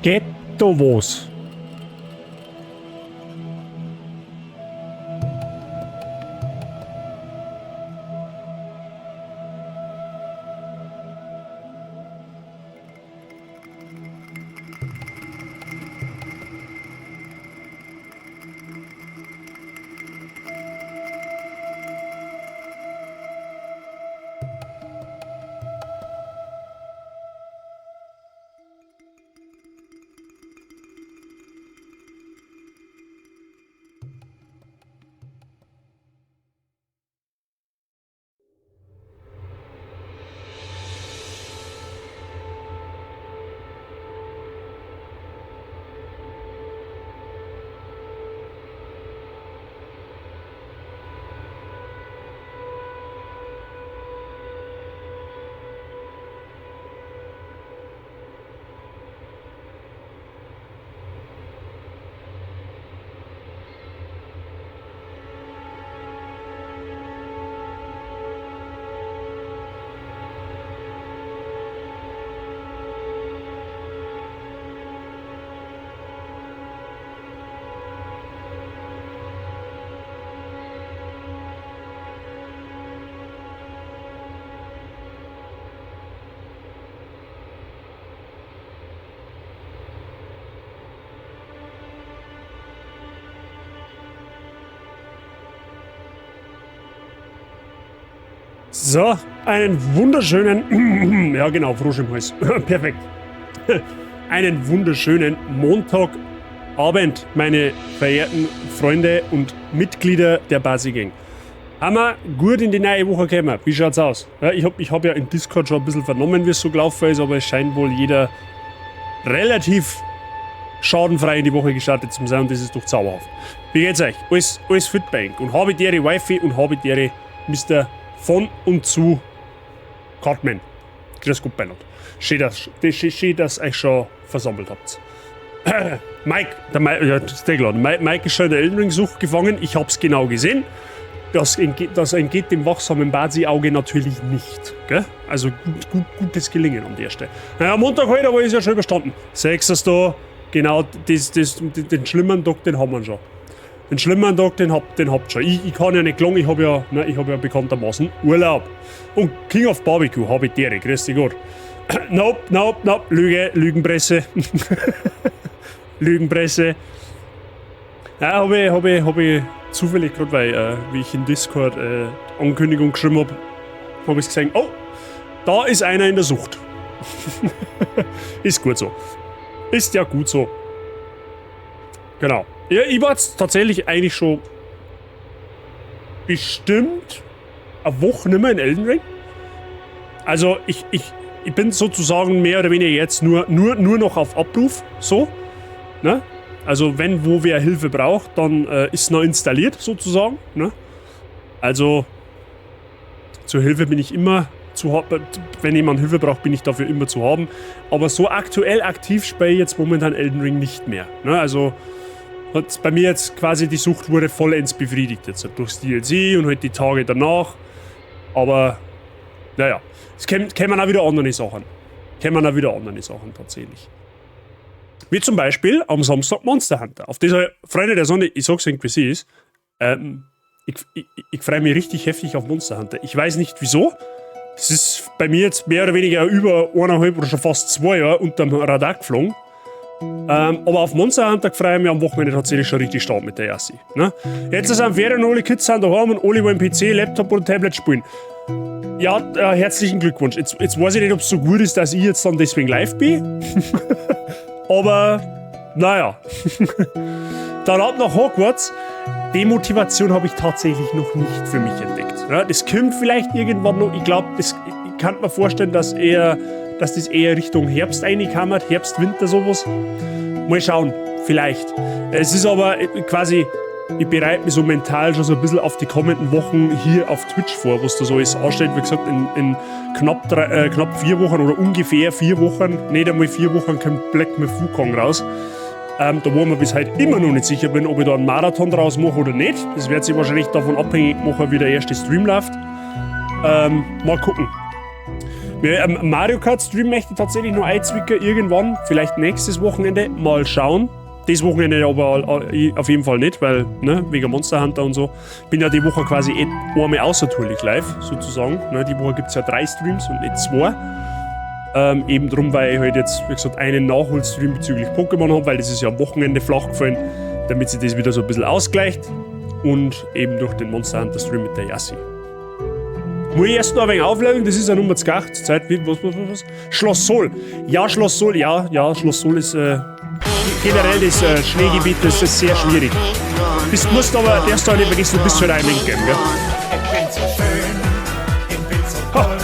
Geht da was? So, einen wunderschönen, ja genau, Frosch im Hals. Perfekt. Einen wunderschönen Montagabend, meine verehrten Freunde und Mitglieder der Basi Gang. Haben wir gut in die neue Woche gekommen? Wie schaut's aus? Ja, ich hab ja im Discord schon ein bisschen vernommen, wie es so gelaufen ist, aber es scheint wohl jeder relativ schadenfrei in die Woche gestartet zu sein und das ist doch zauberhaft. Wie geht's euch? Alles fit bei euch? Und habe d'Ehre Wifi und habe d'Ehre Mr. von und zu Cartman. Grüß Gott beinand. Schön, dass euch schon versammelt habt. Mike, der Mike, ja, das ist der klar. Mike ist schon in der Elden Ring Sucht gefangen. Ich hab's genau gesehen. Das entgeht dem wachsamen Bazi-Auge natürlich nicht. Gell? Also gutes Gelingen an der Stelle. Naja, Montag heute, aber ist ja schon überstanden. Sechstes da, genau, den schlimmen Tag, den haben wir schon. Den schlimmen Tag, den habt schon. Ich kann ja nicht klagen, ich habe ja, ne, ich hab ja bekanntermaßen Urlaub. Und King of Barbecue habe ich d'Ehre, grüß dich Gott. Nope, nope, nope, Lüge, Lügenpresse. Lügenpresse. Ja, hab ich zufällig gerade, weil, wie ich in Discord Ankündigung geschrieben habe, habe ich gesehen, oh, da ist einer in der Sucht. Ist gut so. Ist ja gut so. Genau. Ja, ich war jetzt tatsächlich eigentlich schon bestimmt eine Woche nicht mehr in Elden Ring. Also ich bin sozusagen mehr oder weniger jetzt nur noch auf Abruf. So. Ne? Also wenn wo wer Hilfe braucht, dann ist noch installiert sozusagen. Ne? Also zur Hilfe bin ich immer zu haben. Wenn jemand Hilfe braucht, bin ich dafür immer zu haben. Aber so aktuell aktiv spiele ich jetzt momentan Elden Ring nicht mehr. Ne? Also hat bei mir jetzt quasi die Sucht wurde vollends befriedigt jetzt durchs DLC und halt die Tage danach. Aber naja, es kämen auch wieder andere Sachen. Kämen auch wieder andere Sachen tatsächlich. Wie zum Beispiel am Samstag Monster Hunter. Auf dieser, Freunde der Sonne, ich sag's euch, wie es ist, ich freue mich richtig heftig auf Monster Hunter. Ich weiß nicht, wieso. Das ist bei mir jetzt mehr oder weniger über 1,5 oder schon fast 2 Jahre unterm Radar geflogen. Aber auf Monster Hunter freue ich mich am Wochenende tatsächlich schon richtig stark mit der Yassi. Ne? Jetzt sind Ferien und alle Kids sind daheim und alle wollen PC, Laptop oder Tablet spielen. Ja, herzlichen Glückwunsch. Jetzt weiß ich nicht, ob es so gut ist, dass ich jetzt dann deswegen live bin. Aber naja. Dann ab nach Hogwarts. Die Motivation habe ich tatsächlich noch nicht für mich entdeckt. Ja, das kommt vielleicht irgendwann noch. Ich glaube, ich kann mir vorstellen, dass das eher Richtung Herbst reinkommt. Herbst, Winter, sowas. Mal schauen, vielleicht. Es ist aber quasi, ich bereite mich so mental schon so ein bisschen auf die kommenden Wochen hier auf Twitch vor, was da so alles ansteht. Wie gesagt, in knapp 4 Wochen oder ungefähr 4 Wochen, nicht einmal 4 Wochen, kommt Black Myth Wukong raus. Da wo ich mir bis heute immer noch nicht sicher bin, ob ich da einen Marathon draus mache oder nicht. Das wird sich wahrscheinlich davon abhängig machen, wie der erste Stream läuft. Mal gucken. Ja, Mario Kart Stream möchte ich tatsächlich noch einzwicken irgendwann. Vielleicht nächstes Wochenende. Mal schauen. Das Wochenende aber auf jeden Fall nicht, weil, ne, wegen Monster Hunter und so. Bin ja die Woche quasi eh einmal außertourlich live, sozusagen. Ne, die Woche gibt es ja drei Streams und nicht zwei. Eben drum, weil ich halt jetzt, wie gesagt, einen Nachholstream bezüglich Pokémon habe, weil das ist ja am Wochenende flach gefallen, damit sich das wieder so ein bisschen ausgleicht. Und eben durch den Monster Hunter Stream mit der Yassi. Muss ich erst noch ein wenig aufleveln, das ist ja Nummer 2 zur Zeit. Wie, was, was, was, was? Schloss Sol. Ja, Schloss Sol, ja, Schloss Sol ist generell das Schneegebiet, das ist sehr schwierig. Musst aber, darfst du auch nicht vergessen, du bist halt auch im Endgame, gell? Ich bin so schön, ich bin so toll.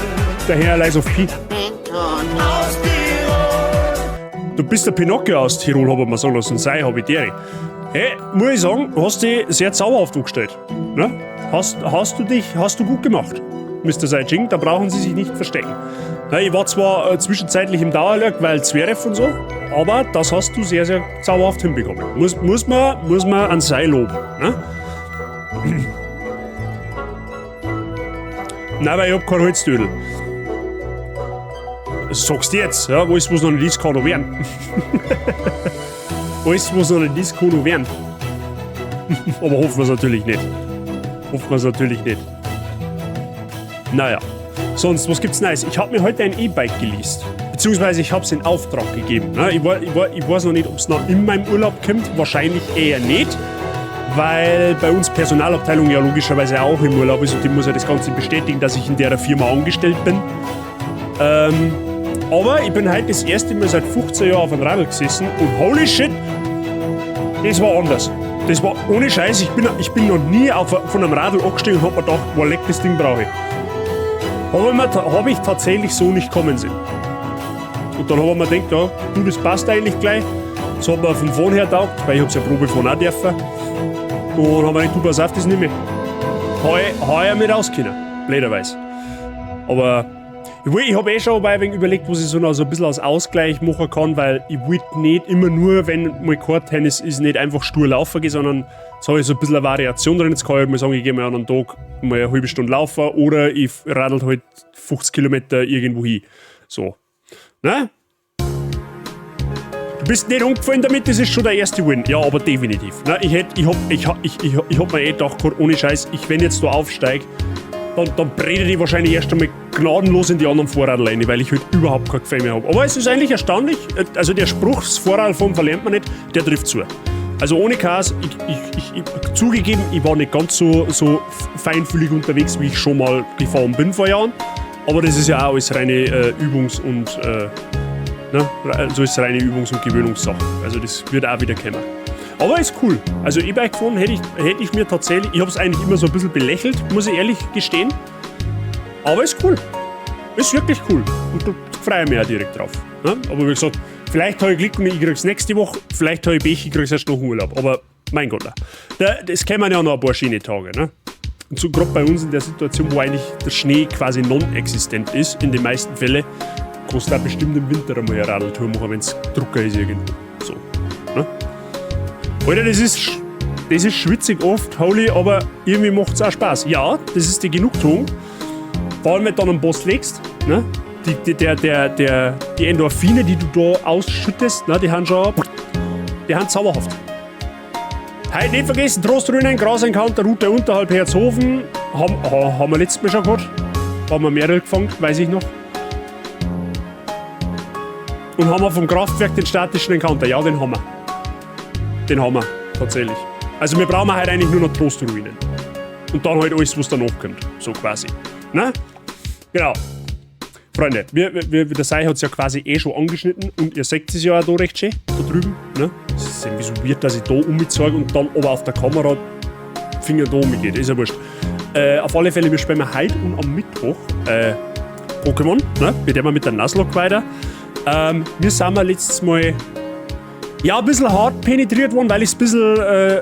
Der Herr Lies of P. Aus Tirol. Du bist der Pinocchio aus Tirol, hab ich mir sagen lassen. Sei, hab ich d'Ehre. Hey, muss ich sagen, hast dich sehr zauberhaft angestellt. Ne? Hast du gut gemacht, Mr. Saijing, da brauchen Sie sich nicht verstecken. Na, ich war zwar zwischenzeitlich im Dauerlag, weil Zverev und so, aber das hast du sehr, sehr zauberhaft hinbekommen. Muss man an Sei loben. Ne? Nein, weil ich hab kein Holzdödel. Das sagst du jetzt, ja? Alles, was noch nicht ist, kann noch werden. Alles, was noch nicht ist, kann noch werden. Aber hoffen wir es natürlich nicht. Hoffen wir es natürlich nicht. Naja. Sonst, was gibt's Neues? Ich habe mir heute ein E-Bike geleast. Beziehungsweise ich habe es in Auftrag gegeben. Ne? Ich weiß noch nicht, ob es noch in meinem Urlaub kommt. Wahrscheinlich eher nicht. Weil bei uns Personalabteilung ja logischerweise auch im Urlaub ist und die muss ja das Ganze bestätigen, dass ich in der Firma angestellt bin. Aber ich bin heute das erste Mal seit 15 Jahren auf einem Radl gesessen und holy shit, das war anders. Das war ohne Scheiß, ich bin noch nie von einem Radl angestiegen und hab mir gedacht, boah, leck, das Ding brauche ich. Hab ich tatsächlich so nicht kommen sehen. Und dann habe ich mir gedacht, ja, du, das passt eigentlich gleich. Das hat mir vom Fahren her taugt, weil ich hab's ja Probefahren auch dürfen. Und haben wir gedacht, du, pass auf, das nehme ich. Hab ich ja mit rauskommen, blöderweise. Aber ich habe eh schon ein wenig überlegt, was ich so noch so ein bisschen als Ausgleich machen kann, weil ich wollte nicht immer nur, wenn mal kein Tennis ist, nicht einfach stur laufen gehen, sondern jetzt habe ich so ein bisschen eine Variation drin. Jetzt kann ich halt mal sagen, ich gehe mal an einem Tag mal eine halbe Stunde laufen oder ich radel halt 50 Kilometer irgendwo hin. So. Ne? Du bist nicht umgefallen damit, das ist schon der erste Win. Ja, aber definitiv. Ne? Ich hätt, ich hab, ich, hab, ich, ich, ich hab mir eh gedacht, ohne Scheiß, wenn ich jetzt da aufsteige, dann brete ich wahrscheinlich erst einmal gnadenlos in die anderen Vorradl rein, weil ich halt überhaupt kein Gefühl mehr habe. Aber es ist eigentlich erstaunlich, also der Spruch, das Vorradfahren verlernt man nicht, der trifft zu. Also ohne Chaos, zugegeben, ich war nicht ganz so feinfühlig unterwegs, wie ich schon mal gefahren bin vor Jahren. Aber das ist ja auch alles reine ne? Also ist reine Übungs- und Gewöhnungssache. Also das wird auch wieder kommen. Aber ist cool. Also E-Bike fahren hätte ich mir tatsächlich, ich habe es eigentlich immer so ein bisschen belächelt, muss ich ehrlich gestehen. Aber ist cool. Ist wirklich cool. Und da freue ich mich auch direkt drauf. Ne? Aber wie gesagt, vielleicht habe ich Glück und ich krieg's nächste Woche, vielleicht habe ich Pech, ich krieg's erst nach dem Urlaub. Aber mein Gott, das kämen ja noch ein paar schöne Tage. Ne? Und so gerade bei uns in der Situation, wo eigentlich der Schnee quasi non-existent ist, in den meisten Fällen, kannst du auch bestimmt im Winter einmal eine Radeltour machen, wenn es drucker ist irgendwo. So. Ne? Alter, das ist schwitzig oft, holy, aber irgendwie macht es auch Spaß. Ja, das ist die Genugtuung. Vor allem, wenn du dann einen Boss legst, ne? Die Endorphine, die du da ausschüttest, ne, die haben zauberhaft. Heute nicht vergessen, Trostruinen, Gras-Encounter, Route unterhalb Herzhofen. Haben wir letztes Mal schon gehabt. Haben wir mehrere gefangen, weiß ich noch. Und haben wir vom Kraftwerk den statischen Encounter? Ja, den haben wir. Den haben wir, tatsächlich. Also wir brauchen halt eigentlich nur noch Trostruinen. Und dann halt alles, was danach kommt. So quasi. Ne? Genau. Freunde, der Sei hat es ja quasi eh schon angeschnitten und ihr seht es ja auch da recht schön, da drüben. Ne? Es ist irgendwie so weird, dass ich da umzeige und dann aber auf der Kamera Finger da umgeht. Ist ja wurscht. Auf alle Fälle, wir spielen heute und am Mittwoch Pokémon, ne? Wir werden mit der Nuzlocke weiter. Wir sind wir letztes Mal ja, ein bisschen hart penetriert worden, weil ich es ein bisschen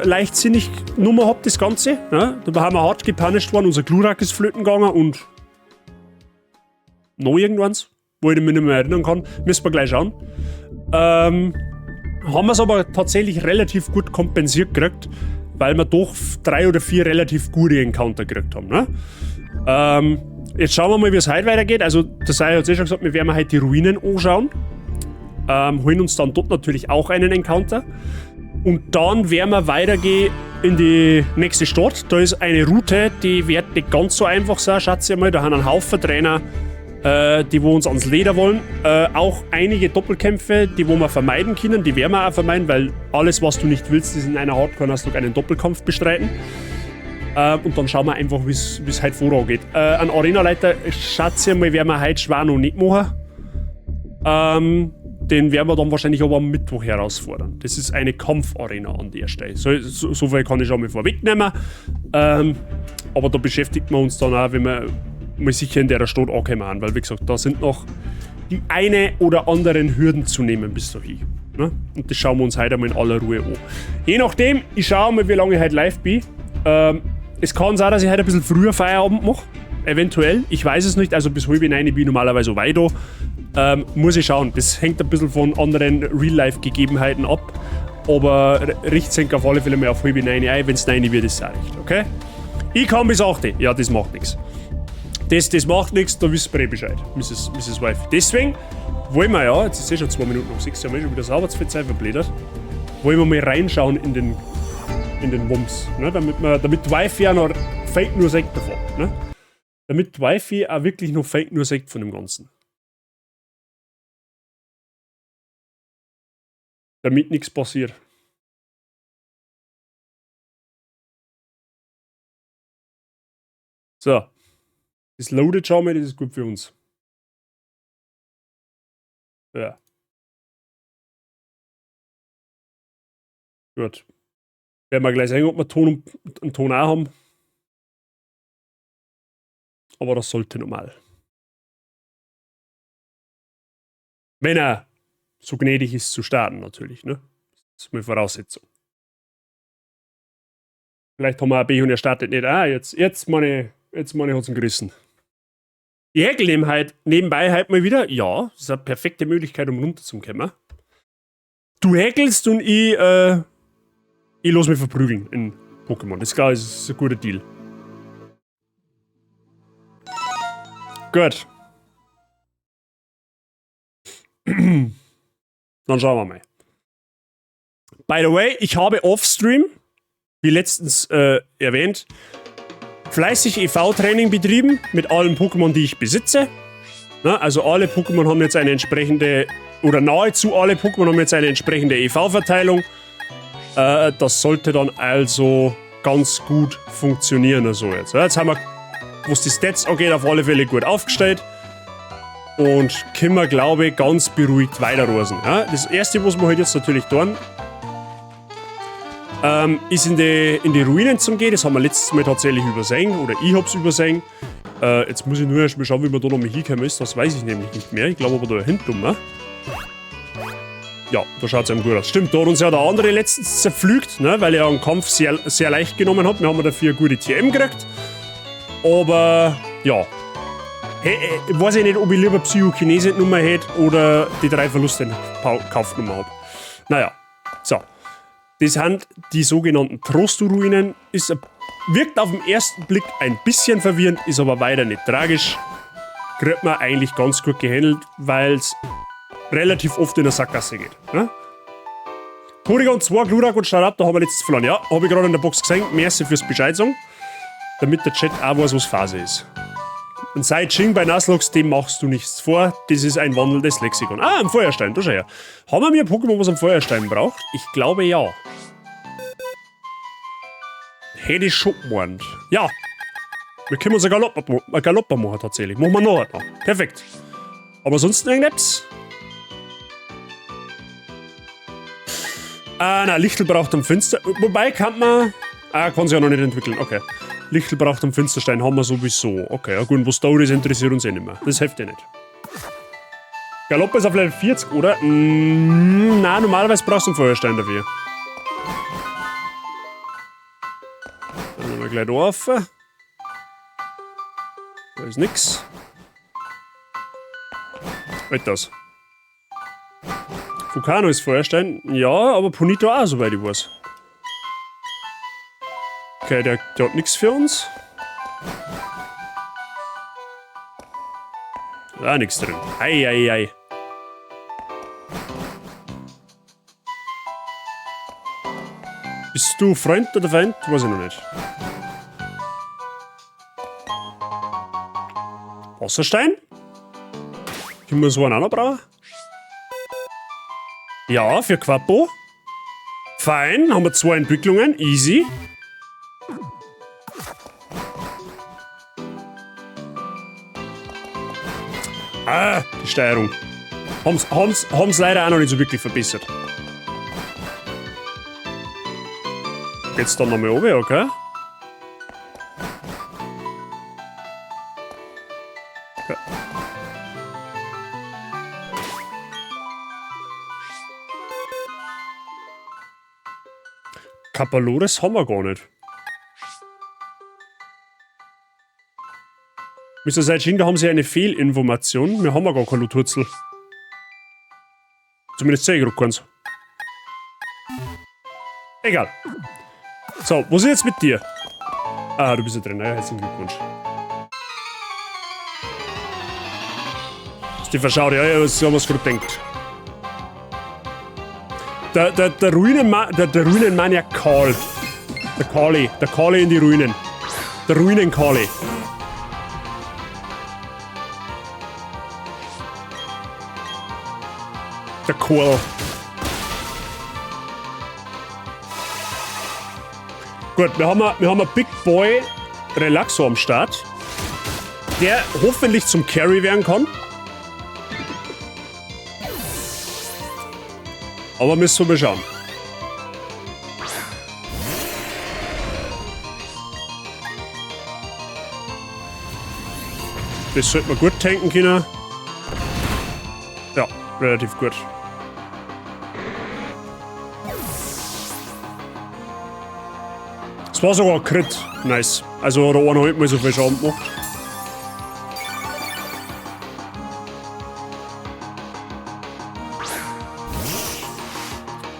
leichtsinnig genommen hab, das Ganze. Ne? Da haben wir hart gepunished worden, unser Glurak ist flöten gegangen und noch irgendwas, wo ich mich nicht mehr erinnern kann. Müssen wir gleich schauen. Haben wir es aber tatsächlich relativ gut kompensiert gekriegt, weil wir doch drei oder vier relativ gute Encounter gekriegt haben. Ne? Jetzt schauen wir mal, wie es heute weitergeht. Also, der Sei hat eh schon gesagt, wir werden heute die Ruinen anschauen. Holen uns dann dort natürlich auch einen Encounter. Und dann werden wir weitergehen in die nächste Stadt. Da ist eine Route, die wird nicht ganz so einfach sein, schätze ich mal. Da haben einen Haufen Trainer, die wo uns ans Leder wollen. Auch einige Doppelkämpfe, die wo wir vermeiden können, die werden wir auch vermeiden, weil alles, was du nicht willst, ist in einer Hardcore-Nuzlocke einen Doppelkampf bestreiten. Und dann schauen wir einfach, wie es heute vorangeht. Ein Arenaleiter, schätze ich mal, werden wir heute schwer noch nicht machen. Den werden wir dann wahrscheinlich aber am Mittwoch herausfordern. Das ist eine Kampfarena an der Stelle. So viel kann ich schon mal vorwegnehmen. Aber da beschäftigt wir uns dann auch, wenn wir mal sicher in der Stadt ankommen. Weil, wie gesagt, da sind noch die eine oder anderen Hürden zu nehmen bis dahin. Ne? Und das schauen wir uns heute einmal in aller Ruhe an. Je nachdem, ich schaue mal, wie lange ich heute live bin. Es kann sein, dass ich heute ein bisschen früher Feierabend mache. Eventuell. Ich weiß es nicht. Also bis 8:30 bin ich normalerweise weiter. Muss ich schauen. Das hängt ein bisschen von anderen Real-Life-Gegebenheiten ab. Aber richt's auf alle Fälle mal auf 8:30 ein. Wenn es 9 wird, ist es auch recht. Okay? Ich kann bis 8. Ja, das macht nichts. Das macht nichts, da wisst ihr eh Bescheid, Mrs. Mrs. Wife. Deswegen wollen wir ja, jetzt ist eh schon 6:02, haben wir schon wieder sauber zu viel Zeit verblättert, wollen wir mal reinschauen in den Wumms, ne? Damit die Wife ja noch Fake nur sagt davon. Ne? Damit die Wife auch wirklich noch Fake nur sagt von dem Ganzen. Damit nichts passiert. So. Das loadet schon mal, das ist gut für uns. Ja. Gut. Werden wir gleich sehen, ob wir Ton und einen Ton auch haben. Aber das sollte normal. Wenn er so gnädig ist zu starten, natürlich, ne? Das ist eine Voraussetzung. Vielleicht haben wir ein B und er startet nicht. Ah, jetzt meine hat's ihn gerissen. Die Häkel halt nebenbei halt mal wieder. Ja, das ist eine perfekte Möglichkeit, um runterzukommen. Du häkelst und ich lass mich verprügeln in Pokémon. Das ist klar, das ist ein guter Deal. Gut. Dann schauen wir mal. By the way, ich habe off-stream, wie letztens erwähnt, fleißig EV-Training betrieben mit allen Pokémon, die ich besitze. Na, also alle Pokémon haben jetzt eine entsprechende, oder nahezu alle Pokémon haben jetzt eine entsprechende EV-Verteilung. Das sollte dann also ganz gut funktionieren. Also jetzt. Ja, jetzt haben wir, was die Stats angeht, auf alle Fälle gut aufgestellt. Und können wir, glaube ich, ganz beruhigt weiterreisen. Ja, das erste, was wir halt jetzt natürlich tun, ist in die Ruinen zum gehen. Das haben wir letztes Mal tatsächlich übersehen. Oder ich hab's übersehen. Jetzt muss ich nur erst mal schauen, wie man da nochmal hinkommen ist. Das weiß ich nämlich nicht mehr. Ich glaube aber da hinten rum. Ja, da schaut's einem gut aus. Stimmt, da hat uns ja der andere letztens zerpflügt, ne, weil er einen Kampf sehr, sehr leicht genommen hat. Wir haben dafür eine gute TM gekriegt. Aber, ja. Hey, weiß ich nicht, ob ich lieber Psychokinese-Nummer hätte oder die 3 Verluste in Kaufnummer hab. Naja, so. Das sind die sogenannten Trostu-Ruinen. Wirkt auf den ersten Blick ein bisschen verwirrend, ist aber weiter nicht tragisch. Kriegt man eigentlich ganz gut gehandelt, weil's relativ oft in der Sackgasse geht. Ne? Porygon 2, Glurak und Staraptor haben wir letztes verloren. Ja, hab ich gerade in der Box gesehen. Merci fürs Bescheid sagen, damit der Chat auch weiß, was Phase ist. Und Sai Ching bei Nuzlocke, dem machst du nichts vor. Das ist ein wandelndes Lexikon. Ah, ein Feuerstein, da schau her. Haben wir mir ein Pokémon, was einen Feuerstein braucht? Ich glaube ja. Hätte ich schon gemeint. Ja. Wir können uns ein Galopper machen tatsächlich. Machen wir noch einen. Perfekt. Aber sonst irgendetwas? Ah, nein, Lichtel braucht am Fenster. Wobei kann man. Ah, kann sich ja noch nicht entwickeln. Okay. Lichtel braucht am Finsterstein, haben wir sowieso. Okay, ja gut, und was da ist, interessiert uns eh nicht mehr. Das hilft eh nicht. Galopper ist auf Level 40, oder? Nein, normalerweise brauchst du einen Feuerstein dafür. Dann haben wir gleich da auf. Da ist nix. Halt das. Fukano ist Feuerstein. Ja, aber Ponito auch, soweit ich weiß. Okay, der hat nix für uns. Da nix drin. Ei, ei, ei. Bist du Freund oder Feind? Weiß ich noch nicht. Wasserstein? Können wir so einen auch noch brauchen? Ja, für Quappo. Fein, haben wir 2 Entwicklungen. Easy. Ah, die Steuerung. Haben's leider auch noch nicht so wirklich verbessert. Geht's dann nochmal runter, okay? Okay. Kapalores haben wir gar nicht. Mister Saijin, da haben Sie eine Fehlinformation. Wir haben ja gar kein Luturzel. Zumindest sehe ich gerade keins. Egal. So, was ist jetzt mit dir? Ah, du bist ja drin. Na ja, herzlichen Glückwunsch. Ist die verschaut? Ja, ja, was haben wir's gerade gedacht. Der Ruinenmaniak Karl. Der Kali. Der Kali in die Ruinen. Der Ruinen-Kali. Der Kohl. Gut, wir haben ein Big Boy Relaxo am Start. Der hoffentlich zum Carry werden kann. Aber müssen wir mal schauen. Das sollte man gut tanken können. Ja, relativ gut. Es war sogar ein Crit. Nice. Also hat er eineinhalb Mal so viel Schaden gemacht.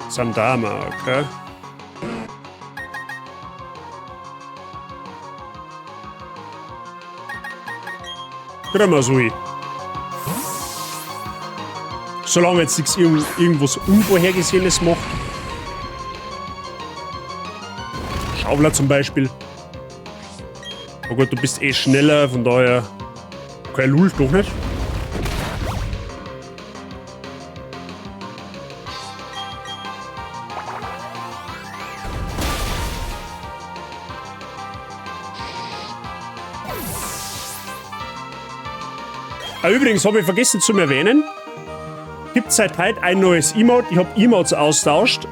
Sandama, okay. Gramazui. Solange jetzt nichts irgendwas Unvorhergesehenes macht. Schaufler zum Beispiel. Oh gut, du bist eh schneller, von daher. Okay, Lul, doch nicht. Ah, übrigens habe ich vergessen zu erwähnen, gibt seit heute ein neues Emote. Ich habe Emotes austauscht.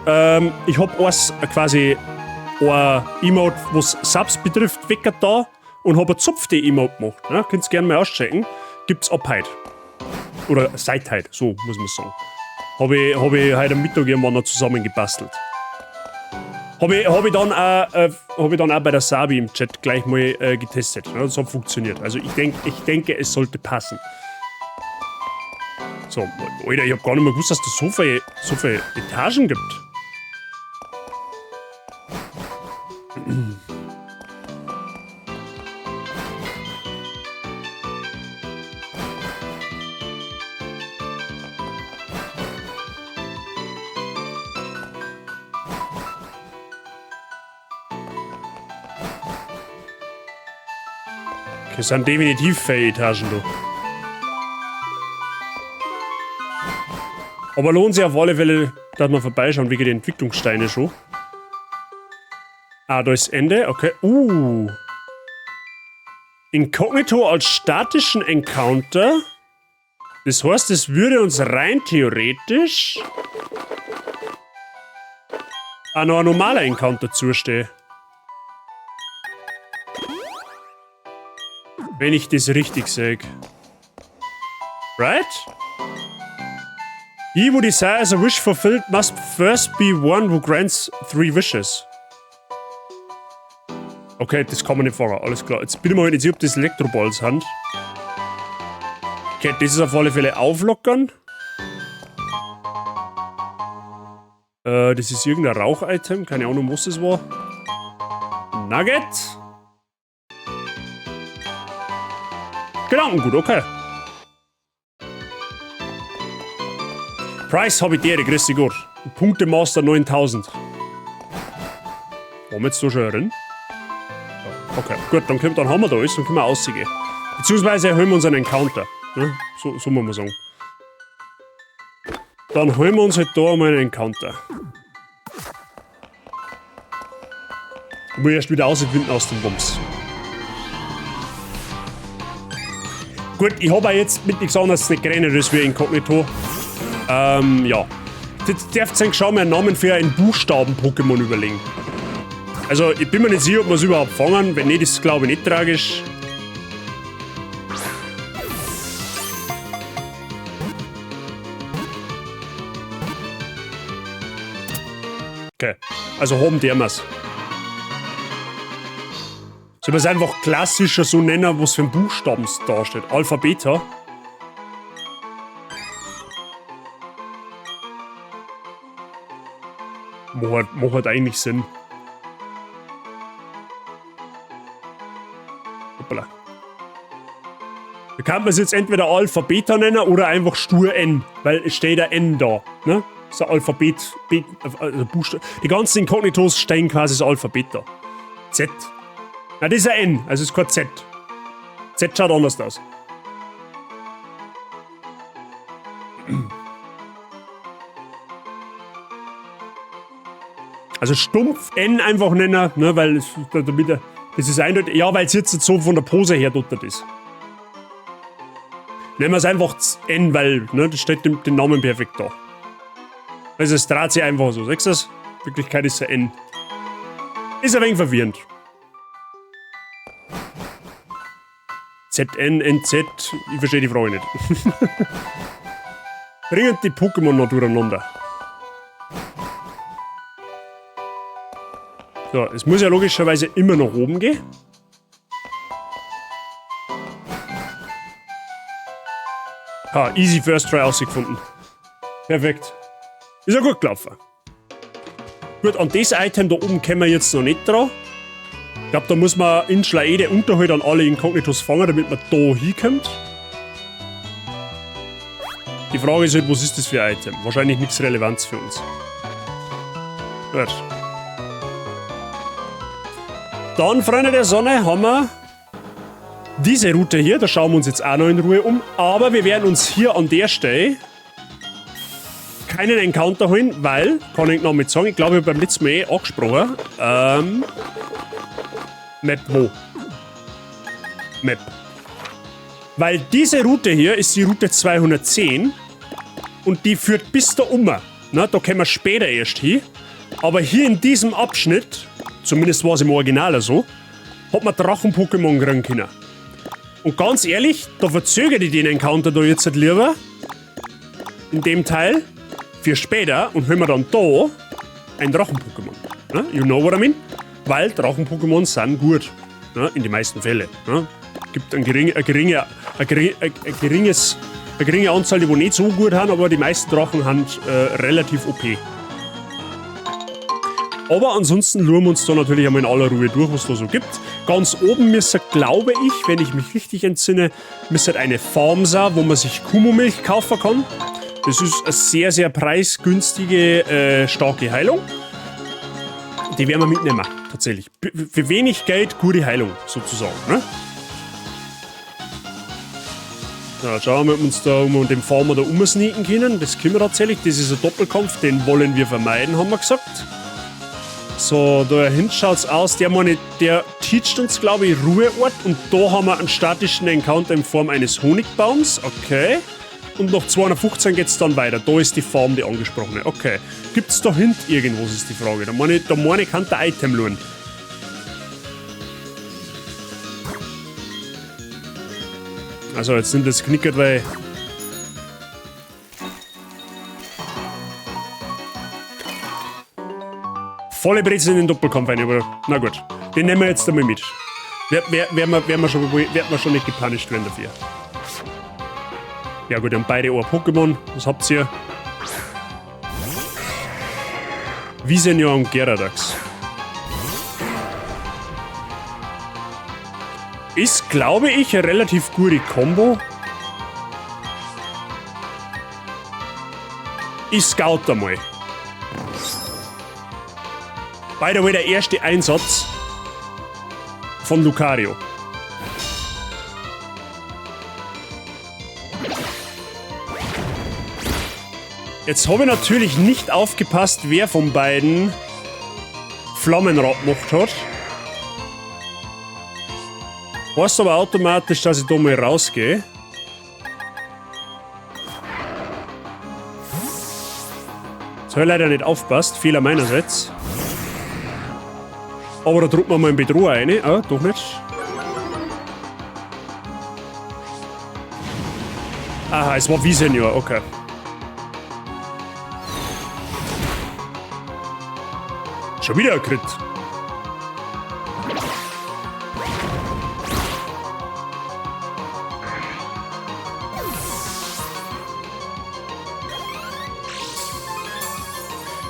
Ich habe eins quasi ein Emote, was Subs betrifft, wecker da und habe ein Zupfte Emote gemacht. Ja, könnt ihr gerne mal auschecken. Gibt's ab heute. Oder seit heute, so muss man sagen. Habe ich heute am Mittag irgendwann noch zusammengebastelt. Habe ich dann auch bei der Sabi im Chat gleich mal getestet. Ja, das hat funktioniert. Also ich denke, es sollte passen. So, Alter, ich hab gar nicht mehr gewusst, dass es so viele Etagen gibt. Okay, es sind definitiv viele Etagen, du. Aber lohnt sich auf alle Fälle, dass wir vorbeischauen, wegen den Entwicklungssteine schon. Ah, da ist Ende. Okay. Inkognito als statischen Encounter. Das heißt, es würde uns rein theoretisch auch noch ein normaler Encounter zustehen. Wenn ich das richtig sehe. Right? He who desires a wish fulfilled must first be one who grants 3 wishes. Okay, das kann man nicht fangen, alles klar. Jetzt bin ich mal nicht sicher, ob das Elektroballs sind. Okay, das ist auf alle Fälle auflockern. Das ist irgendein Rauch-Item, keine Ahnung, was das war. Nugget. Gedankengut, okay. Price habe ich dir, grüß dich Gott. Punktemaster 9000. Waren wir jetzt da schon drin? Ja, okay, gut, dann haben wir da alles, dann können wir rausgehen. Beziehungsweise erhöhen wir uns einen Encounter. Ne? So muss man sagen. Dann holen wir uns halt da einmal einen Encounter. Ich muss erst wieder rausfinden aus dem Bums. Gut, ich habe auch jetzt mit nichts anderes nicht gerechnet, als wir Inkognito. Ja. Jetzt dürft ihr schon mal einen Namen für ein Buchstaben-Pokémon überlegen. Also, ich bin mir nicht sicher, ob wir es überhaupt fangen. Wenn nicht, ist es, glaube ich, nicht tragisch. Okay. Also haben die wir's. Sollen wir es einfach klassischer so nennen, was für ein Buchstaben da steht? Alphabeta. Macht halt eigentlich Sinn. Hoppala. Da kann man es jetzt entweder Alphabeta nennen oder einfach stur N, weil es steht ja N da. Ne? Das ist ein Alphabet, B, also Buchstaben. Die ganzen Inkognitos stehen quasi das Alphabet da. Z. Na, das ist ein N, also ist kein Z. Z schaut anders aus. Also stumpf N einfach nennen, ne, weil es, damit er, das ist eindeutig, ja, weil es jetzt so von der Pose her dottert ist. Nennen wir es einfach N, weil, ne, das steht den Namen perfekt da. Also es dreht sich einfach so. Siehst du das? Wirklichkeit ist ein N. Ist ein wenig verwirrend. ZN, NZ, ich verstehe die Frage nicht. Bringen die Pokémon noch durcheinander. So, es muss ja logischerweise immer nach oben gehen. Ha, easy first try ausgefunden. Perfekt. Ist ja gut gelaufen. Gut, an das Item da oben kommen wir jetzt noch nicht dran. Ich glaube, da muss man in Schlaede Unterhalt an alle Inkognitos fangen, damit man da hinkommt. Die Frage ist halt, was ist das für ein Item? Wahrscheinlich nichts Relevanz für uns. Gut. Dann, Freunde der Sonne, haben wir diese Route hier. Da schauen wir uns jetzt auch noch in Ruhe um. Aber wir werden uns hier an der Stelle keinen Encounter holen, weil, kann ich noch mit sagen, ich glaube, ich habe beim letzten Mal eh angesprochen. Map wo? Map. Weil diese Route hier ist die Route 210 und die führt bis da um. Na, da kommen wir später erst hin. Aber hier in diesem Abschnitt, zumindest war es im Original so, hat man Drachen-Pokémon kriegen können. Und ganz ehrlich, da verzögere ich den Encounter da jetzt halt lieber. In dem Teil. Für später und holen wir dann da ein Drachen-Pokémon. Ne? You know what I mean? Weil Drachen-Pokémon sind gut. Ne? In den meisten Fällen. Ne? Gibt ein gering, eine, geringe, ein gering, ein, ein geringes, eine geringe Anzahl, die wo nicht so gut haben, aber die meisten Drachen sind relativ OP. Aber ansonsten schauen wir uns da natürlich einmal in aller Ruhe durch, was da so gibt. Ganz oben müsste, glaube ich, wenn ich mich richtig entsinne, müsste eine Farm sein, wo man sich Kumomilch kaufen kann. Das ist eine sehr, sehr preisgünstige, starke Heilung. Die werden wir mitnehmen, tatsächlich. Für wenig Geld gute Heilung, sozusagen. Ne? Ja, schauen wir, ob wir uns da um den Farmer da umsneaken können. Das können wir tatsächlich. Das ist ein Doppelkampf, den wollen wir vermeiden, haben wir gesagt. So, da hinten schaut's aus. Der, meine, der teacht uns, glaube ich, Ruheort. Und da haben wir einen statischen Encounter in Form eines Honigbaums. Okay. Und noch 215 geht's dann weiter. Da ist die Farm, die angesprochene. Okay. Gibt's da hinten irgendwas, ist die Frage. Da meine ich, kann der Item lohnen. Also, jetzt nimmt das knickert, weil... Volle Brezel in den Doppelkampf rein, aber na gut. Den nehmen wir jetzt einmal mit. Werden wir schon nicht gepunished werden dafür. Ja gut, wir haben beide ein Pokémon. Was habt ihr? Wisenja und Geradax. Ist, glaube ich, eine relativ gute Kombo. Ich scout einmal. By the way, der erste Einsatz von Lucario. Jetzt habe ich natürlich nicht aufgepasst, wer von beiden Flammenrad gemacht hat. Heißt aber automatisch, dass ich da mal rausgehe. Jetzt habe ich leider nicht aufgepasst. Fehler meinerseits. Aber da drücken wir mal einen Bedroher rein. Ah, doch nicht. Aha, es war Wiesenior, okay. Schon wieder ein Crit.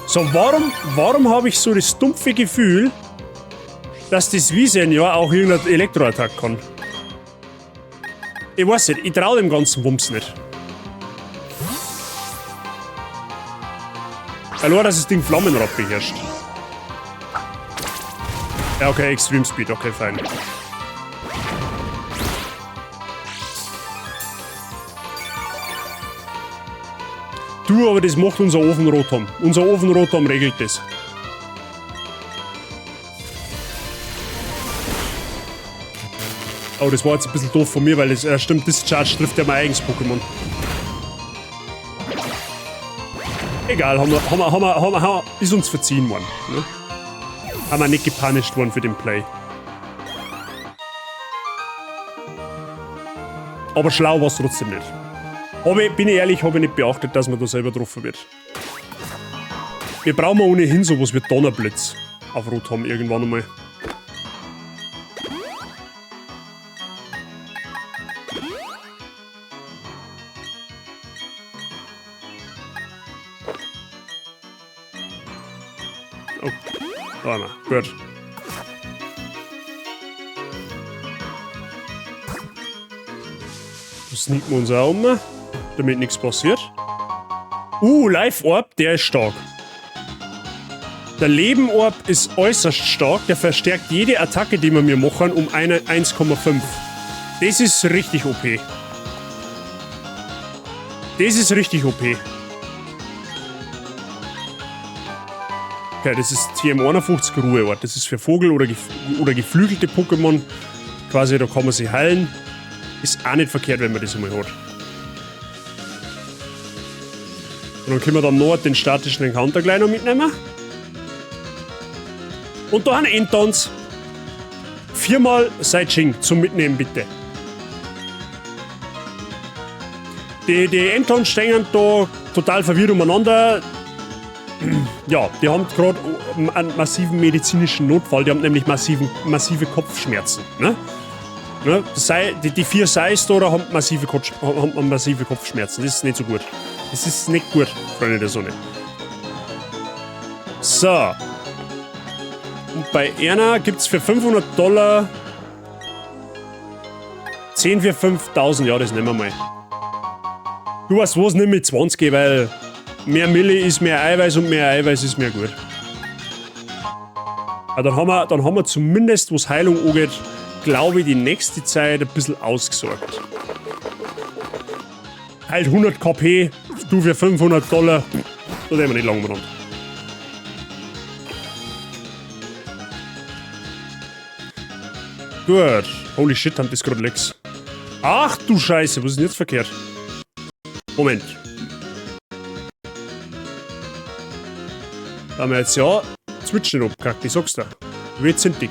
So, warum habe ich so das dumpfe Gefühl, dass das Wiesenior auch irgendeine Elektroattack kann? Ich weiß nicht, ich trau dem ganzen Wumms nicht. Allein, dass das Ding Flammenrad beherrscht. Ja, okay, Extreme Speed, okay, fein. Du, aber das macht unser Ofenrotom. Unser Ofenrotom regelt das. Oh, das war jetzt ein bisschen doof von mir, weil das, stimmt, Discharge trifft ja mein eigenes Pokémon. Egal, haben wir, haben wir, haben wir, haben wir, haben wir, ist uns verziehen worden. Ne? Haben wir nicht gepunished worden für den Play. Aber schlau war es trotzdem nicht. Aber bin ich ehrlich, habe ich nicht beachtet, dass man da selber getroffen wird. Wir brauchen ohnehin sowas wie Donnerblitz auf Rotom irgendwann einmal. Oh, da haben wir. Gut. Das sneaken wir uns auch um, damit nichts passiert. Life Orb, der ist stark. Der Leben Orb ist äußerst stark. Der verstärkt jede Attacke, die wir mir machen, um eine 1,5. Das ist richtig OP. Das ist richtig OP. Okay, das ist TM51 Ruheort. Das ist für Vogel- oder geflügelte Pokémon. Quasi, da kann man sich heilen. Ist auch nicht verkehrt, wenn man das einmal hat. Und dann können wir dann noch den statischen Encounter gleich noch mitnehmen. Und da haben Entons. 4-mal Saijing zum Mitnehmen, bitte. Die Entons stehen da total verwirrt umeinander. Ja, die haben grad einen massiven medizinischen Notfall. Die haben nämlich massive Kopfschmerzen. Ne? Ne? Die 4 Sais da haben massive Kopfschmerzen. Das ist nicht so gut. Das ist nicht gut, Freunde der Sonne. So. Und bei Erna gibt's für 500 $ 10 für 5000. Ja, das nehmen wir mal. Du weißt was, nimm mit 20, weil mehr Mille ist mehr Eiweiß und mehr Eiweiß ist mehr gut. Ja, dann haben wir zumindest, was Heilung angeht, glaube ich, die nächste Zeit ein bisschen ausgesorgt. Halt 100 KP, du für 500 $, da werden wir nicht lange umeinander. Gut. Holy shit, haben das grad Lecks. Ach du Scheiße, was ist denn jetzt verkehrt? Moment. Da haben wir jetzt ja Switch nicht abgekackt, ich sag's dir. Wird zintig.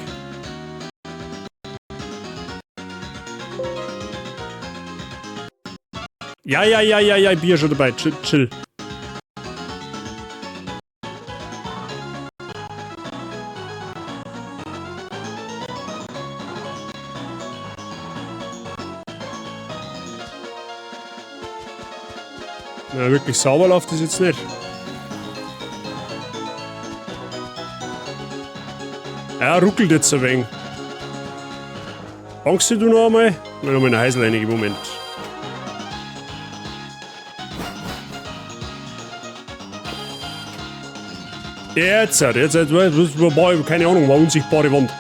Ja, ja, ja, ja, ja, ich bin ja schon dabei. Chill, chill. Na, wirklich sauber läuft das jetzt nicht. Ja, ruckelt jetzt ein wenig. Fangst du noch einmal? Nein, noch mal eine Heisel rein, Moment. Jetzt, jetzt, jetzt, war, keine Ahnung, war unsichtbare Wand.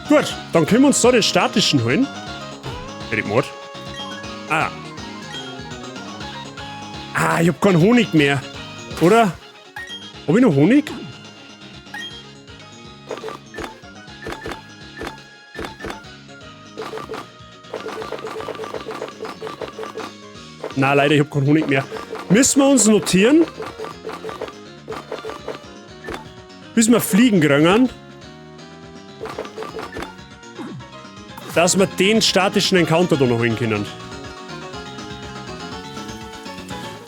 Gut, dann können wir uns da den statischen holen. Hätte ich gemacht. Ah. Ah, ich hab keinen Honig mehr. Oder? Hab ich noch Honig? Na, leider, ich hab keinen Honig mehr. Müssen wir uns notieren? Bis wir fliegen kriegen. Dass wir den statischen Encounter da noch holen können.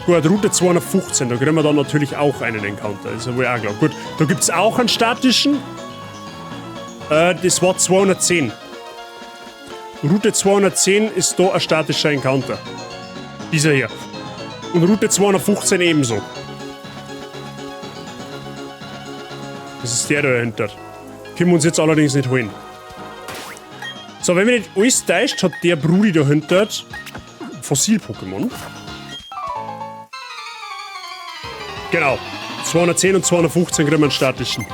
Gut, Route 215, da kriegen wir dann natürlich auch einen Encounter. Das ist ja wohl auch klar. Gut, da gibt's auch einen statischen. Das war 210. Route 210 ist da ein statischer Encounter. Dieser hier. Und Route 215 ebenso. Das ist der da dahinter. Können wir uns jetzt allerdings nicht holen. So, wenn mich nicht alles täuscht, hat der Brudi dahinter Fossil-Pokémon. Genau. 210 und 215 kriegen wir einen statischen.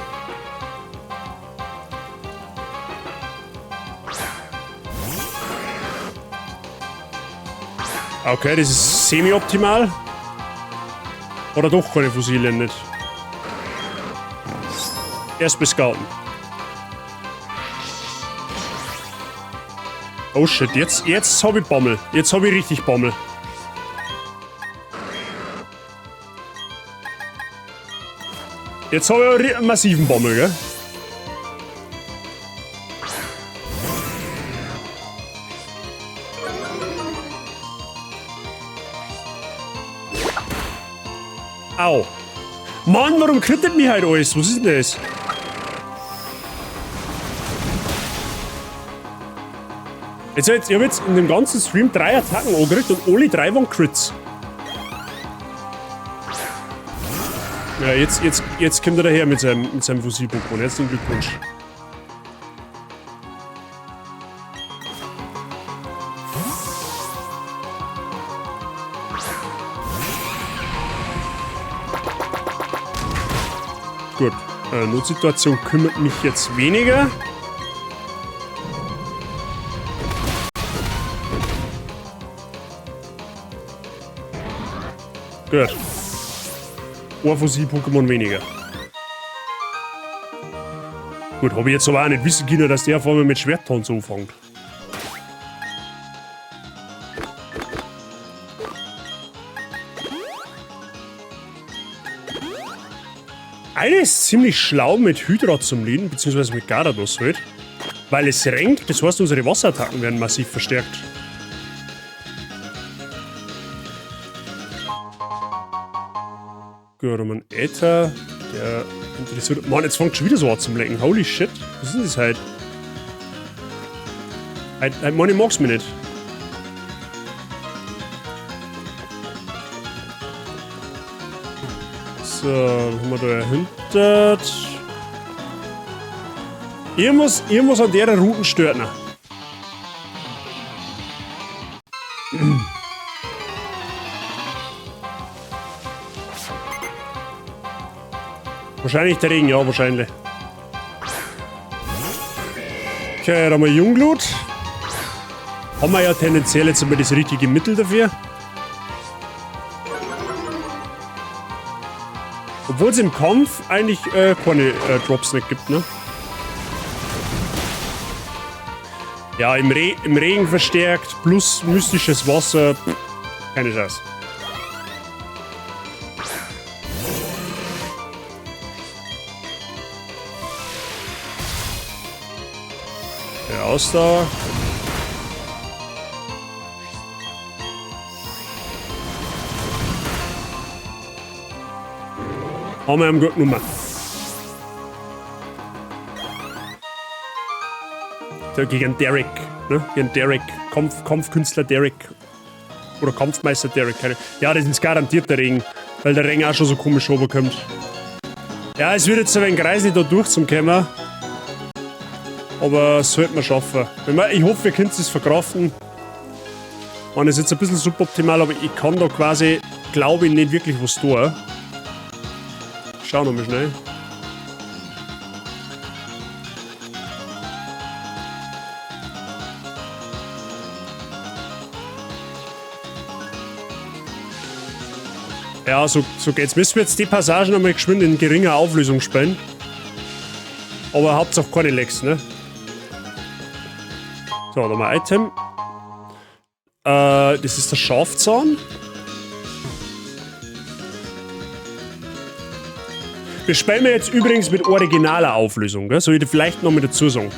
Okay, das ist semi-optimal. Oder doch keine Fossilien nicht. Erst bescouten. Oh shit, jetzt hab ich Bammel. Jetzt hab ich richtig Bammel. Jetzt hab ich einen massiven Bammel, gell? Au. Mann, warum krittet mich halt alles? Was ist denn das? Jetzt, ich hab jetzt in dem ganzen Stream 3 Attacken angekriegt und alle 3 waren Crits. Ja, jetzt kommt er daher mit seinem Fossil-Pokémon. Herzlichen Glückwunsch. Gut. Notsituation kümmert mich jetzt weniger. Gut. Ein Fossil-Pokémon weniger. Gut, hab ich jetzt aber auch nicht wissen können, dass der vor allem mit Schwerttanz anfängt. Eine ist ziemlich schlau mit Hydra zum Leaden, beziehungsweise mit Garados halt, weil es renkt, das heißt, unsere Wasserattacken werden massiv verstärkt. Gut, haben wir einen Äther, der interessiert. Mann, jetzt fängt schon wieder so an zum Lecken. Holy shit, was ist denn das halt? Heute, meine, mag's mich nicht. So, was haben wir da hinter? Irgendwas an der Route stört noch. Wahrscheinlich der Regen, ja, wahrscheinlich. Okay, da haben wir Jungglut. Haben wir ja tendenziell jetzt einmal das richtige Mittel dafür. Obwohl es im Kampf eigentlich keine Drops nicht gibt, ne? Ja, im Regen verstärkt, plus mystisches Wasser. Pff, keine Chance. Raus da. Haben wir ihm gut genommen. Der gegen Derek, ne? Gegen Derek. Kampfkünstler Derek. Oder Kampfmeister Derek. Keine. Ja, das ist garantiert der Regen. Weil der Regen auch schon so komisch rüberkommt. Ja, es wird jetzt ein wenig kreislich da durch zum Kommen. Aber das sollte man schaffen. Ich hoffe, wir können es verkraften. Man ist jetzt ein bisschen suboptimal, aber ich kann da quasi, glaube ich, nicht wirklich was tun. Schau nochmal schnell. Ja, so geht's. Müssen wir jetzt die Passagen nochmal geschwind in geringer Auflösung spielen. Aber Hauptsache keine Lecks, ne? So, da haben wir ein Item. Das ist der Schafzahn. Wir spielen jetzt übrigens mit originaler Auflösung, gell? Soll ich vielleicht noch mal dazu sagen.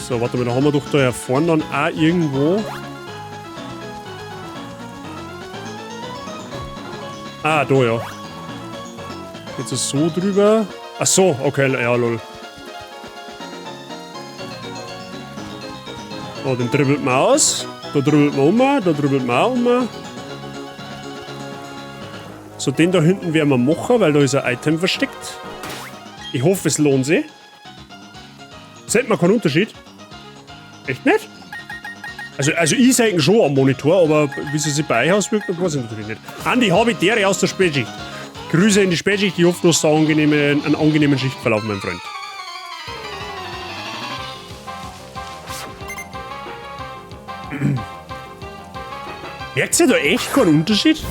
So, warte mal, da haben wir doch da ja vorne dann auch irgendwo. Ah, da ja. Jetzt ist so drüber. Ach so, okay, ja, lol. So, den dribbelt man aus. Da dribbelt man um, da dribbelt man auch um. So, den da hinten werden wir machen, weil da ist ein Item versteckt. Ich hoffe, es lohnt sich. Sieht man keinen Unterschied? Echt nicht? Also ich sehe ihn schon am Monitor, aber wie sie sich bei euch auswirkt, weiß ich natürlich nicht. Andi, habe ich dere aus der Spätschicht. Grüße in die Spätschicht, ich hoffe, du hast einen angenehmen Schichtverlauf, mein Freund. Merkt ihr da echt keinen Unterschied?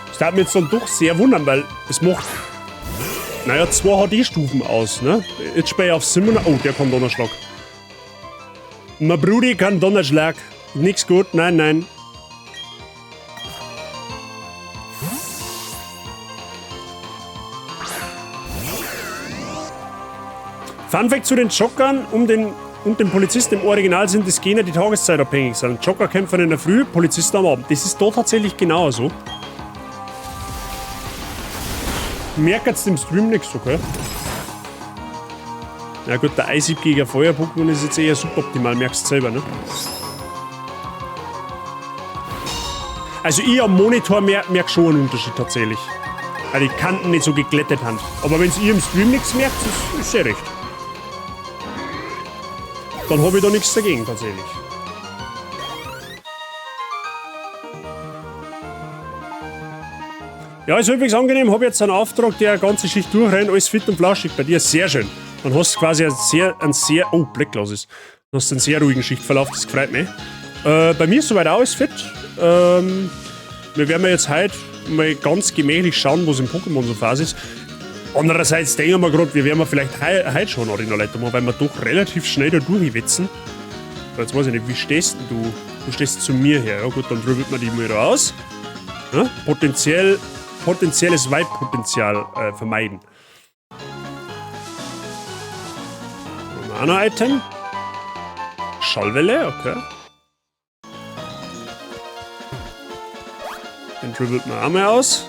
Das darf mich jetzt dann doch sehr wundern, weil es macht, naja, 2 HD-Stufen aus, ne? Jetzt spiele ich auf 7. Oh, der kommt Donnerschlag. Mein Brudi kann Donnerschlag. Nix gut, nein, nein. Fun Fact zu den Joggern und dem Polizisten im Original sind es Gegner, die tageszeitabhängig sind. Jogger kämpfen in der Früh, Polizisten am Abend. Das ist da tatsächlich genauso. Merkt jetzt im Stream nichts, okay? Na gut, der Eishieb gegen Feuer-Pokémon ist jetzt eher suboptimal, merkst du selber, ne? Also ich am Monitor merk schon einen Unterschied tatsächlich. Weil die Kanten nicht so geglättet haben. Aber wenn's ihr im Stream nichts merkt, ist sehr recht. Dann hab ich da nichts dagegen tatsächlich. Ja, ist halbwegs angenehm. Hab jetzt einen Auftrag, der eine ganze Schicht durchrennt, alles fit und flauschig bei dir. Sehr schön. Dann hast du quasi einen sehr, oh, Blackglas ist. Dann hast du einen sehr ruhigen Schichtverlauf, das freut mich. Bei mir ist soweit auch alles fit. Wir werden jetzt heute mal ganz gemächlich schauen, was im Pokémon so Phase ist. Andererseits denken wir grad, wir werden vielleicht heute schon Arena-Leiter machen, weil wir doch relativ schnell da durchwetzen. So, jetzt weiß ich nicht, wie stehst denn du? Du stehst zu mir her. Ja gut, dann dribbelt man die mal raus. Ja, potenzielles Vibe-Potenzial vermeiden. Haben wir auch noch ein Item? Schallwelle, okay. Den dribbelt man auch mal aus.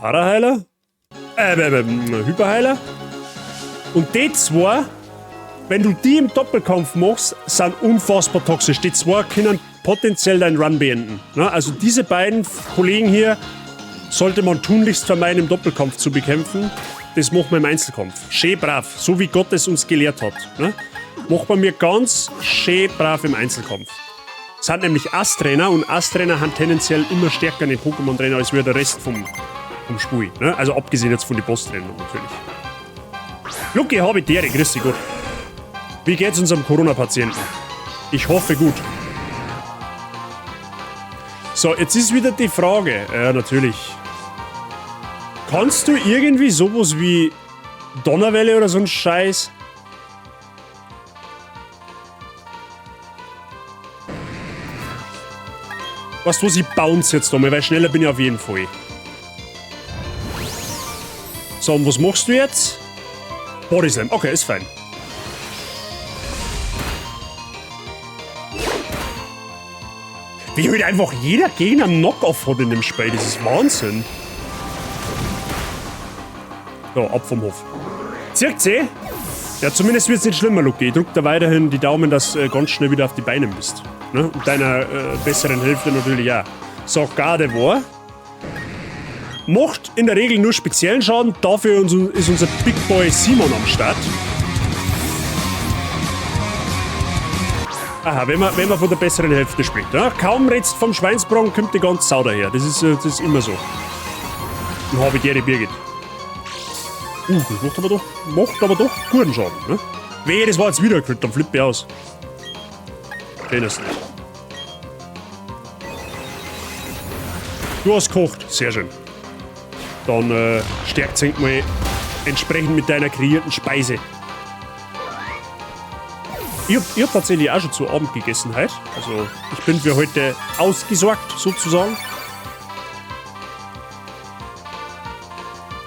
Paraheiler? Hyperheiler. Und die zwei, wenn du die im Doppelkampf machst, sind unfassbar toxisch. Die zwei können potenziell deinen Run beenden. Ne? Also diese beiden Kollegen hier sollte man tunlichst vermeiden, im Doppelkampf zu bekämpfen. Das macht man im Einzelkampf. Schön brav, so wie Gott es uns gelehrt hat. Ne? Macht man mir ganz schön brav im Einzelkampf. Es sind nämlich Ass-Trainer und Ass-Trainer haben tendenziell immer stärker den Pokémon-Trainer als wir der Rest vom Spiel. Ne? Also abgesehen jetzt von den Boss-Trainern natürlich. Lucky, habe ich Dere, grüß dich Gott. Wie geht's unserem Corona-Patienten? Ich hoffe gut. So, jetzt ist wieder die Frage. Ja, natürlich. Kannst du irgendwie sowas wie Donnerwelle oder so ein Scheiß? Weißt du was, ich bounce jetzt nochmal, weil schneller bin ich auf jeden Fall. So, und was machst du jetzt? Body Slam. Okay, ist fein. Wie heute einfach jeder Gegner einen Knock-Off hat in dem Spiel. Das ist Wahnsinn. So, ab vom Hof. Zirk C. Ja, zumindest wird's nicht schlimmer, Luki. Ich drück dir weiterhin die Daumen, dass du ganz schnell wieder auf die Beine bist. Ne? Und deiner besseren Hälfte natürlich auch. So, Gardevoir. Macht in der Regel nur speziellen Schaden. Dafür ist unser Big Boy Simon am Start. Aha, wenn man von der besseren Hälfte spricht. Ja? Kaum redst vom Schweinsbraten, kommt die ganze Sau daher. Das ist immer so. Dann habe ich die Birgit. Das macht aber doch guten Schaden. Ne? Wehe, das war jetzt wieder ein Crit, dann flippe ich aus. Den ist nicht. Du hast gekocht, sehr schön. Dann stärkt sich mal entsprechend mit deiner kreierten Speise. Ich hab tatsächlich auch schon zu Abend gegessen heute. Also ich bin für heute ausgesorgt, sozusagen.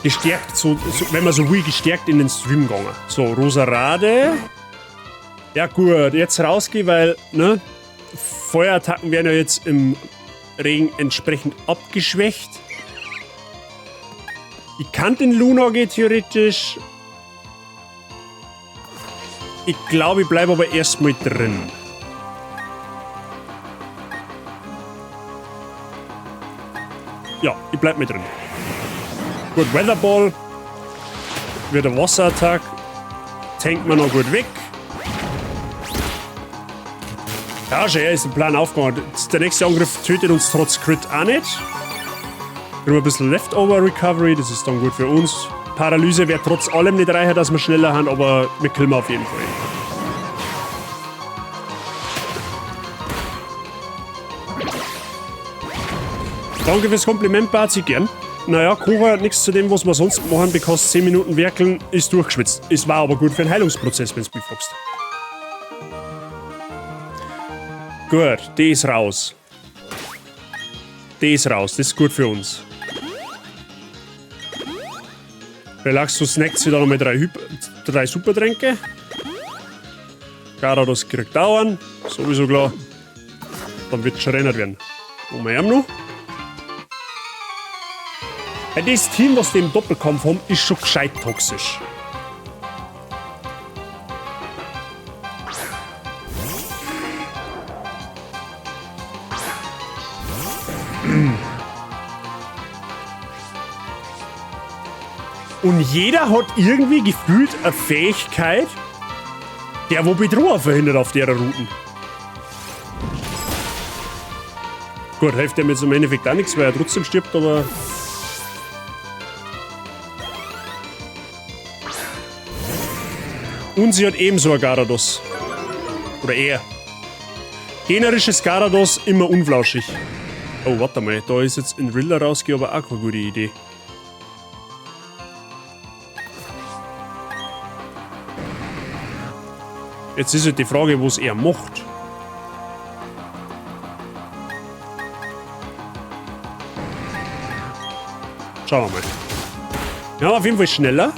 Gestärkt, so, wenn man so will, gestärkt in den Stream gegangen. So, Roserade. Ja gut, jetzt rausgehen, weil, ne, Feuerattacken werden ja jetzt im Regen entsprechend abgeschwächt. Ich kann den Luna gehen, theoretisch. Ich glaube, ich bleibe aber erstmal drin. Ja, ich bleib mit drin. Gut, Weatherball. Wird ein Wasserattack. Tankt man noch gut weg. Ja, schon, er ist im Plan aufgegangen. Der nächste Angriff tötet uns trotz Crit auch nicht. Kriegen wir ein bisschen Leftover Recovery, das ist dann gut für uns. Paralyse wird trotz allem nicht reichen, dass wir schneller haben, aber wir killen auf jeden Fall. Danke fürs Kompliment, Bazi, gern. Naja, Kocher hat nichts zu dem, was wir sonst machen, because 10 Minuten werkeln ist durchgeschwitzt. Es war aber gut für den Heilungsprozess, wenn du mich fragst. Gut, die ist raus. Die ist raus, das ist gut für uns. Relax, du snackst wieder nochmal drei Supertränke. Garados kriegt dauern, sowieso klar. Dann wird schon erinnert werden. Und wir haben noch. Ja, das Team, was die im Doppelkampf haben, ist schon gescheit toxisch. Und jeder hat irgendwie gefühlt eine Fähigkeit, der wo Bedroher verhindert auf der Routen. Gut, hilft dem jetzt im Endeffekt auch nichts, weil er trotzdem stirbt, aber... Und sie hat ebenso ein Garados. Oder er. Generisches Garados, immer unflauschig. Oh, warte mal, da ist jetzt ein Riddler rausgegangen, aber auch keine gute Idee. Jetzt ist halt die Frage, was er macht. Schauen wir mal. Ja, auf jeden Fall schneller.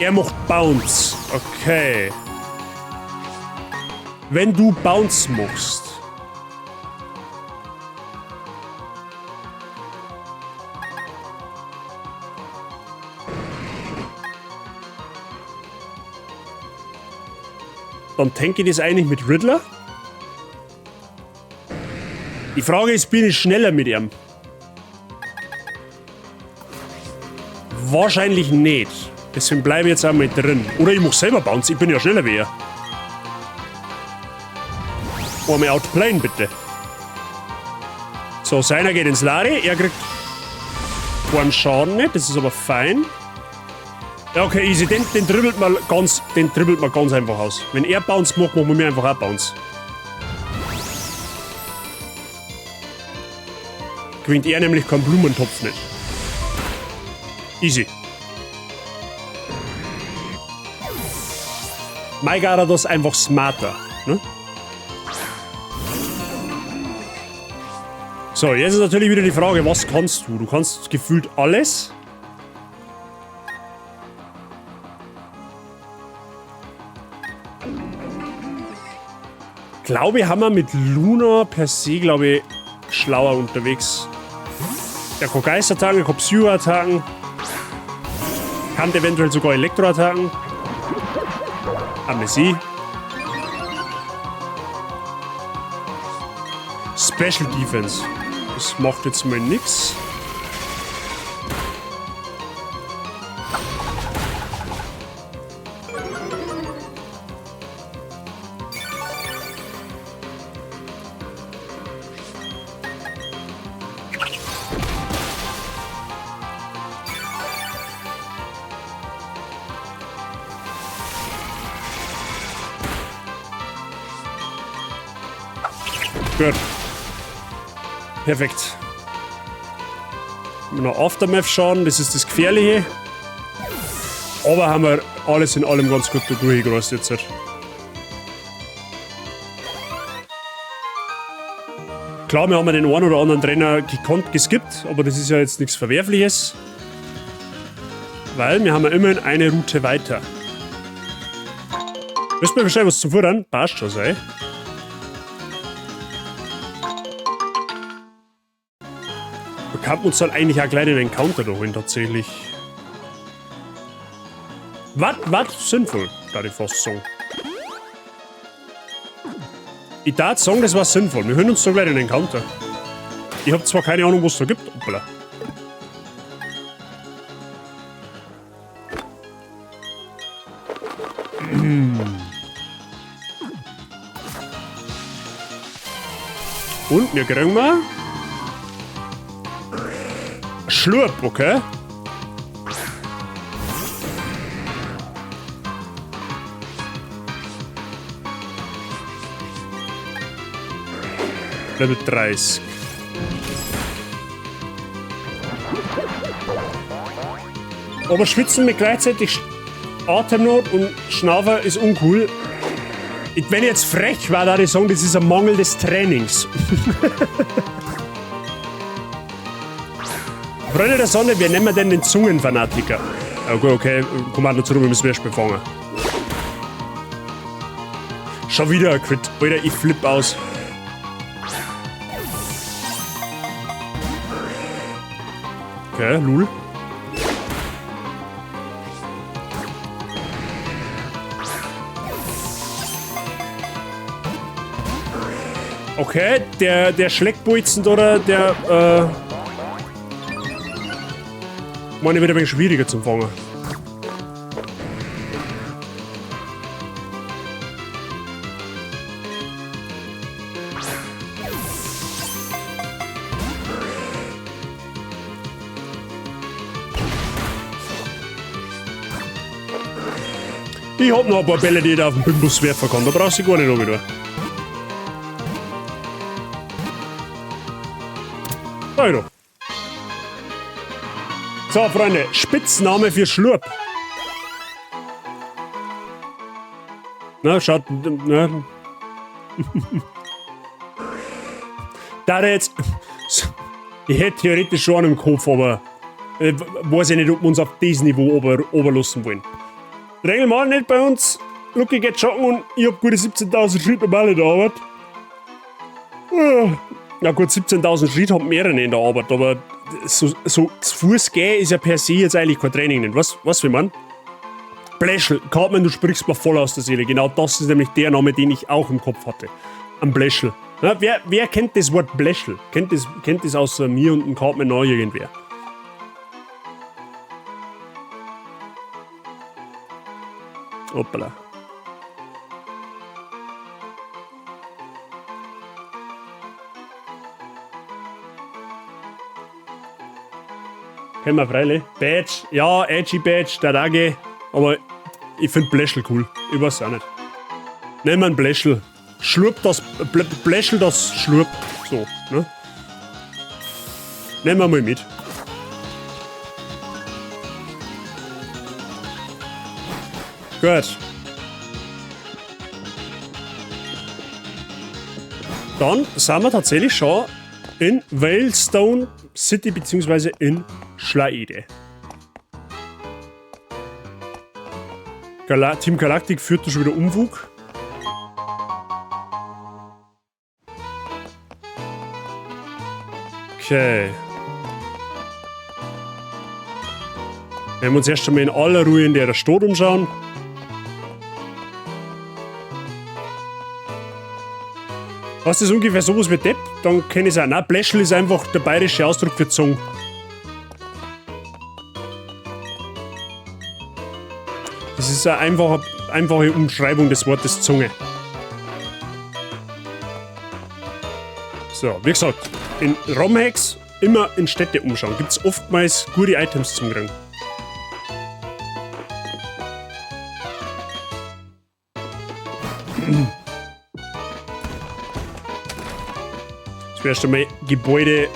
Er macht Bounce. Okay. Wenn du Bounce machst. Dann tanke ich das eigentlich mit Riddler. Die Frage ist, bin ich schneller mit ihm? Wahrscheinlich nicht. Deswegen bleibe ich jetzt einmal drin. Oder ich mach selber Bounce, ich bin ja schneller wie er. Einmal outplayen, bitte. So, seiner geht ins Lade. Er kriegt keinen Schaden nicht, das ist aber fein. Ja, okay, easy. Den dribbelt man ganz, den dribbelt man ganz einfach aus. Wenn er Bounce macht, machen wir einfach auch Bounce. Gewinnt er nämlich keinen Blumentopf nicht. Easy. Mein Garados einfach smarter. Ne? So, jetzt ist natürlich wieder die Frage, was kannst du? Du kannst gefühlt alles. Glaube ich, haben wir mit Luna per se, glaube ich, schlauer unterwegs. Der kann Geister-Attacken, der kann Psycho-Attacken. Kann eventuell sogar Elektro-Attacken. Amnesie. Special Defense. Das macht jetzt mal nix. Gut. Perfekt. Noch Aftermath-Schaden, das ist das Gefährliche. Aber haben wir alles in allem ganz gut da durchgereist jetzt. Klar, wir haben den einen oder anderen Trainer gekonnt geskippt, aber das ist ja jetzt nichts Verwerfliches. Weil wir haben ja immerhin eine Route weiter. Müssen wir wahrscheinlich was zum Futtern? Passt schon, sei. Wir könnten uns dann eigentlich auch gleich den Encounter da holen, tatsächlich. Was sinnvoll, da ich fast sagen. Ich darf sagen, das war sinnvoll. Wir hören uns da gleich den Encounter. Ich hab zwar keine Ahnung, was es da gibt. Hoppala. Und wir kriegen mal Schlurp, okay. Level 30. Aber schwitzen mit gleichzeitig Atemnot und Schnaufer ist uncool. Wenn ich jetzt frech war, da ich sagen, das ist ein Mangel des Trainings. Freunde der Sonne, wir nennen denn den Zungenfanatiker? Okay, okay, Kommando zurück, wir müssen erst befangen. Schon wieder ein Crit. Alter, ich flipp aus. Okay, lul. Okay, der Schleckbolzen oder der, meine wird ein wenig schwieriger zum Fangen. Ich hab noch ein paar Bälle, die ich da auf den Bimbus werfen kann. Da brauchst du gar nicht runter. Da. So, Freunde, Spitzname für Schlurp. Na, schaut, ne. Da jetzt. Ich hätte theoretisch schon einen im Kopf, aber ich weiß ich nicht, ob wir uns auf das Niveau oberlassen wollen. Drängel mal nicht bei uns. Lucky geht joggen und ich hab gute 17.000 Schritte normal in der Arbeit. Ja gut, 17.000 Schritte haben mehrere in der Arbeit, aber so zu Fuß gehen ist ja per se jetzt eigentlich kein Training nicht. Was will man? Bläschel, Cartman, du sprichst mir voll aus der Seele. Genau das ist nämlich der Name, den ich auch im Kopf hatte. Am Bläschel. Na, wer kennt das Wort Bläschel? Kennt das außer mir und dem Cartman noch irgendwer? Hoppala. Kennen wir freilich. Badge, ja, Edgy Badge, der Dage. Aber ich find Bläschel cool. Ich weiß auch nicht. Nehmen wir einen Bläschel. Schlurp das, Bläschel das Schlurp. So, ne? Nehmen wir mal mit. Gut. Dann sind wir tatsächlich schon in Veilstone City beziehungsweise in Schlaede. Team Galactic führt da schon wieder Unfug. Okay. Wir werden uns erst einmal in aller Ruhe in der Stadt umschauen. Was ist ungefähr sowas wie Depp? Dann kenn ich's auch. Nein, Bläschel ist einfach der bayerische Ausdruck für Zung. Das ist eine einfache Umschreibung des Wortes Zunge. So, wie gesagt, in ROM-Hacks immer in Städte umschauen. Gibt's oftmals gute Items zum Kriegen. Das erste Mal Gebäude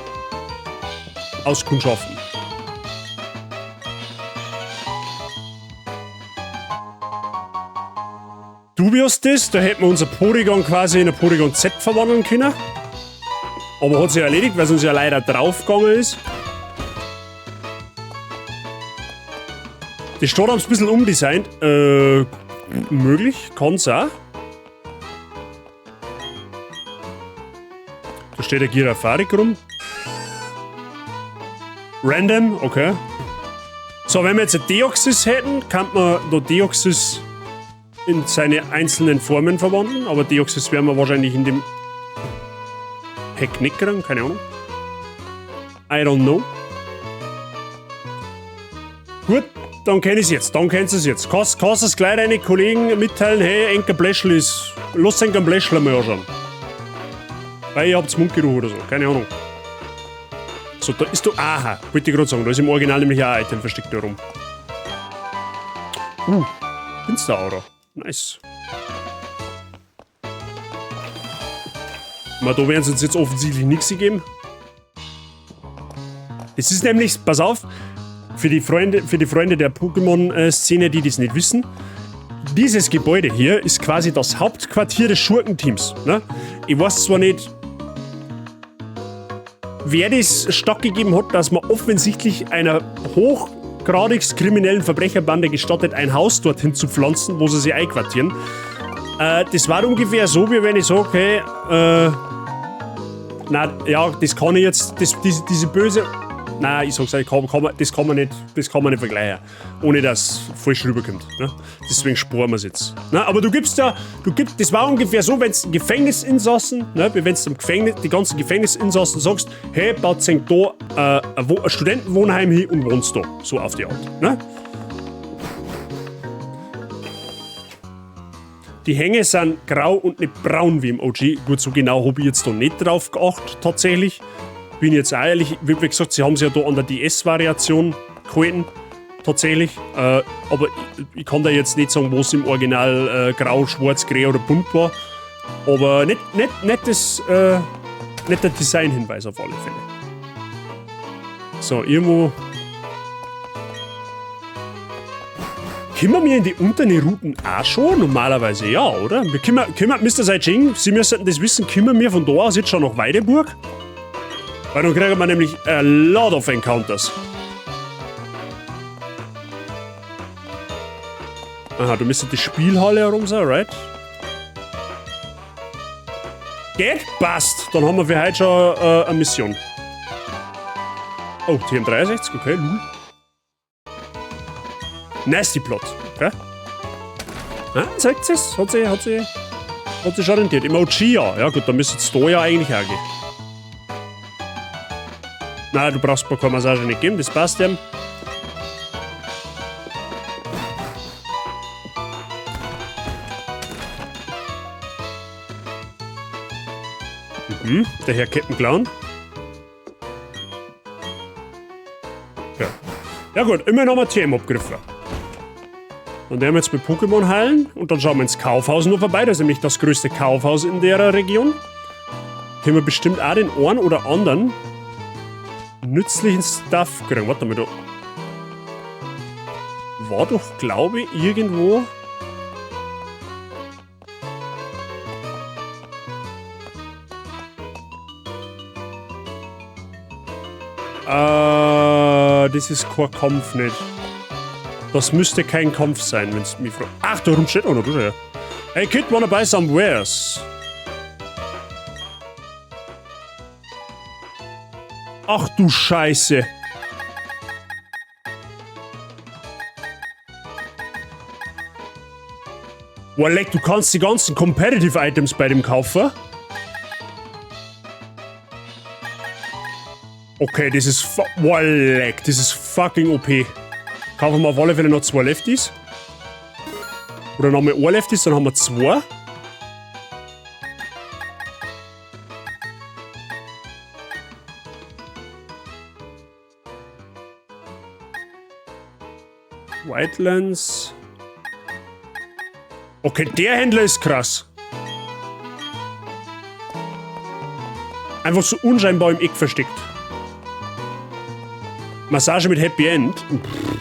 auskundschaften. Dubious das, da hätten wir unser Porygon quasi in ein Porygon Z verwandeln können. Aber hat sich erledigt, weil es uns ja leider draufgegangen ist. Die Stadt haben es ein bisschen umdesignt. Möglich, kann's auch. Da steht der Girafarig rum. Random, okay. So, wenn wir jetzt ein Deoxys hätten, kann man da Deoxys in seine einzelnen Formen verwandeln. Aber Deoxys werden wir wahrscheinlich in dem Pack nicht kriegen, keine Ahnung. I don't know. Gut, dann kenn ich's jetzt. Dann kennst du's jetzt. Kannst du's gleich deinen Kollegen mitteilen, hey, Enker Bläschel ist. Lass Enker Bläschel mal anschauen. Weil ihr habt's Mundgeruch oder so, keine Ahnung. So, da ist du. Aha, wollte ich grad sagen, da ist im Original nämlich auch ein Item versteckt da rum. Finster-Aura. Nice. Na, da werden sie uns jetzt offensichtlich nichts geben. Es ist nämlich, pass auf, für die Freunde der Pokémon-Szene, die das nicht wissen, dieses Gebäude hier ist quasi das Hauptquartier des Schurkenteams. Ne? Ich weiß zwar nicht, wer das stattgegeben hat, dass man offensichtlich einer hochgradig kriminellen Verbrecherbande gestattet, ein Haus dorthin zu pflanzen, wo sie sich einquartieren. Das war ungefähr so, wie wenn ich sage, okay, na, ja, das kann ich jetzt, das, diese böse, nein, ich sag's euch, das kann man nicht, das kann man nicht vergleichen, ohne dass falsch rüberkommt. Ne? Deswegen sparen wir's jetzt. Ne? Aber du gibst ja, du gibst, das war ungefähr so, wenn's Gefängnisinsassen, ne, wie wenn's dem Gefängnis, die ganzen Gefängnisinsassen sagst, hey, baut da ein Studentenwohnheim hin und wohnst da. So auf die Art. Ne? Die Hänge sind grau und nicht braun wie im OG. Gut, so genau hab ich jetzt da nicht drauf geachtet, tatsächlich. Bin jetzt auch ehrlich, wie gesagt, sie haben sich ja da an der DS-Variation gehalten, tatsächlich. Aber ich kann da jetzt nicht sagen, was im Original grau, schwarz, grey oder bunt war. Aber netter Design-Hinweis auf alle Fälle. So, irgendwo... Können wir in die unteren Routen auch schon? Normalerweise ja, oder? Wir können, Mister Saijing, Sie müssen das wissen, können wir von da aus jetzt schon nach Weideburg? Weil dann kriegen wir nämlich a lot of encounters. Aha, du müsstest die Spielhalle herum sein, right? Geht? Passt! Dann haben wir für heute schon eine Mission. Oh, TM63, okay, lul. Nasty Plot, okay? Ah, sagt sie's? Hat sie schon rentiert. Im OG ja. Ja gut, dann müsste es da ja eigentlich auch gehen. Nein, du brauchst mir keine Massage nicht geben, das passt ja. Mhm, der Herr Captain Clown. Ja. Ja gut, immerhin haben wir TM abgegriffen. Und werden wir jetzt mit Pokémon heilen und dann schauen wir ins Kaufhaus noch vorbei. Das ist nämlich das größte Kaufhaus in der Region. Können wir bestimmt auch den einen oder anderen nützlichen Stuff kriegen. Warte mal, da war doch, glaube ich, irgendwo... Das ist kein Kampf nicht. Das müsste kein Kampf sein, wenn's mich fragt. Ach, da rum steht auch noch, du ja. Hey Kid, wanna buy some wares? Ach du Scheiße. Boah, leck, du kannst die ganzen Competitive Items bei dem kaufen. Okay, das ist boah, leck, das ist fucking OP. Kaufen wir auf alle Fälle noch 2 Lefties. Oder noch mal 1 Lefties, dann haben wir 2. Wildlands. Okay, der Händler ist krass. Einfach so unscheinbar im Eck versteckt. Massage mit Happy End. Pff.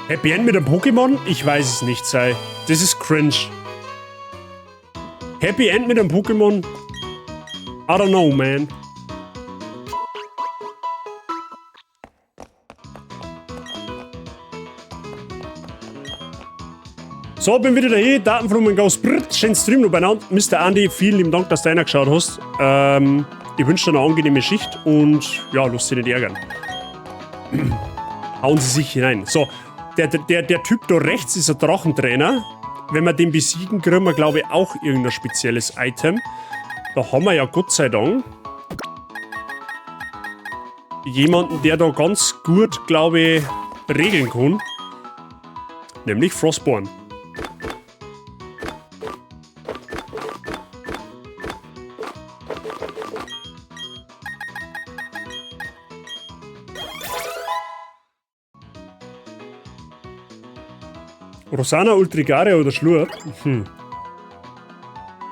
Happy End mit einem Pokémon? Ich weiß es nicht, sei. Das ist cringe. Happy End mit einem Pokémon? I don't know, man. So, bin wieder dahin. Datenvolumen goes brrrt. Schönen Stream noch beieinander. Mister Andy, vielen lieben Dank, dass du reingeschaut hast. Ich wünsche dir eine angenehme Schicht und ja, lass dich nicht ärgern. Hauen Sie sich hinein. So, der Typ da rechts ist ein Drachentrainer. Wenn wir den besiegen, kriegen wir, glaube ich, auch irgendein spezielles Item. Da haben wir ja Gott sei Dank jemanden, der da ganz gut, glaube ich, regeln kann. Nämlich Frostborn. Rossana, Ultrigaria oder Schlurp?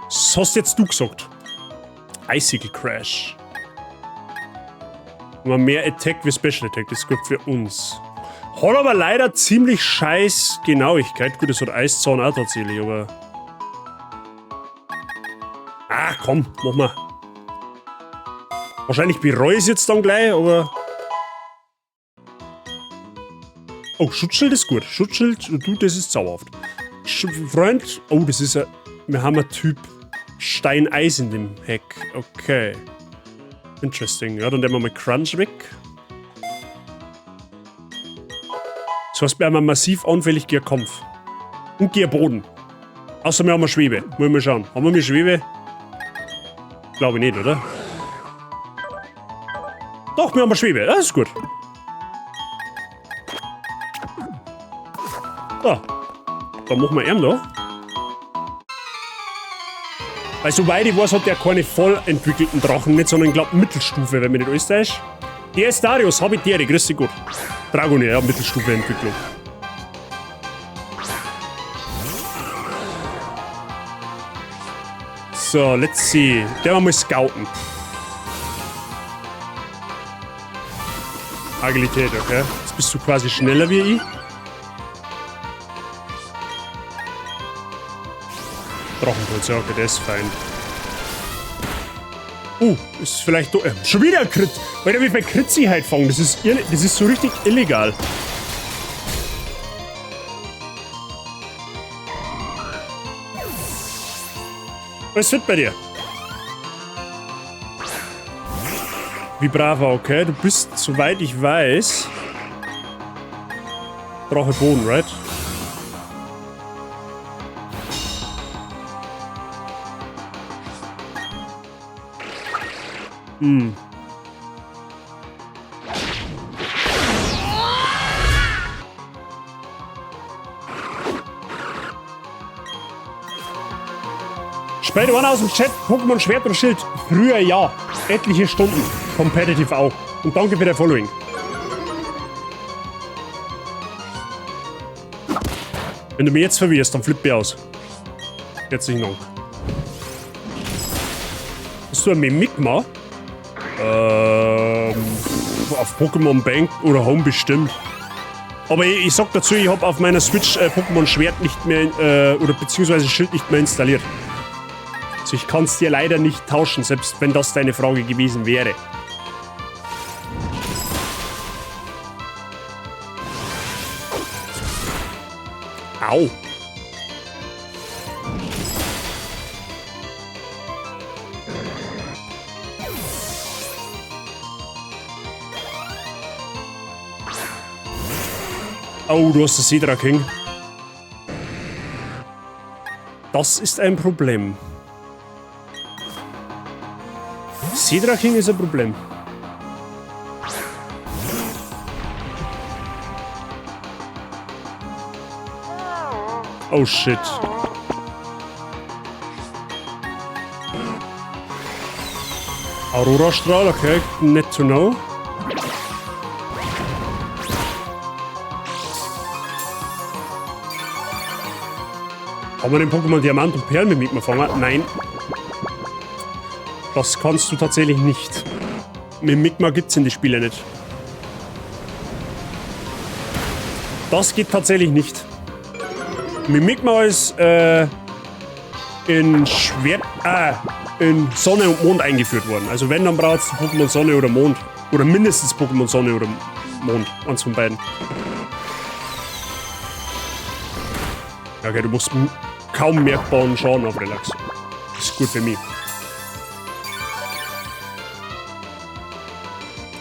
Das hast jetzt du gesagt. Icicle Crash. Haben wir mehr Attack wie Special Attack, das ist gut für uns. Hat aber leider ziemlich scheiß Genauigkeit. Gut, es hat Eiszahn auch tatsächlich, aber. Ah, komm, mach mal. Wahrscheinlich bereue ich es jetzt dann gleich, aber. Oh, Schutzschild ist gut. Schutzschild, du, das ist zauberhaft. Freund, oh, das ist ein. Wir haben ein Typ Stein-Eis in dem Heck. Okay. Interesting. Ja, dann nehmen wir mal Crunch weg. Das heißt, wir haben massiv anfällig gegen Kampf. Und gegen Boden. Außer wir haben eine Schwebe. Wollen wir mal schauen. Haben wir eine Schwebe? Glaube ich nicht, oder? Doch, wir haben eine Schwebe. Das ist gut. So. Dann machen wir ihn da. Weil soweit ich weiß, hat der keine voll entwickelten Drachen nicht, sondern glaub Mittelstufe, wenn mich nicht alles täuscht. Der ist Darius, hab ich dir, grüß dich Gott. Dragonir, ja, Mittelstufe-Entwicklung. So, let's see. Der mal scouten. Agilität, okay. Jetzt bist du quasi schneller wie ich. Drachenpulz, ja, okay, der ist fein. Ist vielleicht schon wieder ein Crit. Alter, wie viel Crits ich heute fangen. Das ist so richtig illegal. Was wird bei dir? Vibrava, okay. Du bist, soweit ich weiß, Drache Boden, right? Hm. Spielt einer aus dem Chat Pokémon Schwert und Schild? Früher ja. Etliche Stunden. Competitive auch. Und danke für der Following. Wenn du mich jetzt verwirrst, dann flipp ich aus. Herzlichen Dank. Bist du ein Mimigma? Auf Pokémon Bank oder Home bestimmt. Aber ich sag dazu, ich hab auf meiner Switch Pokémon Schwert nicht mehr, oder beziehungsweise Schild nicht mehr installiert. Also ich kann's dir leider nicht tauschen, selbst wenn das deine Frage gewesen wäre. Au. Oh, du hast das Seadra King. Das ist ein Problem. Seadra King ist ein Problem. Oh shit. Aurora-Strahl, okay, need to know. Haben wir den Pokémon Diamant und Perl mit mitgefangen? Nein. Das kannst du tatsächlich nicht. Mit Migma gibt's in die Spiele nicht. Das geht tatsächlich nicht. Mimigma ist in Schwert, in Sonne und Mond eingeführt worden. Also wenn, dann brauchst du Pokémon Sonne oder Mond. Oder mindestens Pokémon Sonne oder Mond. Eins von beiden. Okay, du musst kaum merkbaren Schaden auf Relax. Das ist gut für mich.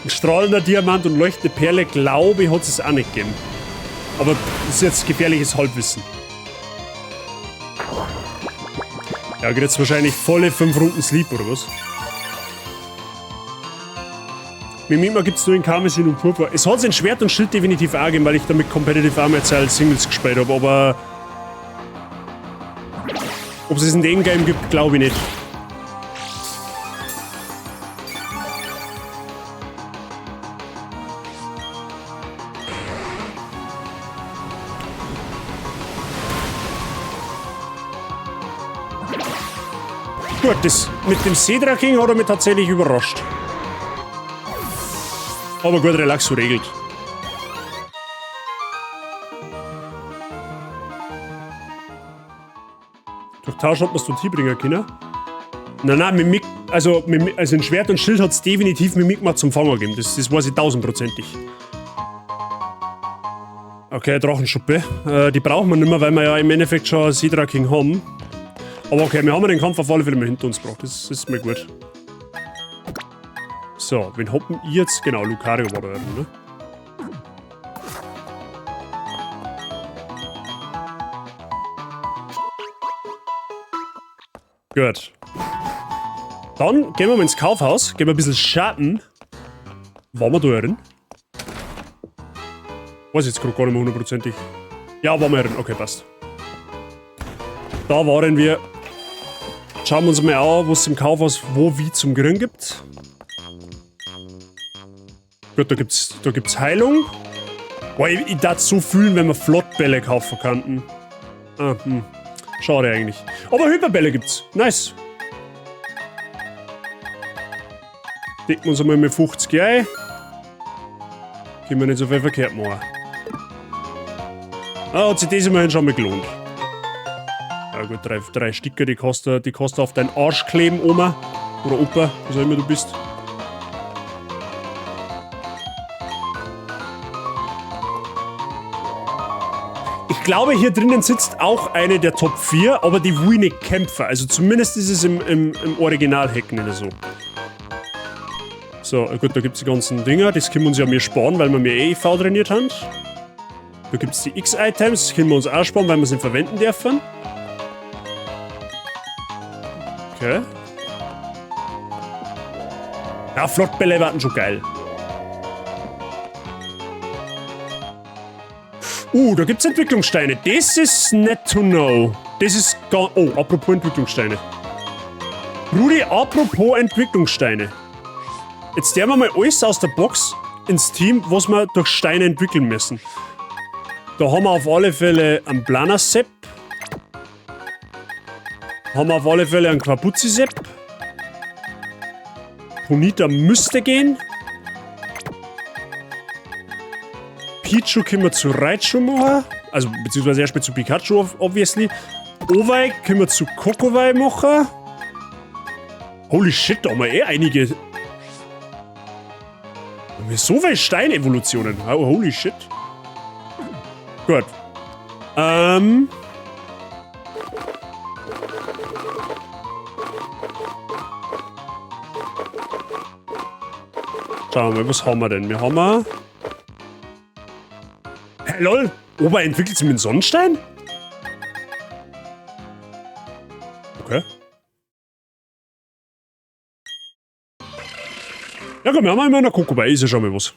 Ein strahlender Diamant und leuchtende Perle, glaube ich, hat es auch nicht gegeben. Aber das ist jetzt gefährliches Halbwissen. Ja, geht jetzt wahrscheinlich volle 5 Runden Sleep, oder was? Mimigma gibt's nur in Karmesin und Purpur. Es hat in Schwert und Schild definitiv auch gegeben, weil ich damit Competitive auch mal als Singles gespielt hab, aber ob es in dem Game gibt, glaube ich nicht. Gut, das mit dem Seedraking hat er mich tatsächlich überrascht. Aber gut, Relaxo regelt. Durch Tausch hat man es dorthin bringen können. Nein, nein, Mimik, also, Mimik, also ein Schwert und Schild hat es definitiv Mimikama zum Fangen gegeben. Das weiß ich tausendprozentig. Okay, Drachenschuppe. Die brauchen wir nicht mehr, weil wir ja im Endeffekt schon Seedraking haben. Aber okay, wir haben den Kampf auf alle Fälle mal hinter uns gebracht. Das ist mir gut. So, wen hoppen ich jetzt? Genau, Lucario war da oben, ne? Gut. Dann gehen wir mal ins Kaufhaus, gehen wir ein bisschen shoppen. Waren wir da drin? Weiß ich jetzt grad gar nicht mehr hundertprozentig. Ja, waren wir drin. Okay, passt. Da waren wir. Schauen wir uns mal an, was es im Kaufhaus wo wie zum Grün gibt. Gut, da gibt's Heilung. Boah, ich darf so fühlen, wenn wir Flottbälle kaufen könnten. Ah. Schade eigentlich. Aber Hyperbälle gibt's. Nice. Decken wir uns einmal mit 50 ein. Können wir nicht so viel verkehrt machen. Ah, hat sich das immerhin schon mal gelohnt. Ja gut, drei Sticker, die kannst du auf deinen Arsch kleben, Oma. Oder Opa, was auch immer du bist. Ich glaube, hier drinnen sitzt auch eine der Top 4, aber die will nicht kämpfen. Also zumindest ist es im Original-Hack nicht so. So, gut, da gibt's die ganzen Dinger. Das können wir uns ja mehr sparen, weil wir mehr EV trainiert haben. Da gibt's die X-Items, das können wir uns auch sparen, weil wir sie nicht verwenden dürfen. Okay. Ja, Flottbälle werden schon geil. Da gibt's Entwicklungssteine. Das ist nett to know. Das ist gar... Oh, apropos Entwicklungssteine. Rudi, apropos Entwicklungssteine. Jetzt nehmen wir mal alles aus der Box ins Team, was wir durch Steine entwickeln müssen. Da haben wir auf alle Fälle einen Planasepp. Haben wir auf alle Fälle einen Quaputzi-Sepp. Ponita müsste gehen. Pichu können wir zu Raichu machen. Also, beziehungsweise erstmal zu Pikachu, obviously. Owei können wir zu Kokowei machen. Holy shit, da haben wir eh einige. Haben wir so viele Steinevolutionen. Oh, holy shit. Gut. Schauen wir mal, was haben wir denn? Wir haben mal. Hä, lol! Ober entwickelt sich mit dem Sonnenstein? Okay. Ja komm, wir haben immer eine Kokowei, ist ja schon mal was.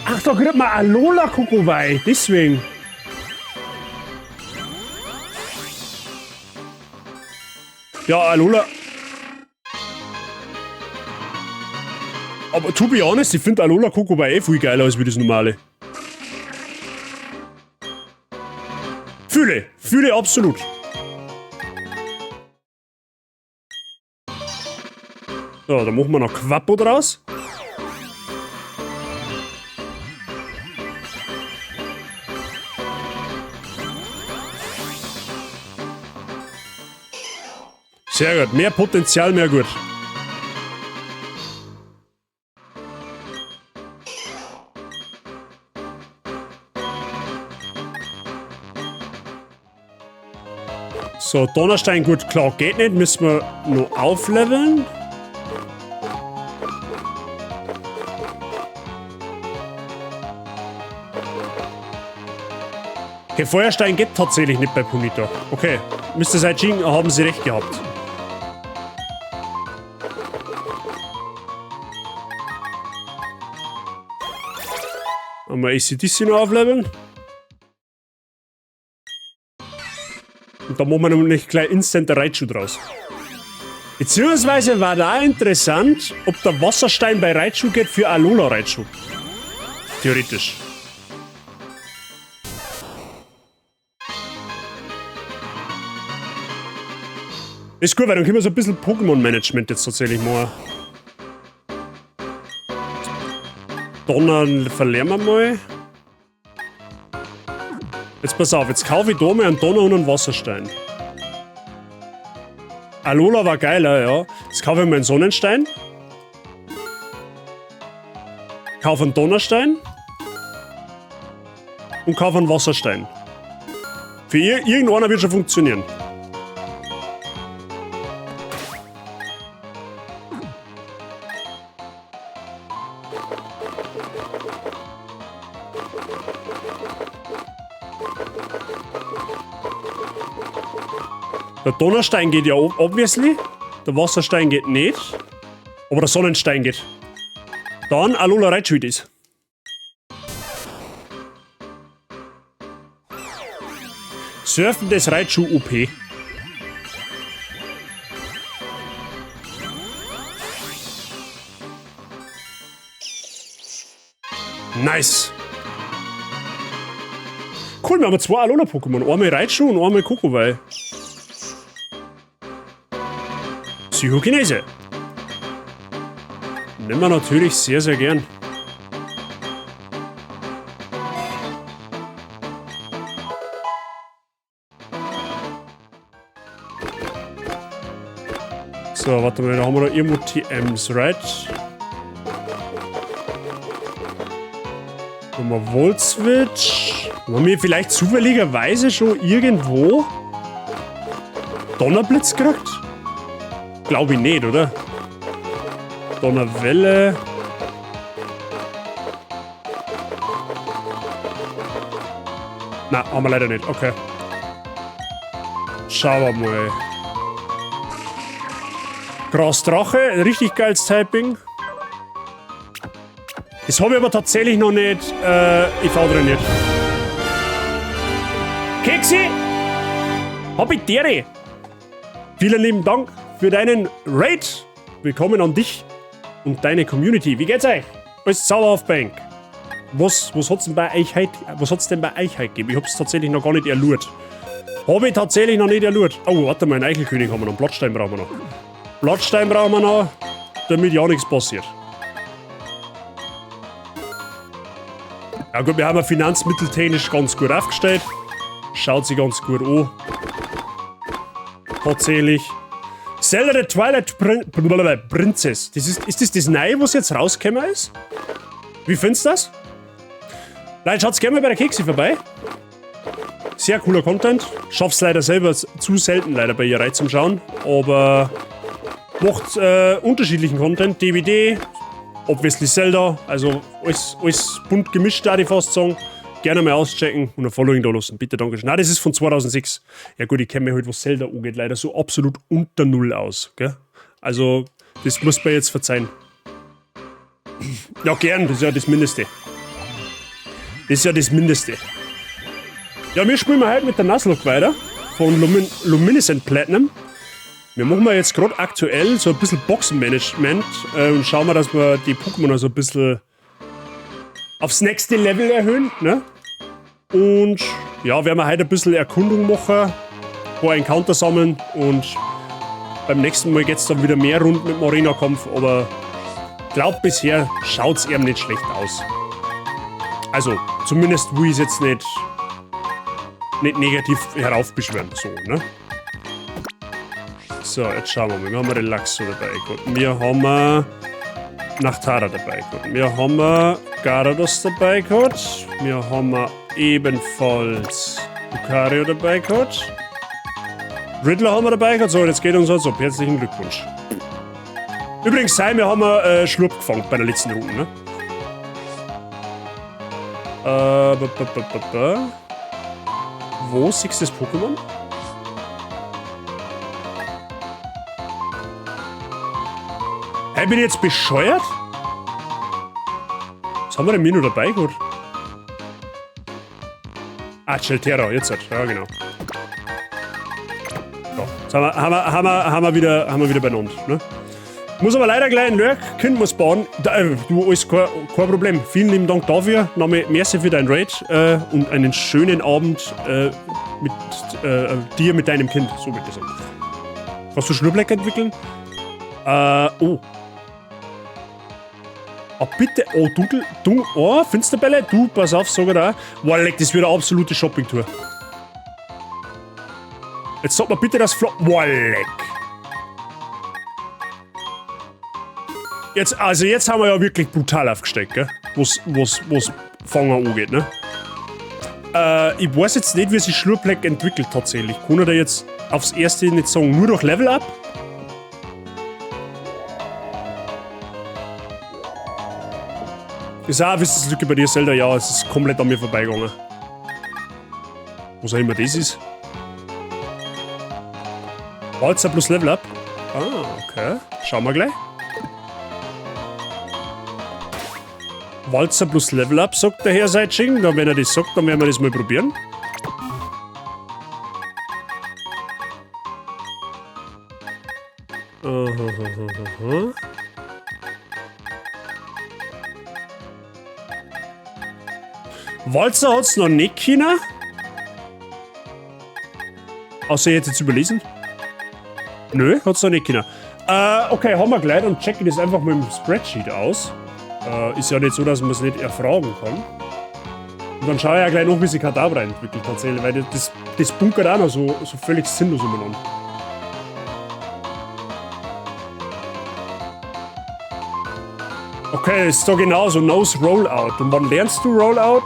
Ach, da kriegt man Alola Kokowei, deswegen. Ja, Alola. Aber to be honest, ich find Alola Kokowei eh viel geiler als wie das normale. Fühle, fühle absolut. So, da machen wir noch Quappo draus. Sehr gut, mehr Potenzial, mehr gut. So, Donnerstein, gut, klar, geht nicht. Müssen wir noch aufleveln. Okay, Feuerstein geht tatsächlich nicht bei Ponita. Okay, Mister Saijin, haben Sie recht gehabt. Haben wir ACDC noch aufleveln? Und da machen wir nämlich gleich instant der Raichu draus. Beziehungsweise war da interessant, ob der Wasserstein bei Raichu geht für Alola Raichu. Theoretisch. Ist gut, weil dann können wir so ein bisschen Pokémon-Management jetzt tatsächlich machen. Donner verlieren wir mal. Jetzt pass auf, jetzt kaufe ich da mal einen Donner und einen Wasserstein. Alola war geiler, ja. Jetzt kaufe ich mal einen Sonnenstein. Kaufe einen Donnerstein. Und kaufe einen Wasserstein. Für irgendeiner wird schon funktionieren. Der Donnerstein geht ja obviously. Der Wasserstein geht nicht. Aber der Sonnenstein geht. Dann Alola Raichu ist. Surfen des Raichu OP. Nice. Cool, wir haben zwei Alola-Pokémon. Einmal Raichu und einmal Kokowei. Psychokinese. Nehmen wir natürlich sehr, sehr gern. So, warte mal, da haben wir noch irgendwo TMs, right? Haben wir Volt Switch. Haben wir vielleicht zufälligerweise schon irgendwo Donnerblitz gekriegt? Glaube ich nicht, oder? Donnerwelle. Na, haben wir leider nicht. Okay. Schauen wir mal. Grasdrache, richtig geiles Typing. Das habe ich aber tatsächlich noch nicht IV trainiert. Keksi! Hab ich dere! Vielen lieben Dank für deinen Raid. Willkommen an dich und deine Community. Wie geht's euch? Alles sauber auf Bank. Was hat's denn bei euch heute, was hat's denn bei euch heute gegeben? Ich hab's tatsächlich noch gar nicht erlurt. Hab ich tatsächlich noch nicht erlurt. Oh, warte mal, einen Eichelkönig haben wir noch. Einen Blattstein brauchen wir noch. Blattstein brauchen wir noch, damit ja nichts passiert. Ja gut, wir haben ja finanzmitteltechnisch ganz gut aufgestellt. Schaut sich ganz gut an. Tatsächlich. Zelda the Twilight Princess. Das ist das das Neue, was jetzt rausgekommen ist? Wie findest du das? Leute, schaut's gerne mal bei der Keksi vorbei. Sehr cooler Content. Schaff's leider selber zu selten leider bei ihr rein zum Schauen. Aber macht unterschiedlichen Content. DVD, obviously Zelda. Also alles bunt gemischt, da ich fast sagen. Gerne mal auschecken und ein Following da lassen. Bitte, danke schön. Nein, das ist von 2006. Ja gut, ich kenne mich halt, was Zelda angeht, leider so absolut unter Null aus. Gell? Also, das muss man jetzt verzeihen. Ja, gern, das ist ja das Mindeste. Das ist ja das Mindeste. Ja, wir spielen mal heute mit der Nuzlocke weiter. Von Luminescent Platinum. Wir machen mal jetzt gerade aktuell so ein bisschen Boxenmanagement und schauen mal, dass wir die Pokémon so ein bisschen aufs nächste Level erhöhen, ne? Und ja, werden wir heute ein bisschen Erkundung machen, ein paar Encounter sammeln und beim nächsten Mal geht's dann wieder mehr rund mit dem Arena-Kampf, aber ich glaub, bisher schaut's eben nicht schlecht aus. Also, zumindest will ich's jetzt nicht negativ heraufbeschwören, so, ne? So, jetzt schauen wir mal. Wir haben Relaxo dabei gehabt. Wir haben Nachtara dabei gehabt. Wir haben Garados dabei gehabt. Wir haben ebenfalls Lucario dabei gehabt. Riddler haben wir dabei gehabt. So, jetzt geht uns also ab. Herzlichen Glückwunsch. Übrigens, sei, wir haben Schlurp gefangen bei der letzten Runde, ne? Wo siehst du das Pokémon? Hey, bin ich jetzt bescheuert? Was haben wir denn mir nur dabei gehabt? Ah, Chelterra, jetzt halt. Ja, genau. So, jetzt haben wir wieder benannt, ne? Muss aber leider gleich ein Lurk, Kind muss bauen. Da, du, alles kein Problem. Vielen lieben Dank dafür. Name, merci für dein Raid und einen schönen Abend mit dir, mit deinem Kind. So würde ich sagen. Kannst du Schlurpleck entwickeln? Oh. Ah, bitte. Oh, dunkel. Oh, Finsterbälle. Du, pass auf, sag da. Boah, leck, das wird eine absolute Shoppingtour. Jetzt sag mal bitte das Flop. Boah, leck. Jetzt, also jetzt haben wir ja wirklich brutal aufgesteckt, gell? Was Fangen angeht, ne? Ich weiß jetzt nicht, wie sich Schlurpleck entwickelt tatsächlich. Kann er da jetzt aufs erste nicht sagen, nur durch Level Up? Ist auch eine Wissenslücke bei dir, Zelda. Ja, es ist komplett an mir vorbeigegangen. Was auch immer das ist. Walzer plus Level Up. Ah, okay. Schauen wir gleich. Walzer plus Level Up, sagt der Herr Seitsching. Dann, wenn er das sagt, dann werden wir das mal probieren. Aha. Walzer hat's noch nicht können. Außer jetzt überlesen. Nö, hat's noch nicht können. Okay, haben wir gleich. Dann checken das einfach mit dem Spreadsheet aus. Ist ja nicht so, dass man es nicht erfragen kann. Und dann schaue ich ja gleich noch, wie sich Kadabra entwickelt tatsächlich, weil das bunkert auch noch so völlig sinnlos umeinander. Okay, ist da genauso. Nose Rollout. Und wann lernst du Rollout?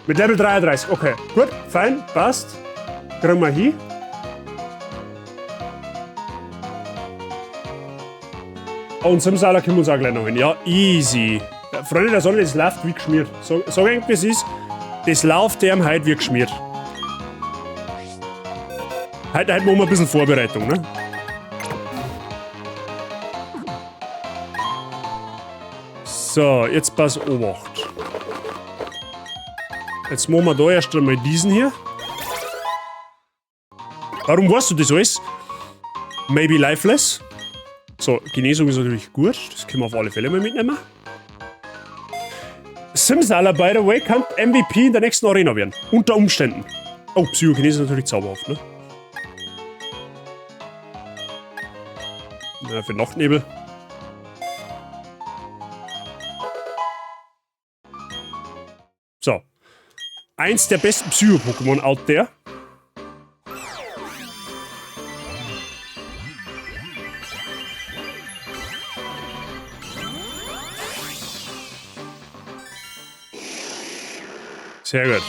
Mit Level 33. Okay, gut, fein, passt. Kriegen wir hin. Und Simsala können wir uns auch gleich noch hin. Ja, easy. Ja, Freunde der Sonne, das läuft wie geschmiert. Sag irgendwie, es ist, das läuft dem heute wie geschmiert. Heute machen wir ein bisschen Vorbereitung, ne? So, jetzt pass Obacht. Jetzt machen wir da erst einmal diesen hier. Warum weißt du das alles? Maybe lifeless. So, Genesung ist natürlich gut. Das können wir auf alle Fälle mal mitnehmen. Simsala, by the way, kann MVP in der nächsten Arena werden. Unter Umständen. Oh, Psychokinese ist natürlich zauberhaft, ne? Na, für Nachtnebel. So. Eins der besten Psycho-Pokémon out there. Sehr gut.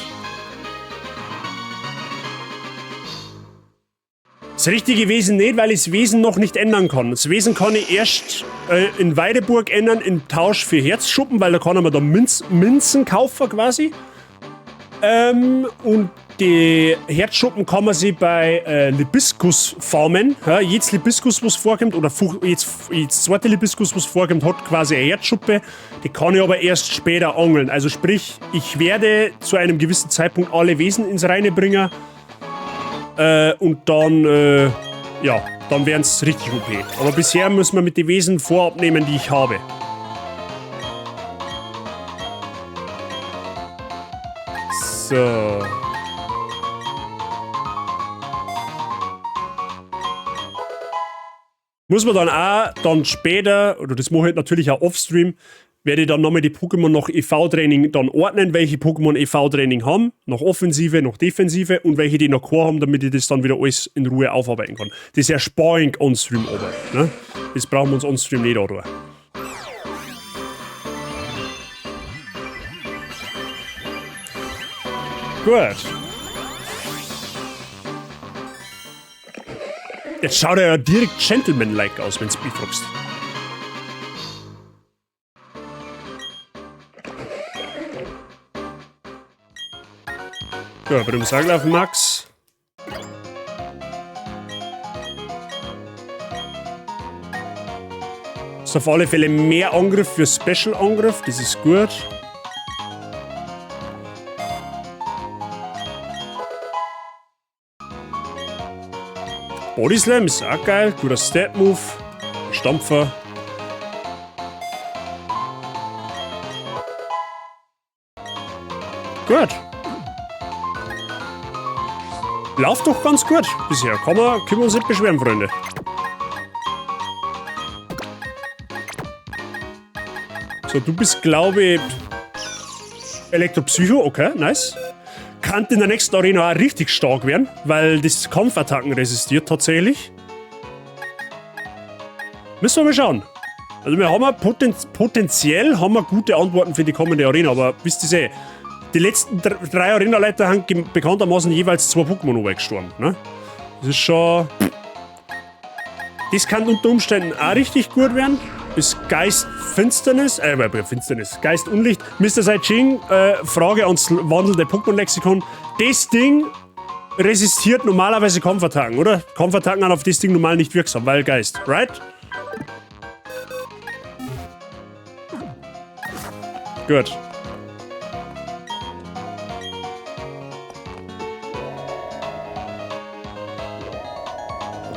Das richtige Wesen nicht, weil ich das Wesen noch nicht ändern kann. Das Wesen kann ich erst in Weideburg ändern, im Tausch für Herzschuppen, weil da kann man da Münzen kaufen quasi. Und die Herzschuppen kann man sich bei Libiskus farmen. Ja, jedes Libiskus, was vorkommt, oder jedes zweite Libiskus, was vorkommt, hat quasi eine Herzschuppe. Die kann ich aber erst später angeln. Also sprich, ich werde zu einem gewissen Zeitpunkt alle Wesen ins Reine bringen. Und dann, ja, dann wären's richtig OP. Aber bisher müssen wir mit den Wesen vorab nehmen, die ich habe. So. Muss man dann auch dann später, oder das mache ich natürlich auch offstream, werde ich dann nochmal die Pokémon nach EV-Training dann ordnen, welche Pokémon EV-Training haben, nach Offensive, nach Defensive und welche die noch kein haben, damit ich das dann wieder alles in Ruhe aufarbeiten kann. Das ist ja Sparring on-Stream aber, ne? Das brauchen wir uns on-Stream nicht antun. Gut. Jetzt schaut er ja direkt gentleman-like aus, wenn's mich fragst. Ja, bei dem Saglaufen, Max. Ist auf alle Fälle mehr Angriff für Special-Angriff, das ist gut. Body Slam ist auch geil, guter Step-Move, Stampfer. Gut. Läuft doch ganz gut bisher. Kann man, können wir uns nicht beschweren, Freunde. So, du bist, glaube ich, Elektropsycho. Okay, nice. Kann in der nächsten Arena auch richtig stark werden, weil das Kampfattacken resistiert tatsächlich. Müssen wir mal schauen. Also wir haben potenziell haben wir gute Antworten für die kommende Arena, aber wisst ihr eh, die letzten drei Arenaleiter haben bekanntermaßen jeweils 2 Pokémon gestorben. Ne? Das ist schon... Das kann unter Umständen auch richtig gut werden. Ist Geist Finsternis, Finsternis, Geist Unlicht. Mr. Sai Ching, Frage ans wandelnde Pokémon-Lexikon. Das Ding resistiert normalerweise Kampfattacken, oder? Kampfattacken sind auf das Ding normal nicht wirksam, weil Geist, right? Gut.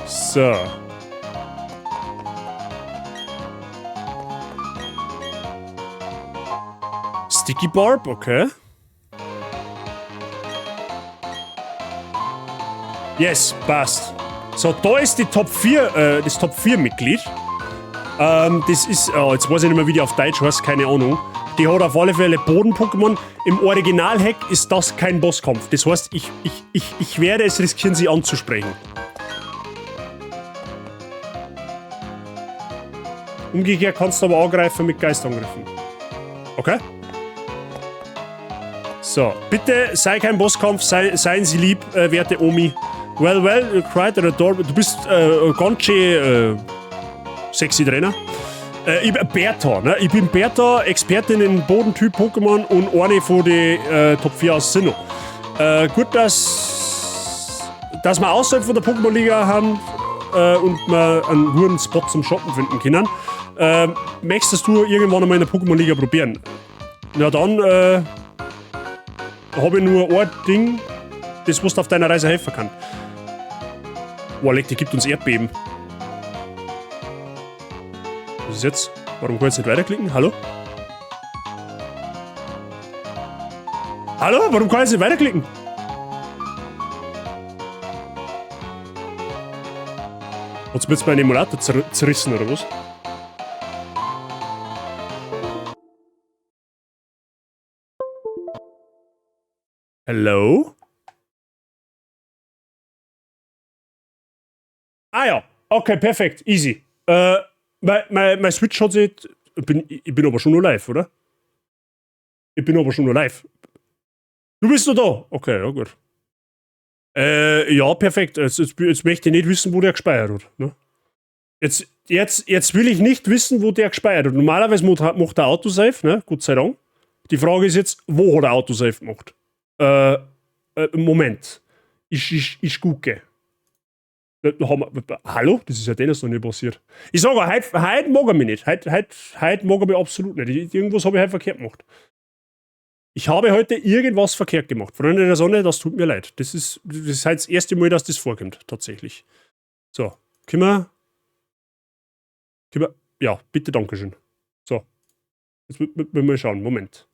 So. Sticky Barb, okay. Yes, passt. So, da ist die Top 4, das Top 4 Mitglied. Das ist, oh, jetzt weiß ich nicht mehr, wie die auf Deutsch heißt, keine Ahnung. Die hat auf alle Fälle Boden-Pokémon. Im Original-Hack ist das kein Bosskampf. Das heißt, ich werde es riskieren, sie anzusprechen. Umgekehrt kannst du aber angreifen mit Geistangriffen. Okay. So, bitte sei kein Bosskampf, seien Sie lieb, werte Omi. Well, well, you cried at a door. Du bist ganz schön sexy Trainer. Ich bin Bertha, ne? Ich bin Bertha, Expertin in Bodentyp Pokémon und eine von den Top 4 aus Sinnoh. Gut, dass wir außerhalb von der Pokémon-Liga haben und wir einen guten Spot zum Shoppen finden können. Möchtest du irgendwann einmal in der Pokémon-Liga probieren? Na dann, habe ich nur ein Ding, das was auf deiner Reise helfen kann. Boah, leck, die gibt uns Erdbeben. Was ist jetzt? Warum kann ich jetzt nicht weiterklicken? Hallo? Hallo? Warum kann ich jetzt nicht weiterklicken? Hat's mir jetzt meinen Emulator zerrissen oder was? Hello? Ah ja, okay, perfekt, easy. Mein Switch hat sich... Ich bin aber schon noch live, oder? Ich bin aber schon noch live. Du bist noch da? Okay, ja gut. Ja, perfekt. Jetzt möchte ich nicht wissen, wo der gespeichert hat. Ne? Jetzt will ich nicht wissen, wo der gespeichert hat. Normalerweise macht der Autosave, ne? Gott sei Dank. Die Frage ist jetzt, wo hat er Autosave gemacht? Moment. Ich gucke. Hallo? Das ist ja denen noch nicht passiert. Ich sage, heute mag er mich nicht. Heute mag er mich absolut nicht. Irgendwas habe ich heute verkehrt gemacht. Ich habe heute irgendwas verkehrt gemacht. Freunde der Sonne, das tut mir leid. Das ist halt das erste Mal, dass das vorkommt, tatsächlich. So, können wir... Ja, bitte, dankeschön. So. Jetzt müssen wir mal schauen. Moment.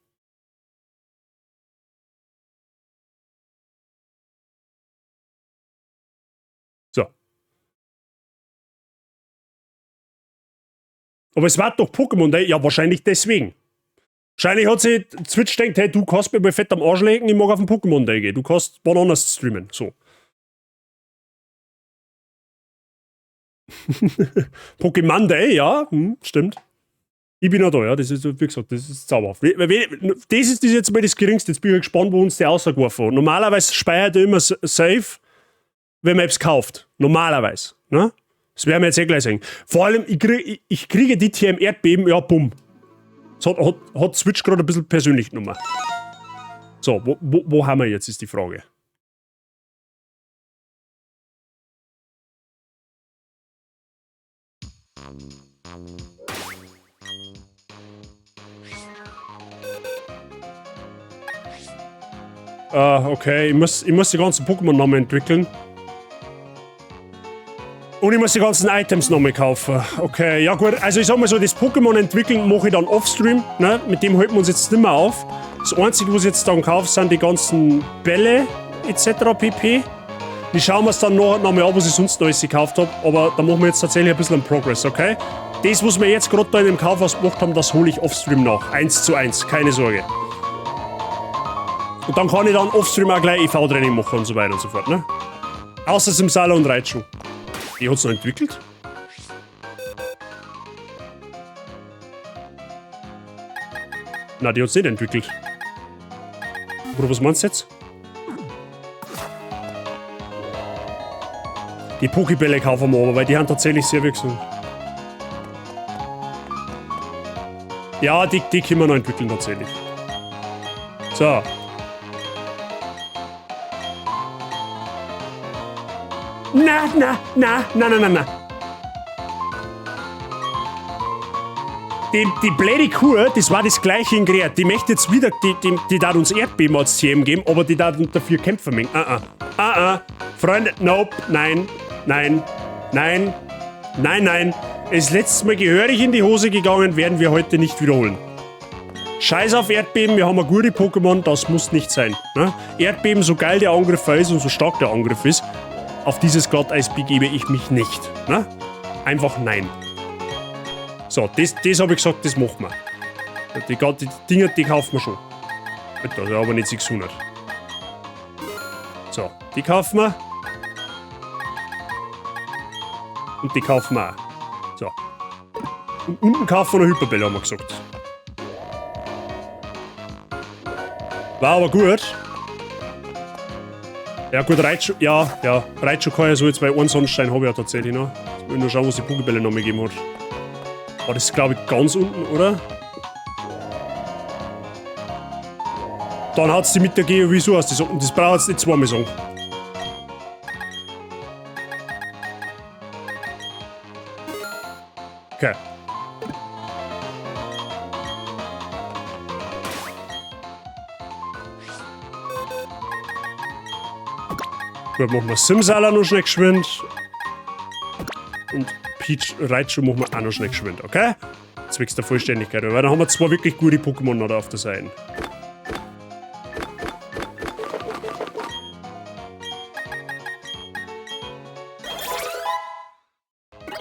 So. Aber es war doch Pokémon Day. Ja, wahrscheinlich deswegen. Wahrscheinlich hat sich Twitch gedacht, hey, du kannst mir mal fett am Arsch legen, ich mag auf den Pokémon Day gehen. Du kannst wann anders streamen. So. Pokémon Day, ja, stimmt. Ich bin auch da, ja, das ist, wie gesagt, das ist zauberhaft. Das ist jetzt mal das Geringste. Jetzt bin ich gespannt, wo uns der rausgeworfen hat. Normalerweise speichert er immer safe, wenn man etwas kauft. Normalerweise. Ne? Das werden wir jetzt eh gleich sehen. Vor allem, ich kriege die TM Erdbeben, ja, bumm. Das hat Switch gerade ein bisschen persönlich genommen. So, wo haben wir jetzt, ist die Frage. Okay, ich muss die ganzen Pokémon nochmal entwickeln. Und ich muss die ganzen Items nochmal kaufen. Okay, ja gut, also ich sag mal so, das Pokémon entwickeln mache ich dann offstream, ne? Mit dem halten wir uns jetzt nicht mehr auf. Das Einzige, was ich jetzt dann kaufe, sind die ganzen Bälle etc. pp. Die schauen wir uns dann noch mal an, was ich sonst Neues gekauft habe. Aber da machen wir jetzt tatsächlich ein bisschen einen Progress, okay? Das, was wir jetzt gerade da in dem Kaufhaus gemacht haben, das hole ich offstream nach. 1:1, keine Sorge. Und dann kann ich dann offstream auch gleich EV-Training machen und so weiter und so fort, ne? Außer Simsala und Raichu. Die hat's noch entwickelt? Na, die hat's nicht entwickelt. Oder was meinst du jetzt? Die Pokébälle kaufen wir aber, weil die haben tatsächlich sehr wirksam. Ja, die können wir noch entwickeln tatsächlich. So. Na, na, na, na, na, na, na. Die blöde Kuh, das war das gleiche in Gerät. Die möchte jetzt wieder, die darf uns Erdbeben als TM geben, aber die darf dafür kämpfen müssen. Ah, ah. Ah, ah. Freunde, nope, nein, nein, nein, nein, nein. Das letzte Mal gehörig in die Hose gegangen, werden wir heute nicht wiederholen. Scheiß auf Erdbeben, wir haben eine gute Pokémon, das muss nicht sein. Ne? Erdbeben, so geil der Angriff ist und so stark der Angriff ist, auf dieses Glatteis begebe ich mich nicht. Ne? Einfach nein. So, das hab ich gesagt, das machen wir. Die Dinger, die kaufen wir schon. Alter, das ist aber nicht 600. So, die kaufen wir. Und die kaufen wir auch. So. Und unten kaufen wir noch Hyperbälle, haben wir gesagt. War aber gut. Ja gut, Raichu, ja, ja. Raichu kann ja so jetzt, weil einen Sonnenstein habe ich ja tatsächlich noch. Jetzt muss ich nur schauen, was die Pokébälle noch mal gegeben hat. War das, glaub ich, ganz unten, oder? Dann hat's die mit der Geo wieso aus, das, das braucht jetzt nicht zweimal sagen. Okay. Gut, machen wir Simsala noch schnell geschwind. Und Peach Raichu machen wir auch noch schnell geschwind, okay? Zwecks der Vollständigkeit, weil dann haben wir zwei wirklich gute Pokémon noch da auf der Seite.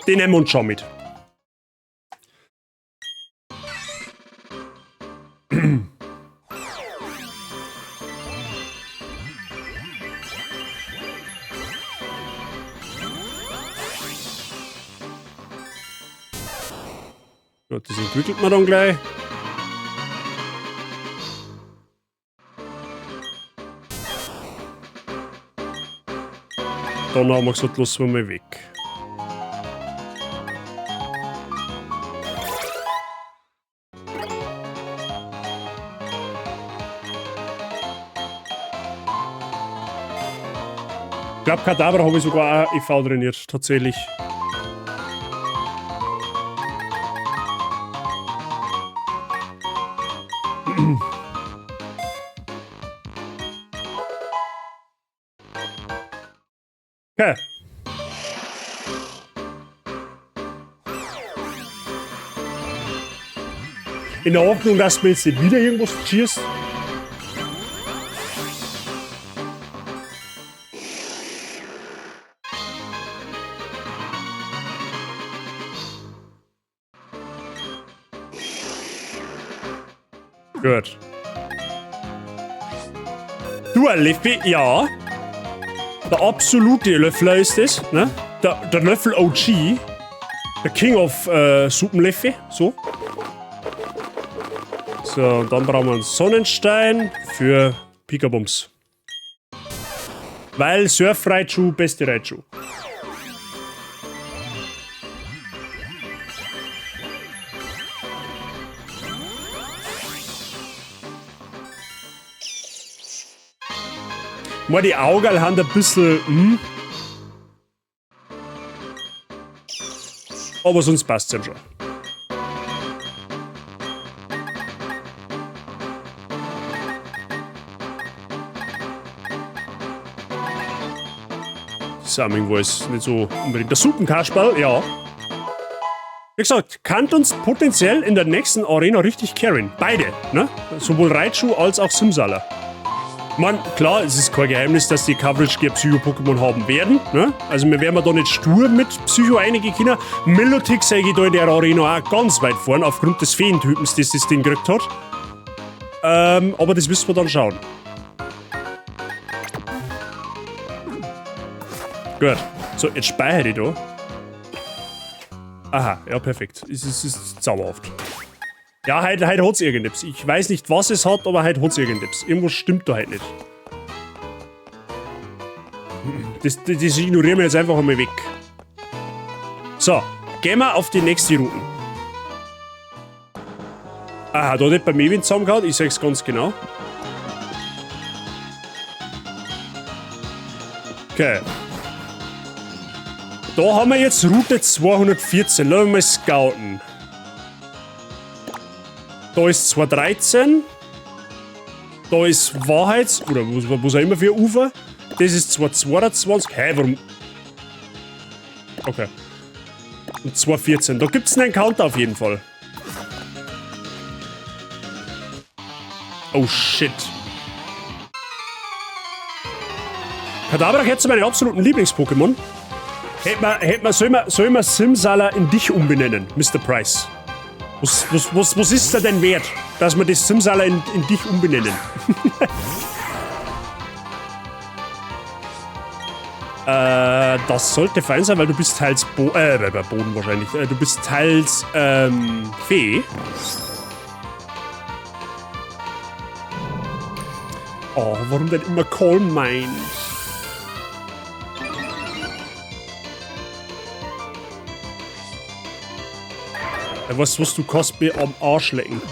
Den nehmen wir uns schon mit. Gut, das entwickelt man dann gleich. Dann haben wir gesagt, lassen wir mal weg. Ich glaub, Kadabra habe ich sogar auch EV trainiert, tatsächlich. Okay. In der Hoffnung, dass mir jetzt nicht wieder irgendwas schießt. Gut. Du, Leffi, ja. Der absolute Löffler ist es, ne? Der Löffel OG. Der King of Suppenleffi, so. So, und dann brauchen wir einen Sonnenstein für Pikabums. Weil Surf Raichu, beste Raichu. Mal die Augen haben ein bisschen? Aber sonst passt's ihm schon. Samming war es nicht so unbedingt. Der Suppenkasperl, ja. Wie gesagt, kann uns potenziell in der nächsten Arena richtig carryen. Beide, ne? Sowohl Raichu als auch Simsala. Man, klar, es ist kein Geheimnis, dass die Coverage Gear Psycho-Pokémon haben werden. Ne? Also wir werden da nicht stur mit Psycho einige können. Milotic sehe ich da in der Arena auch ganz weit vorn, aufgrund des Feentypens, das das Ding gekriegt hat. Aber das müssen wir dann schauen. Gut. So, jetzt speichere ich da. Aha, ja, perfekt. Es ist zauberhaft. Ja, heute hat's irgendetwas. Ich weiß nicht, was es hat, aber heute hat's irgendetwas. Irgendwas stimmt da heute nicht. Das ignorieren wir jetzt einfach einmal weg. So, gehen wir auf die nächste Route. Aha, da hat bei mir wen zusammengehauen, ich sag's ganz genau. Okay. Da haben wir jetzt Route 214. Lassen wir mal scouten. Da ist 213. Da ist Wahrheits... Oder was auch immer für Ufer. Das ist 222. Hä, warum... Okay. Und 214. Da gibt's einen Encounter auf jeden Fall. Oh shit. Kadabra gehört zu meinen absoluten Lieblings-Pokémon. Soll man Simsala in dich umbenennen, Mr. Price? Was ist da denn wert, dass wir das Simsala in dich umbenennen? Das sollte fein sein, weil du bist teils Boden wahrscheinlich. Du bist teils Fee. Oh, warum denn immer Calm Mind? Weißt du was, du kannst mir am Arsch lecken.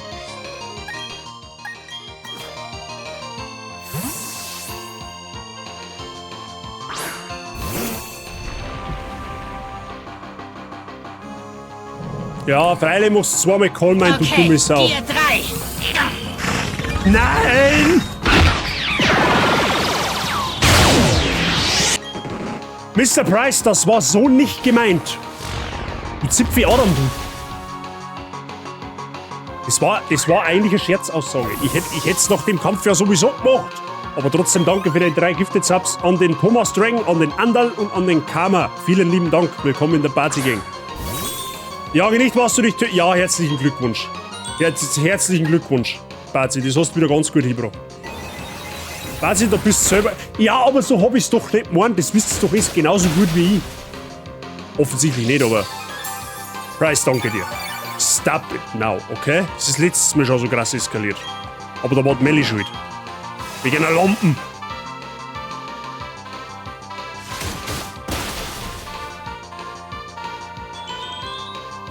Ja, freilich musst du zweimal Calm Mind, du dumme Sau. Ihr drei. Nein! Mr. Price, das war so nicht gemeint. Du Zipfi Adam, du. Das war eigentlich eine Scherzaussage. Ich hätte es nach dem Kampf ja sowieso gemacht. Aber trotzdem danke für die 3 Gifted Subs an den Thomas Dragon, an den Andal und an den Karma. Vielen lieben Dank. Willkommen in der Party Gang. Ja, nicht warst du nicht. Ja, herzlichen Glückwunsch. Herzlichen Glückwunsch, Bazi. Das hast du wieder ganz gut hingebracht. Bazi, da bist du selber. Ja, aber so hab ich's doch nicht gemeint. Das wisst ihr doch jetzt genauso gut wie ich. Offensichtlich nicht, aber. Price, danke dir. Stop it now, okay? Das ist letztes Mal schon so krass eskaliert. Aber da war die Melli schuld. Wegen einer Lampen.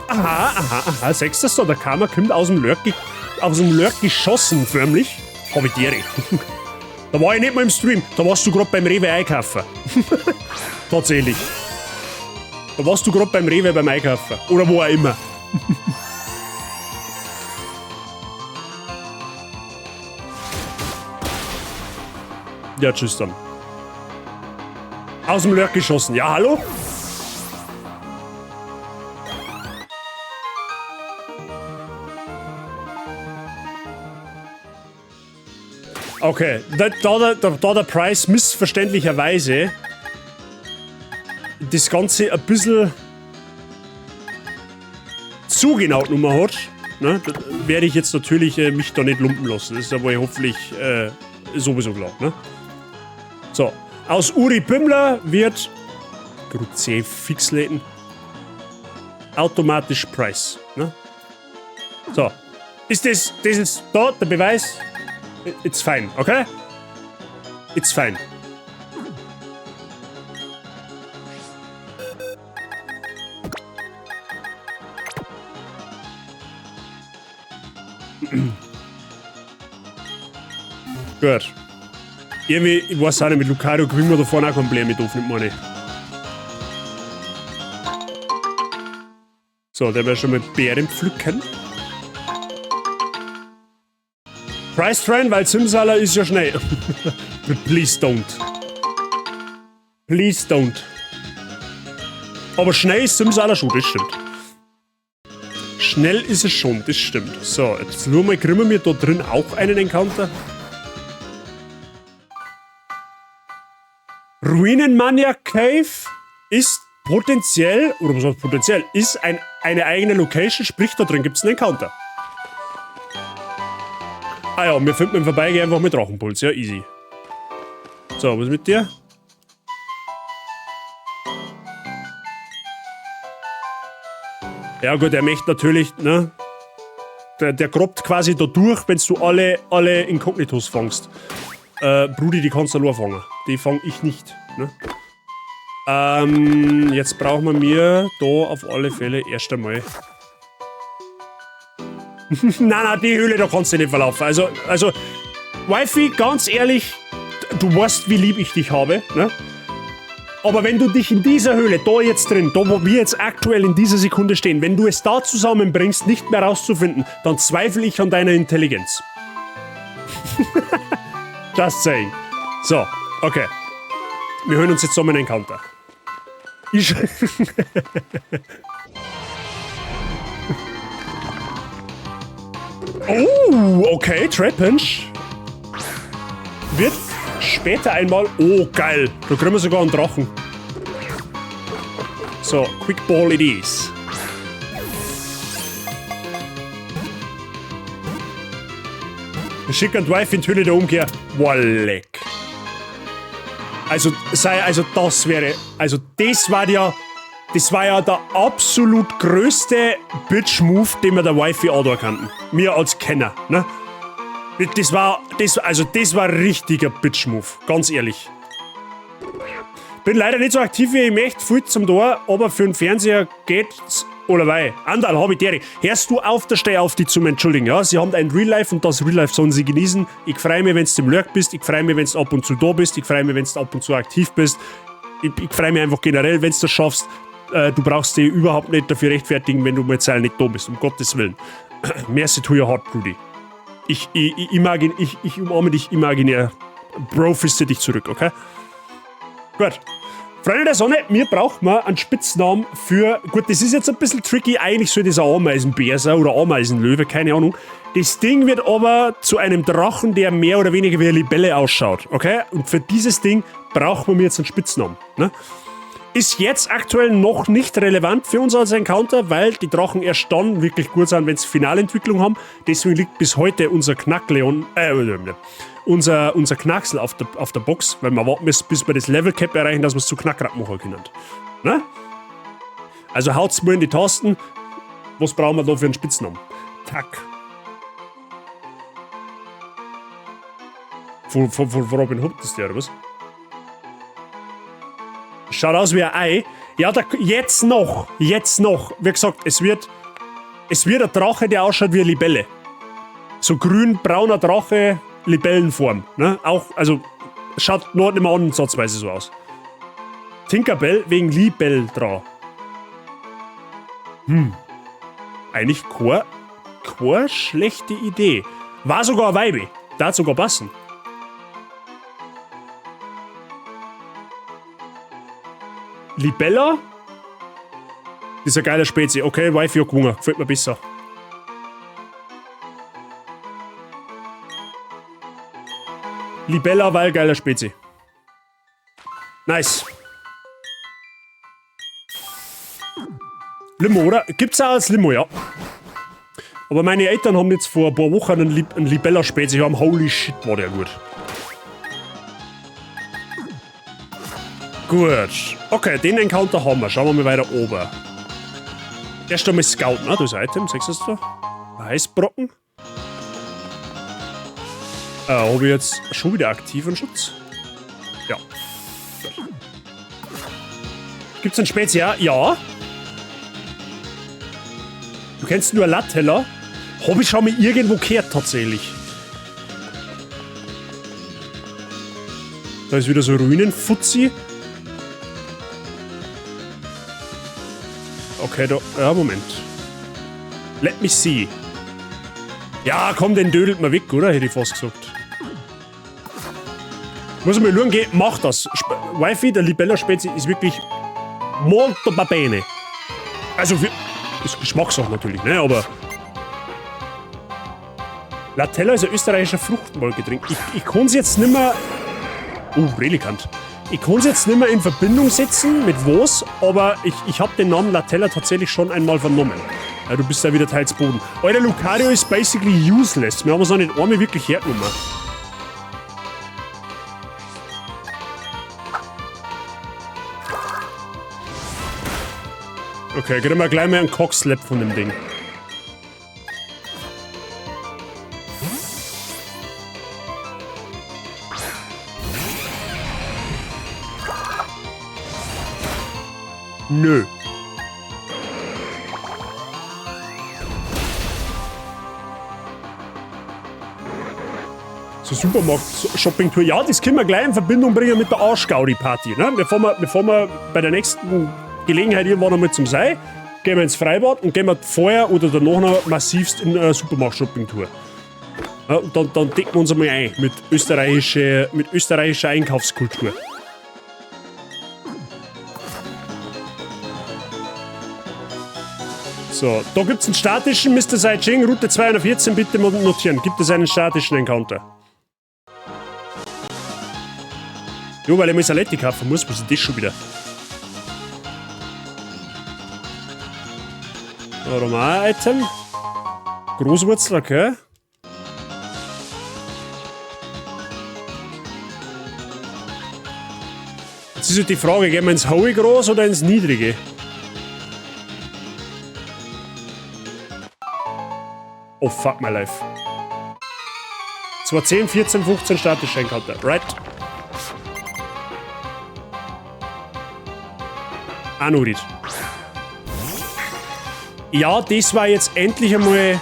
Aha, aha, aha. Siehst du das da? Der Karma kommt aus dem Lurk geschossen, förmlich. Hab ich dir. Da war ich nicht mal im Stream. Da warst du grad beim Rewe einkaufen. Tatsächlich. Da warst du grad beim Rewe beim Einkaufen. Oder wo auch immer. Ja, tschüss dann. Aus dem Lurk geschossen. Ja, hallo? Okay, da der Price missverständlicherweise das Ganze ein bisschen zu genau genommen hat, ne, da werde ich jetzt natürlich mich da nicht lumpen lassen. Das ist aber hoffentlich sowieso klar. Ne? So, aus Uri Pümmler wird Kruzifixläden automatisch Price. Ne? So, ist das ist da der Beweis? It's fine, okay? It's fine. Gut. Irgendwie, ich weiß auch nicht, mit Lucario gewinnen wir da vorne auch kein Problem mit, nicht meine. So, der wird schon mal Beeren pflücken. Price Train, weil Simsala ist ja schnell. Please don't. Please don't. Aber schnell ist Simsala schon, das stimmt. Schnell ist es schon, das stimmt. So, jetzt nur mal, kriegen wir da drin auch einen Encounter? Ruinenmaniac Cave ist potenziell, oder was heißt potenziell, ist eine eigene Location, sprich da drin gibt es einen Encounter. Ah ja, wir finden im Vorbeigehen einfach mit Drachenpuls, ja, easy. So, was ist mit dir? Ja gut, er möchte natürlich, ne? Der grabt quasi da durch, wenn du alle Inkognitos fangst. Brudi, die kannst du nur fangen. Die fang ich nicht, ne? Jetzt brauchen wir mir da auf alle Fälle erst einmal. Nein, nein, die Höhle, da kannst du nicht verlaufen. Also, Wifi, ganz ehrlich, du weißt, wie lieb ich dich habe, ne? Aber wenn du dich in dieser Höhle, da jetzt drin, da wo wir jetzt aktuell in dieser Sekunde stehen, wenn du es da zusammenbringst, nicht mehr rauszufinden, dann zweifle ich an deiner Intelligenz. Just saying. So, okay. Wir hören uns jetzt um einen Encounter. Ich. Oh, okay, Trapinch. Wird später einmal. Oh, geil. Da kriegen wir sogar einen Drachen. So, Quick Ball it is. Wir schicken die Wife in die Höhle der Umkehr. Walleck. Also, sei, also das wäre. Also, das war ja. Das war ja der absolut größte Bitch-Move, den wir der Wifi auch da kannten. Mir als Kenner, ne? Das war, das, also das war richtiger Bitch-Move, ganz ehrlich. Bin leider nicht so aktiv, wie ich möchte, viel zum Tor, aber für den Fernseher geht's allerweil. Andal, hab ich dir. Hörst du auf der Stelle auf, dich zum Entschuldigen, ja? Sie haben ein Real Life und das Real Life sollen sie genießen. Ich freue mich, wenn du im Lurk bist, ich freue mich, wenn du ab und zu da bist, ich freue mich, wenn du ab und zu aktiv bist. Ich freue mich einfach generell, wenn du das schaffst. Du brauchst dich überhaupt nicht dafür rechtfertigen, wenn du mal jetzt nicht da bist, um Gottes Willen. Merci to your heart, Brudi. Ich umarme dich imaginär. Bro-fiste dich zurück, okay? Gut. Freunde der Sonne, mir braucht man einen Spitznamen für. Gut, das ist jetzt ein bisschen tricky. Eigentlich soll das ein Ameisenbär sein oder Ameisenlöwe, keine Ahnung. Das Ding wird aber zu einem Drachen, der mehr oder weniger wie eine Libelle ausschaut, okay? Und für dieses Ding braucht man mir jetzt einen Spitznamen, ne? Ist jetzt aktuell noch nicht relevant für uns als Encounter, weil die Drachen erst dann wirklich gut sind, wenn sie Finalentwicklung haben. Deswegen liegt bis heute unser Knackleon, unser Knacksel auf der Box, weil wir warten müssen, bis wir das Level Cap erreichen, dass wir es zu Knackrad machen können. Ne? Also haut's mal in die Tasten. Was brauchen wir da für einen Spitznamen? Tack. Von Robin Hood ist der, oder was? Schaut aus wie ein Ei. Ja, da, jetzt noch. Jetzt noch. Wie gesagt, es wird ein Drache, der ausschaut wie eine Libelle. So grün-brauner Drache, Libellenform. Ne? Auch, also, schaut noch nicht mal ansatzweise so aus. Tinkerbell wegen Libell dran. Eigentlich keine schlechte Idee. War sogar ein Weibe. Da hat sogar passen. Libella? Das ist ein geiler Spezi. Okay, Wifi hat gewonnen. Gefällt mir besser. Libella, weil geiler Spezi. Nice. Limo, oder? Gibt's auch als Limo, ja. Aber meine Eltern haben jetzt vor ein paar Wochen einen Libella-Spezi haben. Holy shit, war der gut. Gut. Okay, den Encounter haben wir. Schauen wir mal weiter oben. Erst einmal Scout, ne? Das Item, siehst du da? Eisbrocken. Habe ich jetzt schon wieder aktiven Schutz? Ja. Gibt es einen Spezi? Ja. Du kennst nur Latteller? Habe ich schon mal irgendwo gehört, tatsächlich. Da ist wieder so Ruinenfutzi. Okay, da. Ja, Moment. Let me see. Ja, komm, den dödelt man weg, oder? Hätte ich fast gesagt. Muss ich mal schauen gehen. Mach das. Wifi, der Libella-Spezi ist wirklich molto va bene. Also, für, ist Geschmackssache natürlich, ne? Aber. Latella ist ein österreichischer Fruchtmolketrink. Ich kann es jetzt nicht mehr. Relikant. Ich kann es jetzt nicht mehr in Verbindung setzen, mit was, aber ich habe den Namen Latella tatsächlich schon einmal vernommen. Ja, du bist ja wieder teils Boden. Alter, Lucario ist basically useless. Wir haben uns noch nicht einmal wirklich hergenommen. Okay, kriegen wir gleich mal einen Cockslap von dem Ding. Nö. So Supermarkt-Shopping-Tour. Ja, das können wir gleich in Verbindung bringen mit der Arschgaudi-Party. Ne? Wir fahren wir bei der nächsten Gelegenheit irgendwann einmal zum Sei, gehen wir ins Freibad und gehen wir vorher oder danach noch massivst in eine Supermarkt-Shopping-Tour. Ja, und dann decken wir uns einmal ein mit österreichischer Einkaufskultur. So, da gibt's einen statischen Mr. Saijing, Route 214, bitte notieren. Gibt es einen statischen Encounter? Jo, weil ich mir Saletti kaufen muss, was ist das schon wieder? Da haben wir auch ein Item. Großwurzel, okay. Jetzt ist halt die Frage, gehen wir ins hohe Gras oder ins niedrige? Oh fuck my life. 2, 10, 14, 15 statischer Encounter. Right. Anurit. Ja, das war jetzt endlich einmal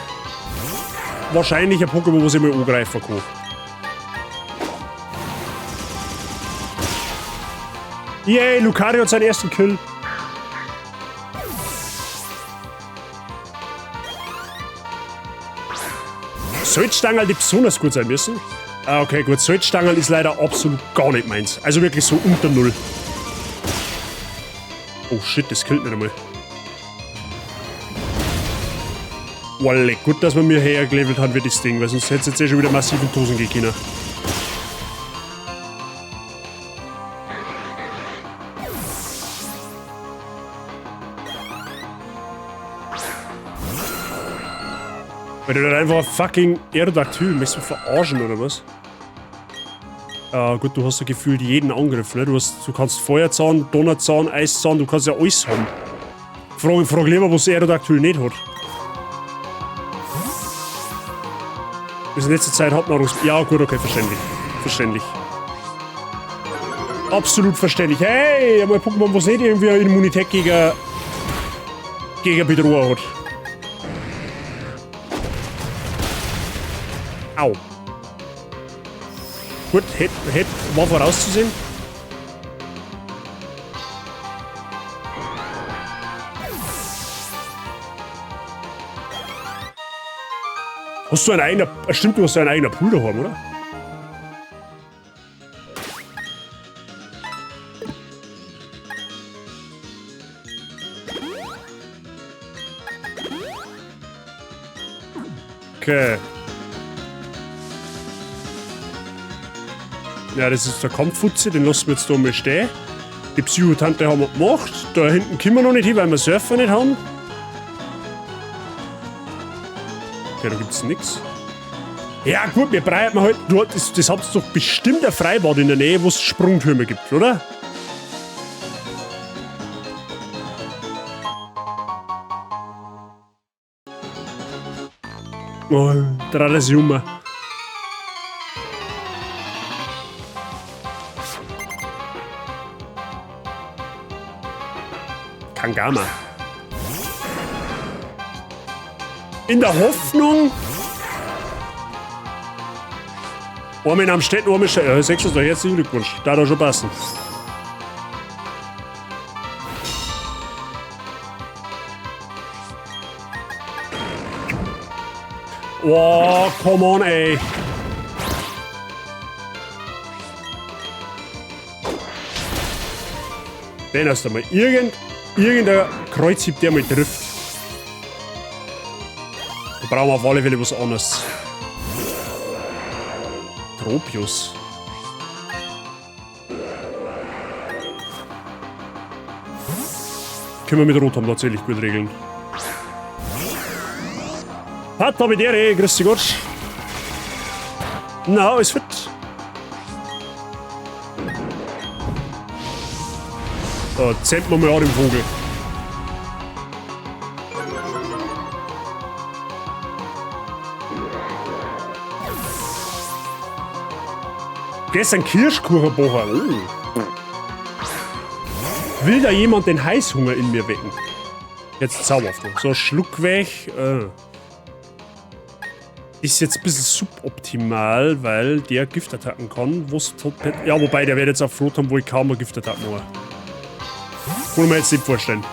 wahrscheinlich ein Pokémon, was ich mal angreifen kann. Yay, Lucario hat seinen ersten Kill. Salzstangerl, die besonders gut sein müssen. Ah, okay, gut. Salzstangerl ist leider absolut gar nicht meins. Also wirklich so unter Null. Oh shit, das killt nicht einmal. Walle, gut, dass man mir hergelevelt hat, wie das Ding, weil sonst hätte es jetzt eh schon wieder massiv in die Hosen gehen können. Weil du dann einfach fucking Aerodactyl, möchtest du verarschen oder was? Ah, gut, du hast ja gefühlt jeden Angriff, ne? Du kannst Feuerzahn, Donnerzahn, Eiszahn, du kannst ja alles haben. Frag lieber, was Aerodactyl nicht hat. Bis in letzter Zeit hat Nahrungs-, ja, gut, okay, verständlich. Verständlich. Absolut verständlich. Hey, einmal Pokémon, was nicht irgendwie eine Immunität gegen Bedroher hat. Au. Gut, war vorauszusehen. Hast du einen eigenen, stimmt, du hast einen eigenen Pool daheim, oder? Okay. Ja, das ist der Kampffutze, den lassen wir jetzt da mal stehen. Die Psychotante haben wir gemacht. Da hinten kommen wir noch nicht hin, weil wir Surfer nicht haben. Okay, da gibt's nix. Ja gut, wir brauchen halt... Du, das habt ihr doch bestimmt ein Freibad in der Nähe, wo es Sprungtürme gibt, oder? Oh, Tradition. Kangama. In der Hoffnung. Einmal in Amstetten, einmal in Ste-, ja, sechs ist doch herzlichen Glückwunsch. Da hat er schon passen. Oh, come on, ey. Den hast du mal. Irgendein Kreuzhieb, der mal trifft. Da brauchen wir auf alle Fälle was anderes. Tropius. Können wir mit Rotom tatsächlich gut regeln. Pat, hab ich dir, grüß dich Gott. Na, alles fit. Da zählt man mal an den Vogel. Gestern Kirschkuchen gebacken. Oh. Will da jemand den Heißhunger in mir wecken? Jetzt zauberhaft. So, Schluck weg. Ist jetzt ein bisschen suboptimal, weil der Giftattacken kann. Wo's top ja, wobei, der wird jetzt auf Rotom wohl kaum eine Giftattacken machen. Kann ich mir jetzt nicht vorstellen.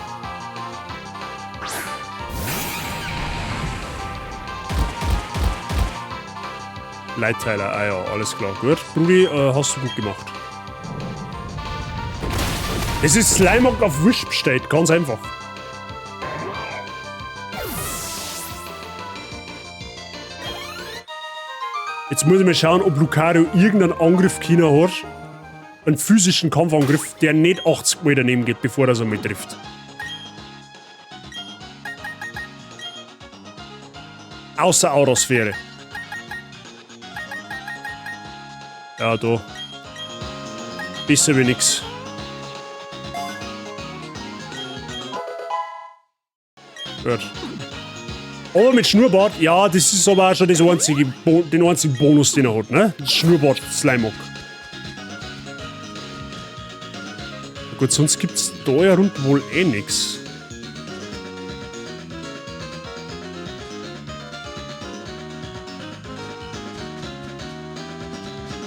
Leitteiler, ah ja, alles klar. Gut, Brudi, hast du gut gemacht. Es ist Sleimok auf Wish bestellt, ganz einfach. Jetzt muss ich mal schauen, ob Lucario irgendeinen Angriff China hat. Einen physischen Kampfangriff, der nicht 80 Mal daneben geht, bevor er es einmal trifft. Außer Aurasphäre. Ja, da. Besser wie nix. Gut. Aber mit Schnurrbart, ja, das ist aber auch schon das einzige den einzigen Bonus, den er hat, ne? Das Schnurrbart Sleimok. Gut, sonst gibt's da ja rund wohl eh nix.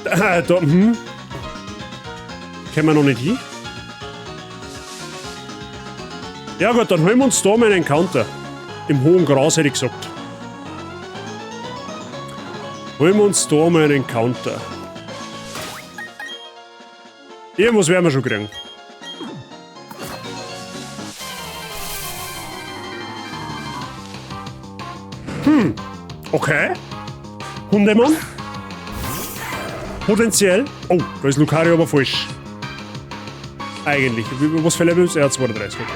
Da. Können wir noch nicht hin? Ja gut, dann holen wir uns da mal einen Encounter. Im hohen Gras hätte ich gesagt. Holen wir uns da mal einen Encounter. Irgendwas werden wir schon kriegen. Okay. Hundemann. Potenziell. Oh, da ist Lucario aber falsch. Eigentlich. Was für Level ist er? 32. Okay.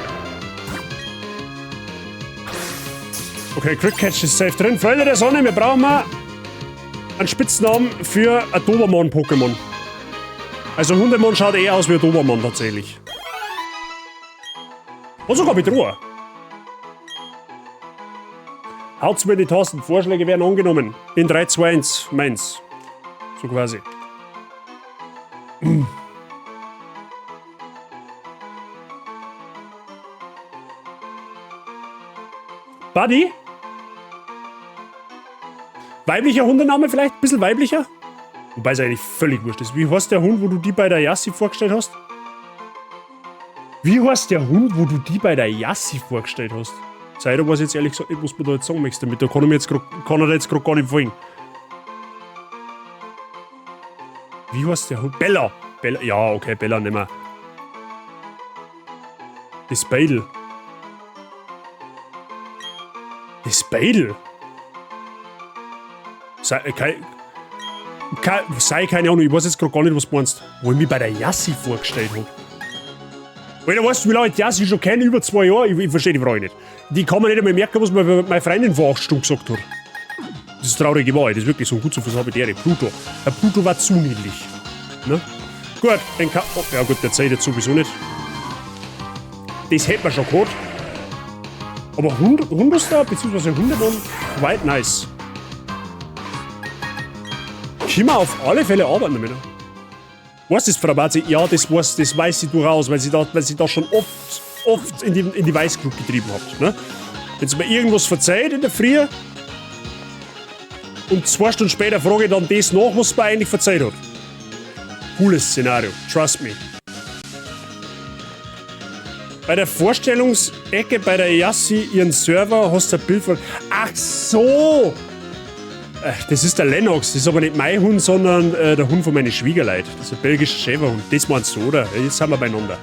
Okay, Quick Catch ist safe drin. Freunde der Sonne, wir brauchen mal einen Spitznamen für ein Dobermann-Pokémon. Also Hundemon schaut eher aus wie ein Dobermann tatsächlich. Und sogar mit Ruhe. Haut's mir in die Tasten. Vorschläge werden angenommen. In 3, 2, 1, meins. So quasi. Buddy? Weiblicher Hundename vielleicht? Ein bisschen weiblicher? Wobei es eigentlich völlig wurscht ist. Wie heißt der Hund, wo du die bei der Yassi vorgestellt hast? Wie heißt der Hund, wo du die bei der Yassi vorgestellt hast? Sei, da weiß ich jetzt ehrlich gesagt nicht, was man da jetzt sagen möchte damit. Da kann er mir jetzt grad, kann er jetzt grad gar nicht folgen. Wie heißt der Hund? Bella! Bella, ja, okay, Bella nehmen wir. Das Beidel. Das Beidel? Sei, sei keine Ahnung, ich weiß jetzt grad gar nicht, was du meinst. Wo ich mich bei der Yassi vorgestellt hab. Alter, weißt du, wie lange ich die Yassi schon kenne? Über 2 Jahre? Ich verstehe die Frage nicht. Die kann man nicht einmal merken, was mir meine Freundin vor 8 Stunden gesagt hat. Das ist traurige Wahrheit, das ist wirklich so gut so was habe ich Pluto. Der Pluto war zu niedlich. Ne? Gut, den kann. Oh, ja gut, der zählt jetzt sowieso nicht. Das hätten wir schon gehabt. Aber Hundestar, beziehungsweise Hundemann, quite nice. Können wir auf alle Fälle arbeiten damit. Weißt du das, Frau Bazi? Ja, das weiß sie durchaus, weil sie da schon oft in die Weißglut getrieben hat. Ne? Wenn sie mir irgendwas verzeiht in der Früh und 2 Stunden später frage ich dann das nach, was sie mir eigentlich verzeiht hat. Cooles Szenario, trust me. Bei der Vorstellungsecke bei der Yassi ihren Server hast du ein Bild von. Ach so! Ach, das ist der Lennox, das ist aber nicht mein Hund, sondern der Hund von meinen Schwiegerleuten. Das ist ein belgischer Schäferhund. Das meinst du, oder? Jetzt sind wir beieinander.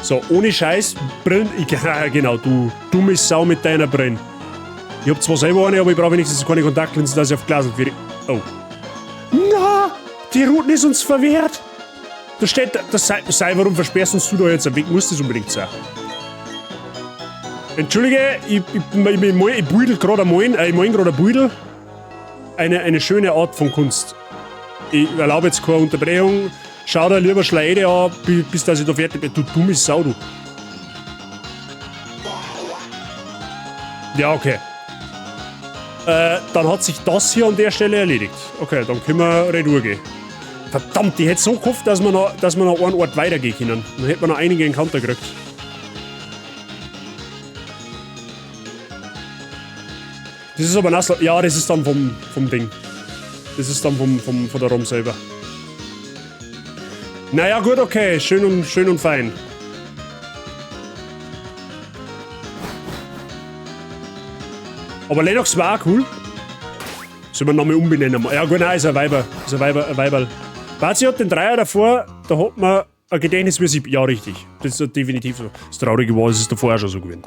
So, ohne Scheiß, Brillen. Ich, ja, genau, du dumme Sau mit deiner Brille. Ich hab zwar selber eine, aber ich brauche wenigstens keine Kontaktlinsen, dass ich auf Glas führe. Oh. Na, die Routen ist uns verwehrt. Da steht, das sei, warum versperrst uns du da jetzt einen Weg? Muss das unbedingt sein? Entschuldige, ich buidel gerade einmal, ich mein gerade ein Buidel. Eine schöne Art von Kunst. Ich erlaube jetzt keine Unterbrechung. Schau da lieber Schleide an, bis dass ich da fertig bin. Du dumme Sau, du. Ja, okay. Dann hat sich das hier an der Stelle erledigt. Okay, dann können wir retour gehen. Verdammt, ich hätte so gehofft, dass wir noch einen Ort weitergehen können. Dann hätten wir noch einige Encounter gekriegt. Das ist aber nass. Ja, das ist dann vom Ding. Das ist dann von der ROM selber. Naja, gut, okay. Schön und fein. Aber Lennox war auch cool. Sollen wir nochmal umbenennen? Ja gut, nein, ist ein Weiber. Ist ein Weiber, ein Weiberl. Bazi hat den Dreier davor, da hat man ein Gedächtnis wie sie. Ja, richtig. Das ist definitiv so. Das Traurige war, es ist davor auch schon so gewesen.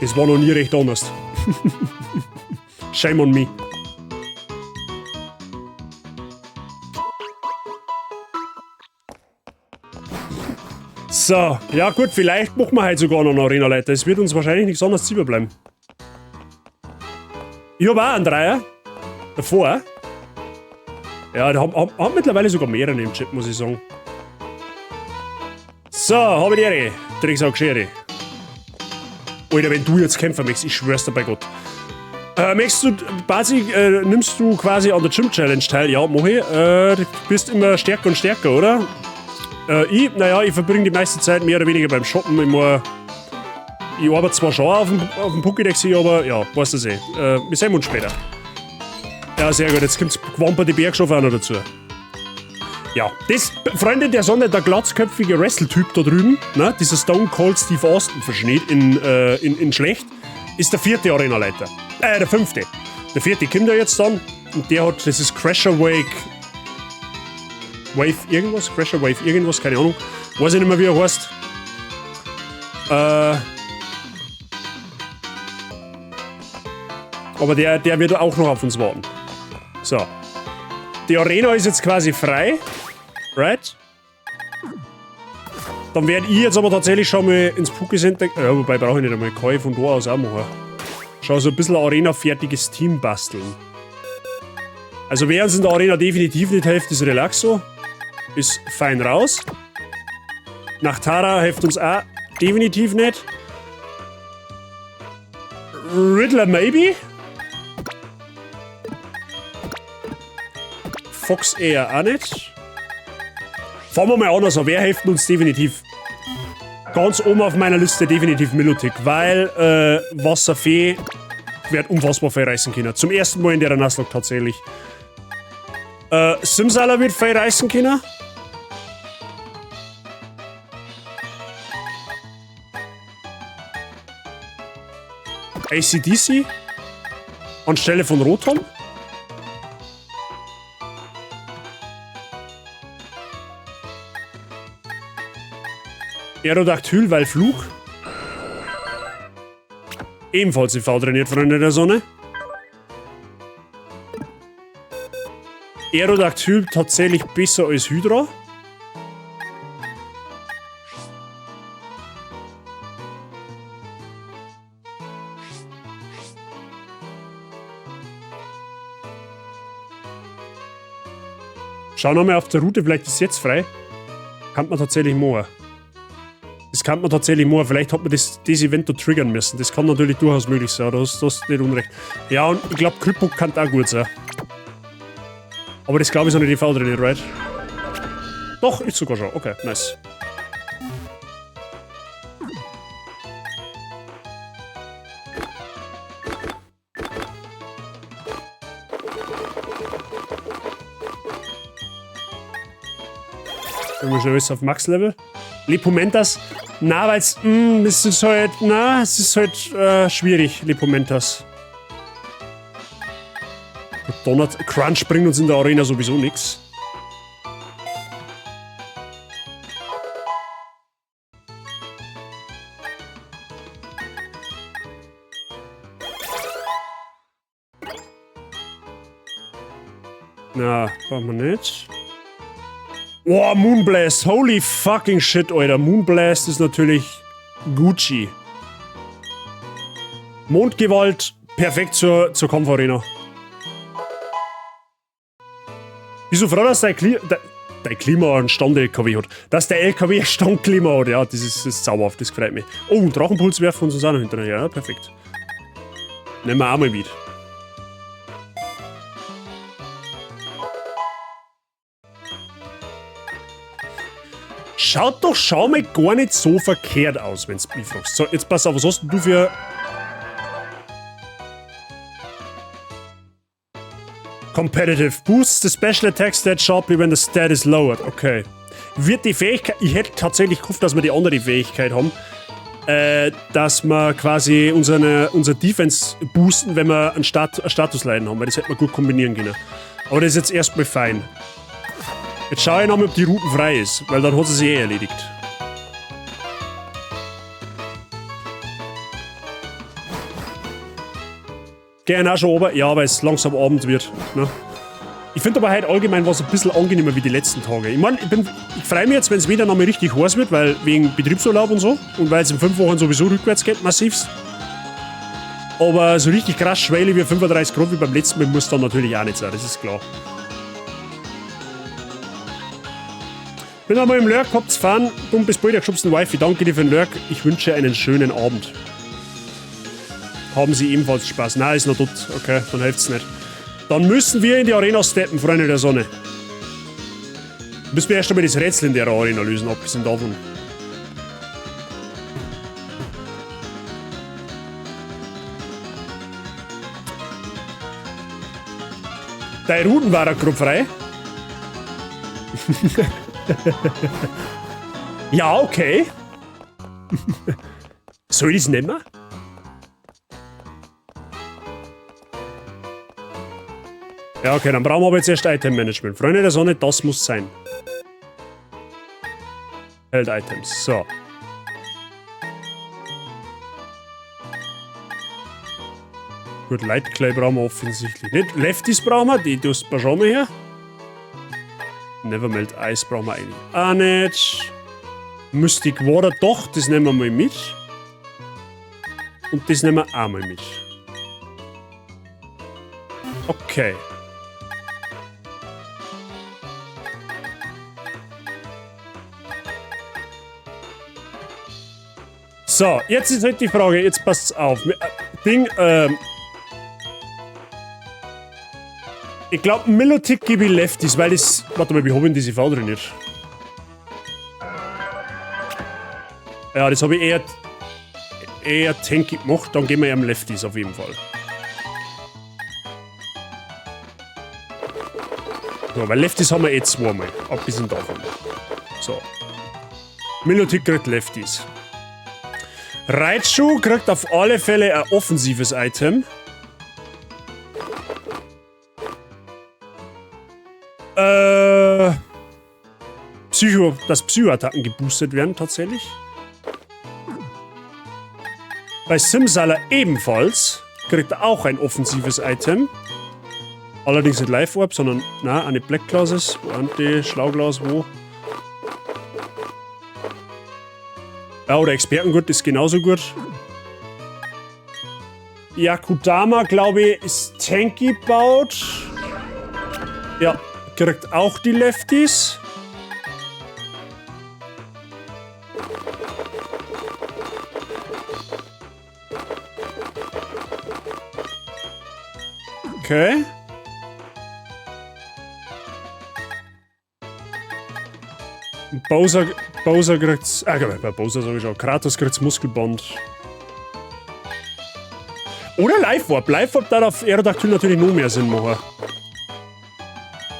Das war noch nie recht anders. Shame on me. So, ja gut, vielleicht machen wir heute sogar noch eine Arena, Leute. Es wird uns wahrscheinlich nichts anderes überbleiben. Ich hab auch einen Dreier. Davor. Ja, da haben mittlerweile sogar mehrere im Chat, muss ich sagen. So, hab ich die Ehre. Drecksau Schere. Alter, wenn du jetzt kämpfen möchtest, ich schwör's dir bei Gott. Möchtest du, Basi, nimmst du quasi an der Gym Challenge teil? Ja, mach ich. Du bist immer stärker und stärker, oder? Ich verbringe die meiste Zeit mehr oder weniger beim Shoppen. Ich arbeite zwar schon auf dem Pokédex hier, aber ja, weißt du eh. Wir sehen uns später. Ja, sehr gut. Jetzt kommt's Gwamper die Bergschafe auch noch dazu. Ja, das, Freunde der Sonne, der glatzköpfige Wrestle-Typ da drüben, ne, dieser Stone Cold Steve Austin-Verschnitt in schlecht, ist der vierte Arenaleiter. Der fünfte. Der vierte kommt ja jetzt dann und der hat, das ist Crasher Wake. Wave irgendwas? Crasher Wave irgendwas, keine Ahnung. Weiß ich nicht mehr, wie er heißt. Aber der wird auch noch auf uns warten. So. Die Arena ist jetzt quasi frei. Right? Dann werde ich jetzt aber tatsächlich schon mal ins Pokécenter. Ja, wobei brauche ich nicht einmal. Kann ich von da aus auch machen. Schau, so ein bisschen Arena-fertiges Team basteln. Also wer uns in der Arena definitiv nicht hilft, ist Relaxo. Ist fein raus. Nachtara hilft uns auch definitiv nicht. Riddler maybe? Fox eher auch nicht. Fangen wir mal an, also wer hilft uns definitiv? Ganz oben auf meiner Liste definitiv Milotic, weil Wasserfee wird unfassbar viel reißen können. Zum ersten Mal in der Nuzlocke tatsächlich. Simsala wird viel reißen können. AC/DC anstelle von Rotom. Aerodactyl, weil Flug. Ebenfalls IV trainiert, Freunde der Sonne. Aerodactyl tatsächlich besser als Hydra. Schau nochmal auf der Route, vielleicht ist es jetzt frei. Kann man tatsächlich machen. Das kann man tatsächlich machen. Vielleicht hat man das Event da triggern müssen. Das kann natürlich durchaus möglich sein. Das ist nicht unrecht. Ja, und ich glaube, Kryppuk kann auch gut sein. Aber das glaube ich ist noch nicht IV drin, right? Doch, ist sogar schon. Okay, nice. Wenn wir schon alles auf Max-Level. Lepumentas. Na, weil's, es ist halt, na, es ist halt schwierig, Lepumentas. Donut Crunch bringt uns in der Arena sowieso nix. Na, brauchen wir nicht. Oh, Moonblast. Holy fucking shit, Alter. Moonblast ist natürlich Gucci. Mondgewalt, perfekt zur Kampfarena. Wieso froh, dass dein Klima einen Stand-LKW hat? Dass der LKW ein Standklima hat, ja, das ist zauberhaft, das freut mich. Oh, und Drachenpuls werfen uns auch noch hinterher, ja, perfekt. Nehmen wir auch mal mit. Schaut doch schau mal gar nicht so verkehrt aus, wenn's mich fragst. So, jetzt pass auf, was hast denn du für... Competitive. Boosts the special attack stat sharply when the stat is lowered. Okay. Wird die Fähigkeit... Ich hätte tatsächlich gehofft, dass wir die andere Fähigkeit haben. Dass wir quasi unser Defense boosten, wenn wir ein Statusleiden haben. Weil das hätte man gut kombinieren können. Aber das ist jetzt erstmal fein. Jetzt schaue ich nochmal, ob die Route frei ist, weil dann hat sie sich eh erledigt. Gehen auch schon runter? Ja, weil es langsam Abend wird. Ne? Ich finde aber heute allgemein was ein bisschen angenehmer wie die letzten Tage. Ich mein, ich freue mich jetzt, wenn's wieder nochmal richtig heiß wird, weil wegen Betriebsurlaub und so. Und weil es in 5 Wochen sowieso rückwärts geht, massivst. Aber so richtig krass schwele wie 35 Grad wie beim letzten Mal muss dann natürlich auch nicht sein, das ist klar. Bin einmal im Lurk, habt's fahren und bis bald, ihr geschubsten Wifi. Danke dir für den Lurk. Ich wünsche einen schönen Abend. Haben Sie ebenfalls Spaß? Nein, ist noch dort. Okay, dann hilft's nicht. Dann müssen wir in die Arena steppen, Freunde der Sonne. Müssen wir erst einmal das Rätsel in der Arena lösen, abgesehen davon. Deine Routen waren grad frei. Ja, okay. Soll ich das nehmen? Ja, okay, dann brauchen wir aber jetzt erst Item-Management. Freunde der Sonne, das muss sein. Held-Items, so. Gut, Light Clay brauchen wir offensichtlich nicht. Lefties brauchen wir, die tust du schon mal her. Nevermelt Ice brauchen wir eigentlich auch nicht. Mystic Water, doch, das nehmen wir mal mit. Und das nehmen wir auch mal mit. Okay. So, jetzt ist halt die Frage, jetzt passt's auf. Ding, ich glaub, Milotic gebe ich Lefties, weil das... Warte mal, wie hab ich denn diese V trainiert? Ja, das hab ich eher tanky gemacht, dann gehen wir ihm Lefties auf jeden Fall. So, weil Lefties haben wir eh zweimal, abgesehen davon. So. Milotic kriegt Lefties. Raichu kriegt auf alle Fälle ein offensives Item. Dass Psycho-Attacken geboostet werden, tatsächlich. Bei Simsala ebenfalls kriegt er auch ein offensives Item. Allerdings nicht Life Orb, sondern, na, eine Black Glasses, Anti-Schlauglas, wo? Ja, oder Expertengurt ist genauso gut. Yakudama, glaube ich, ist tanky gebaut. Ja, kriegt auch die Lefties. Okay. Bowser kriegt's. Ah, bei Bowser sag ich schon. Kratos kriegt's Muskelband. Oder Life Orb. Life Orb darf auf Aerodactyl natürlich noch mehr Sinn machen.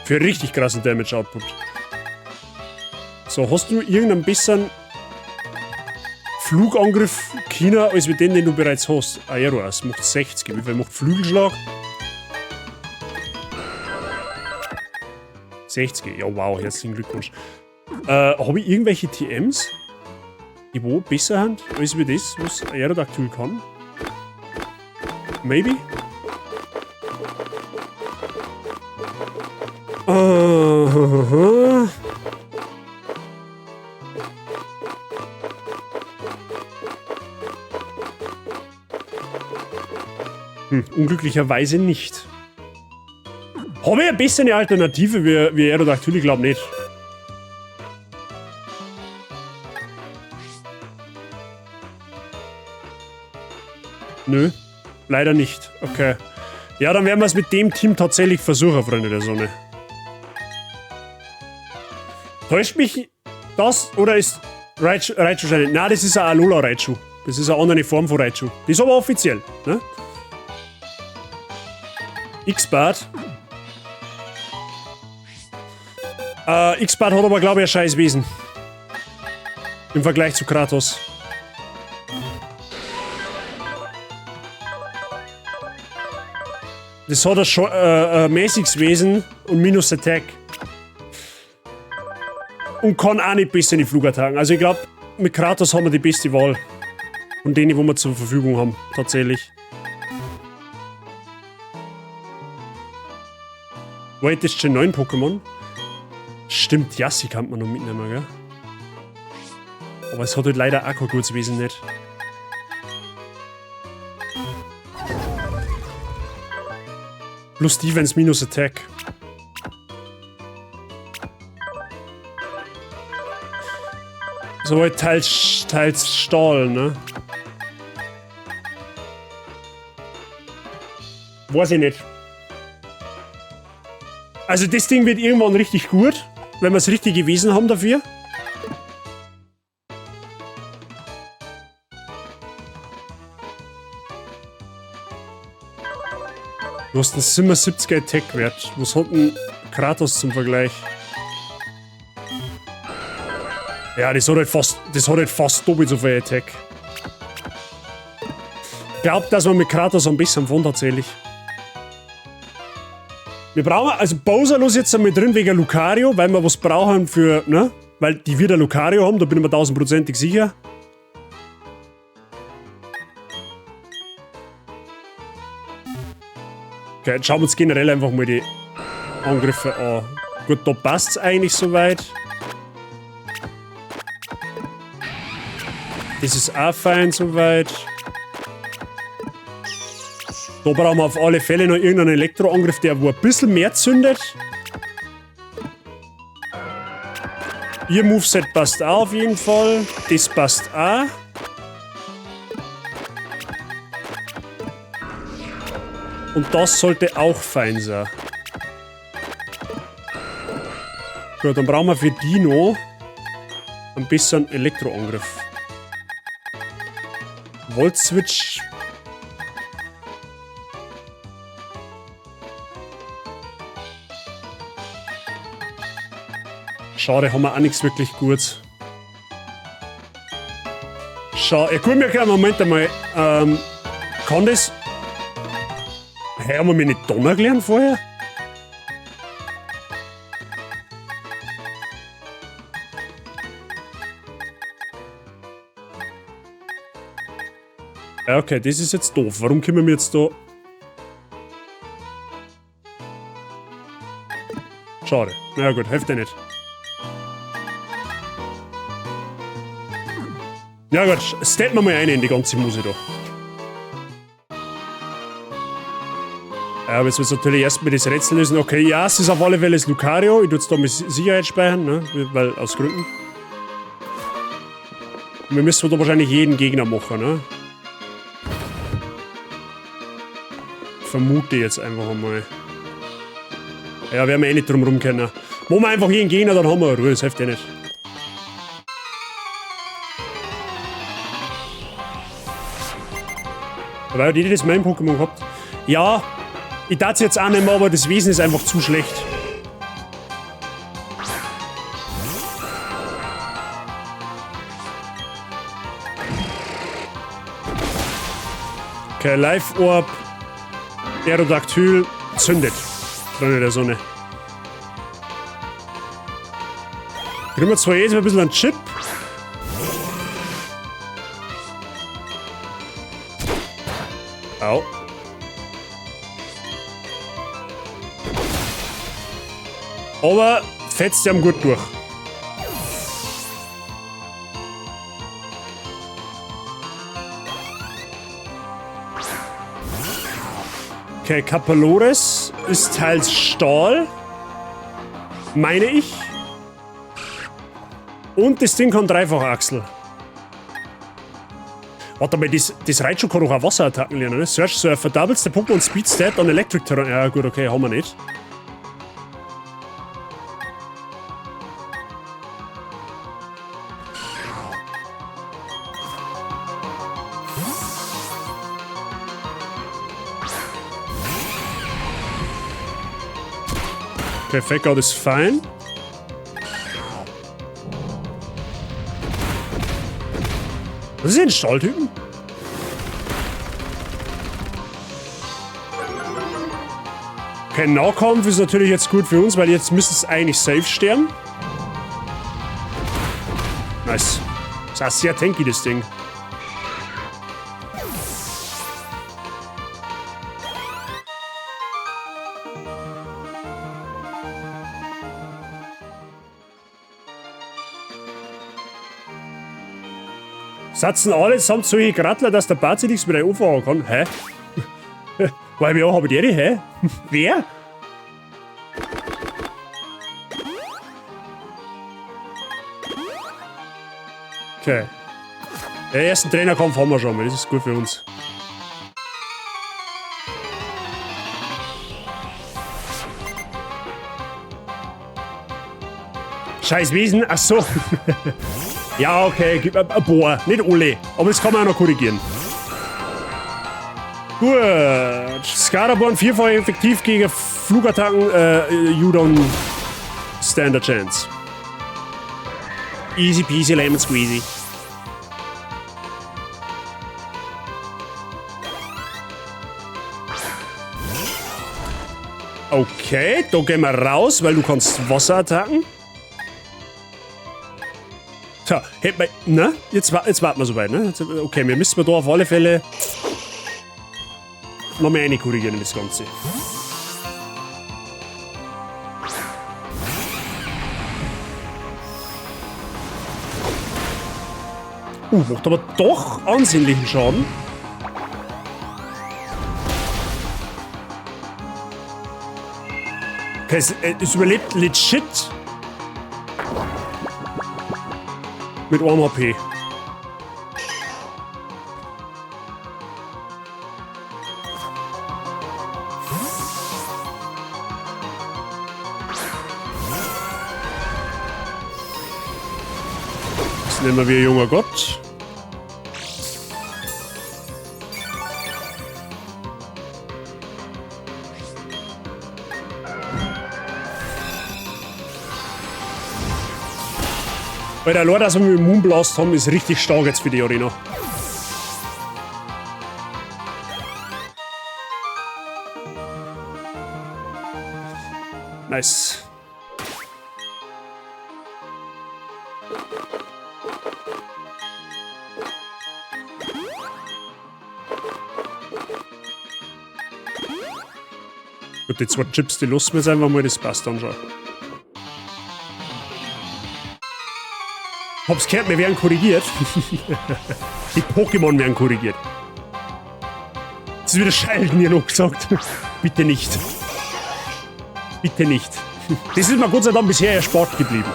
Für richtig krassen Damage Output. So, hast du irgendeinen besseren Flugangriff China als mit dem, den du bereits hast? Aeroas macht 60. Wie viel macht Flügelschlag? 60. Ja, wow, herzlichen Glückwunsch. Hab ich irgendwelche T Ms, die wo besser sind als wie das, was Aerodactyl kann? Maybe? Unglücklicherweise nicht. Habe ich ein bisschen eine Alternative wie Aerodactyl? Ich glaube nicht. Nö, leider nicht. Okay. Ja, dann werden wir es mit dem Team tatsächlich versuchen, Freunde der Sonne. Täuscht mich das oder ist Raichu wahrscheinlich? Nein, das ist ein Alola Raichu. Das ist eine andere Form von Raichu. Die ist aber offiziell, ne? X-Bart. X-Bart hat aber, glaube ich, ein scheiß Wesen. Im Vergleich zu Kratos. Das hat ein mäßiges Wesen und minus Attack. Und kann auch nicht besser in die Flugattacken. Also ich glaube, mit Kratos haben wir die beste Wahl. Von denen, die wir zur Verfügung haben, tatsächlich. Wait, das ist schon 9 Pokémon? Stimmt, Yassi kann man noch mitnehmen, gell? Aber es hat halt leider auch kein gutes Wesen nicht. Plus Defense minus Attack. So, halt teils Stahl, ne? Weiß ich nicht. Also das Ding wird irgendwann richtig gut, wenn wir das richtige Wesen haben dafür. Du hast einen 77er Attack-Wert. Was hat denn Kratos zum Vergleich? Ja, das hat halt fast doppelt so viel Attack. Ich glaub, dass wir mit Kratos am besten fahren tatsächlich. Wir brauchen, also Bowser los jetzt einmal drin wegen Lucario, weil wir was brauchen für, ne? Weil die wieder Lucario haben, da bin ich mir 1000%ig sicher. Okay, jetzt schauen wir uns generell einfach mal die Angriffe an. Gut, da passt's eigentlich soweit. Das ist auch fein soweit. Da brauchen wir auf alle Fälle noch irgendeinen Elektroangriff, der wo ein bisschen mehr zündet. Ihr Moveset passt auch auf jeden Fall. Das passt auch. Und das sollte auch fein sein. Gut, dann brauchen wir für Dino ein bisschen Elektroangriff. Volt Switch. Schade, haben wir auch nichts wirklich Gutes. Schade. Ja, gut, wir können Moment einmal. Kann das. Hä, haben wir mir nicht Donner gelernt vorher? Ja, okay, das ist jetzt doof. Warum kommen wir jetzt da. Schade. Na ja, gut, hilft ja nicht. Ja gut, steppen wir mal ein in die ganze Musik da. Ja, aber jetzt wird's natürlich erstmal das Rätsel lösen. Okay, ja, es ist auf alle Fälle das Lucario. Ich tue jetzt da mit Sicherheit speichern, ne? Weil, aus Gründen. Und wir müssen da wahrscheinlich jeden Gegner machen, ne? Vermute jetzt einfach einmal. Ja, werden wir eh nicht drum rum können. Machen wir einfach jeden Gegner, dann haben wir Ruhe, das hilft eh nicht. Weil hat jeder das mein Pokémon gehabt? Ja, ich darf es jetzt auch nicht mehr, aber das Wesen ist einfach zu schlecht. Okay, Life Orb, Aerodactyl zündet. Freunde der Sonne. Kriegen wir zwar jetzt mal ein bisschen einen Chip. Au. Aber fetzt ihm gut durch. Okay, Kapalores ist teils Stahl. Meine ich. Und das Ding kann Dreifachachsel. Warte mal, das Raichu kann doch auch Wasserattacken lernen, ne? Search Surfer, doubles the Pokémon Speed Stat on Electric Terrain. Ja, gut, okay, haben wir nicht. Okay, Fake Out ist fein. Was ist denn Stahltypen? Okay, Nahkampf ist natürlich jetzt gut für uns, weil jetzt müsste es eigentlich safe sterben. Nice. Ist auch sehr tanky, das Ding. Satzen alle samt solche Grattler, dass der Bazi nichts mit anfangen kann. Hä? Weil wir auch haben die, hä? Wer? Okay. Den ersten Trainerkampf haben wir schon mal, das ist gut für uns. Scheiß Wesen, ach so. Ja, okay, gib ein paar, nicht alle. Aber das kann man auch noch korrigieren. Gut. Skaraborn vierfach effektiv gegen Flugattacken. You don't stand a chance. Easy peasy lemon squeezy. Okay, da gehen wir raus, weil du kannst Wasserattacken. Tja, hätten wir, ne? Jetzt warten wir soweit, ne? Jetzt, okay, wir müssen da auf alle Fälle noch mehr korrigieren in das Ganze. Macht aber doch ansehnlichen Schaden. Okay, es überlebt legit mit 1 HP. Das nennen wir junger Gott. Weil der Lord, dass wir mit Moonblast haben, ist richtig stark jetzt für die Arena. Nice. Gut, die 2 Chips, die lassen wir jetzt einfach mal, das passt dann schon. Hab's gehört, wir werden korrigiert. Die Pokémon werden korrigiert. Das ist wieder Scheiden, mir noch gesagt. Bitte nicht. Bitte nicht. Das ist mir Gott sei Dank bisher erspart geblieben.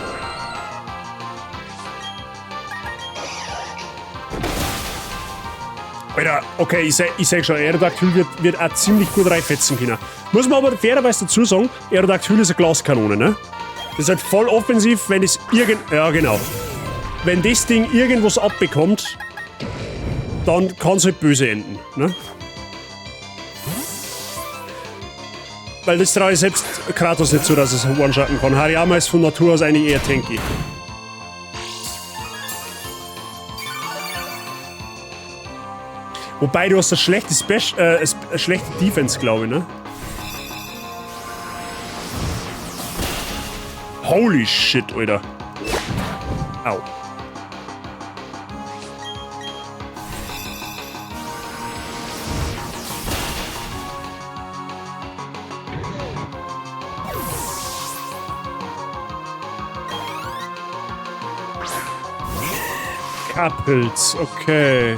Alter, okay, ich seh schon, Aerodactyl wird auch ziemlich gut reinfetzen können. Muss man aber fairerweise dazu sagen, Aerodactyl ist eine Glaskanone, ne? Das ist halt voll offensiv, wenn es irgend... Ja, genau. Wenn das Ding irgendwas abbekommt, dann kann's halt böse enden, ne? Weil das traue ich selbst Kratos nicht zu, dass es one-shotten kann. Hariyama ist von Natur aus eigentlich eher tanky. Wobei, du hast eine schlechte eine schlechte Defense, glaube ich, ne? Holy shit, Alter. Au. Kappels, okay.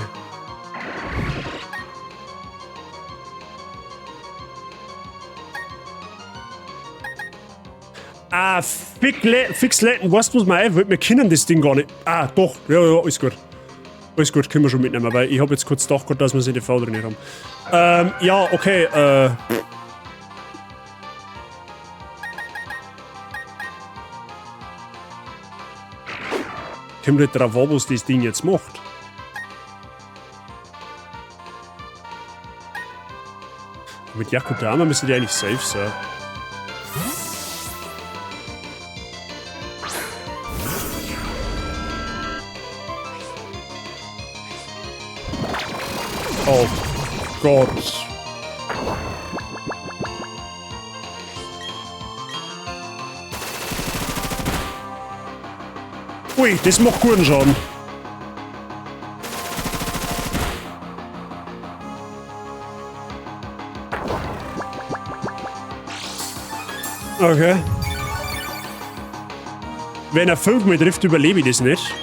Ah, fix Letten, weißt du, was mir einfällt? Wir können das Ding gar nicht. Ah, doch, ja, ja, alles gut. Alles gut, können wir schon mitnehmen, weil ich habe jetzt kurz gedacht, dass wir es in die V drin haben. Ja, okay, Kommt nicht drauf an, was das Ding jetzt macht. Mit Yakudama müssen die eigentlich safe sein. Oh Gott. Ui, das macht guten Schaden. Okay. Wenn er 5 mal trifft, überlebe ich das nicht.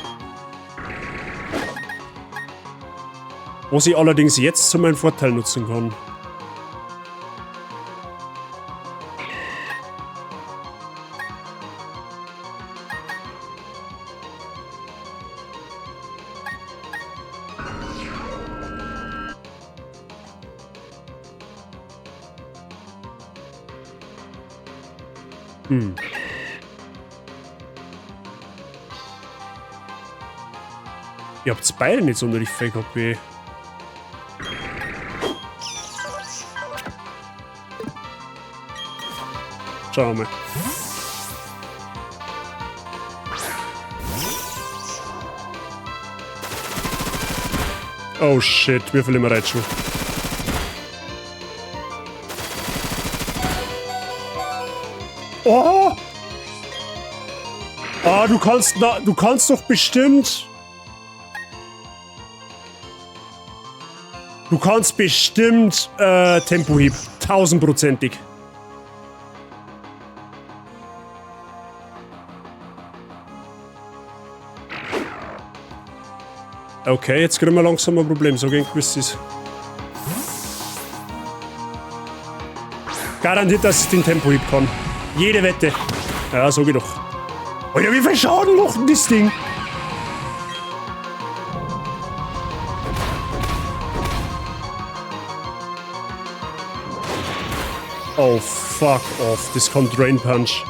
Was ich allerdings jetzt zu meinem Vorteil nutzen kann. Ihr habt beide nicht sonderlich viel KP. Schauen wir mal. Oh shit, wir verlieren Raichu. Oh! Ah, du kannst doch bestimmt... Du kannst bestimmt Tempohieb. 1000-prozentig. Okay, jetzt kriegen wir langsam ein Problem. So gegen gewiss ist. Garantiert, dass ich den Tempohieb kann. Jede Wette. Ja, sag ich doch. Alter, wie viel Schaden macht denn das Ding? Oh, fuck off. Das kommt Drain Punch.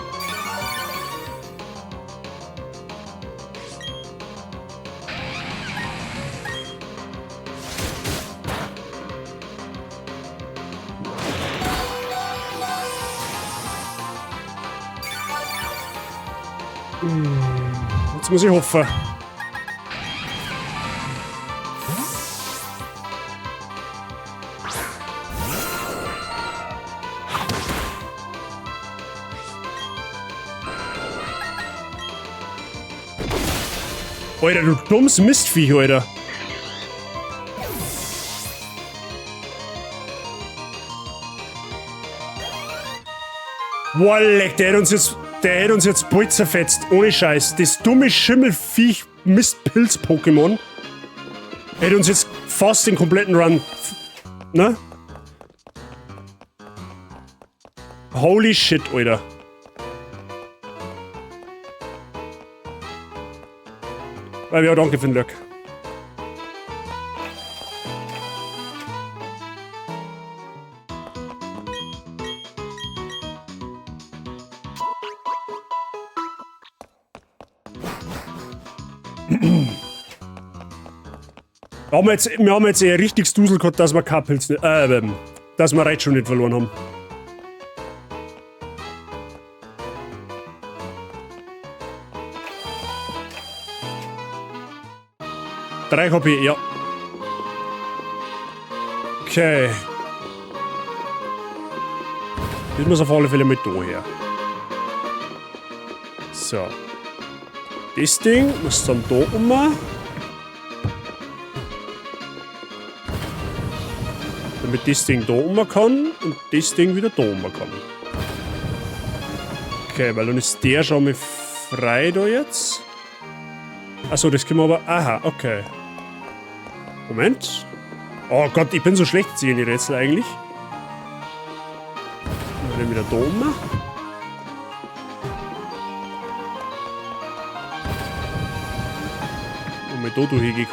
Jetzt muss ich hoffen. Alter, du dummes Mistviech, Alter. Boah, leck, der hätte uns jetzt bald zerfetzt. Ohne Scheiß. Das dumme Schimmelviech Mistpilz-Pokémon hätte uns jetzt fast den kompletten Run. Ne? Holy shit, Alter. Weil ja, danke für den Glück. Wir haben jetzt eher richtig Dusel gehabt, dass wir kein Pilz nicht, dass wir Raichu nicht verloren haben. 3 KP, ja. Okay. Das muss auf alle Fälle mit da her. So. Das Ding muss dann da um. Damit das Ding da um kann und das Ding wieder da um kann. Okay, weil dann ist der schon mal frei da jetzt. Achso, das können wir aber... Aha, okay. Moment. Oh Gott, ich bin so schlecht jetzt hier in die Rätsel eigentlich. Dann wieder da oben. Und mit da durchgehen.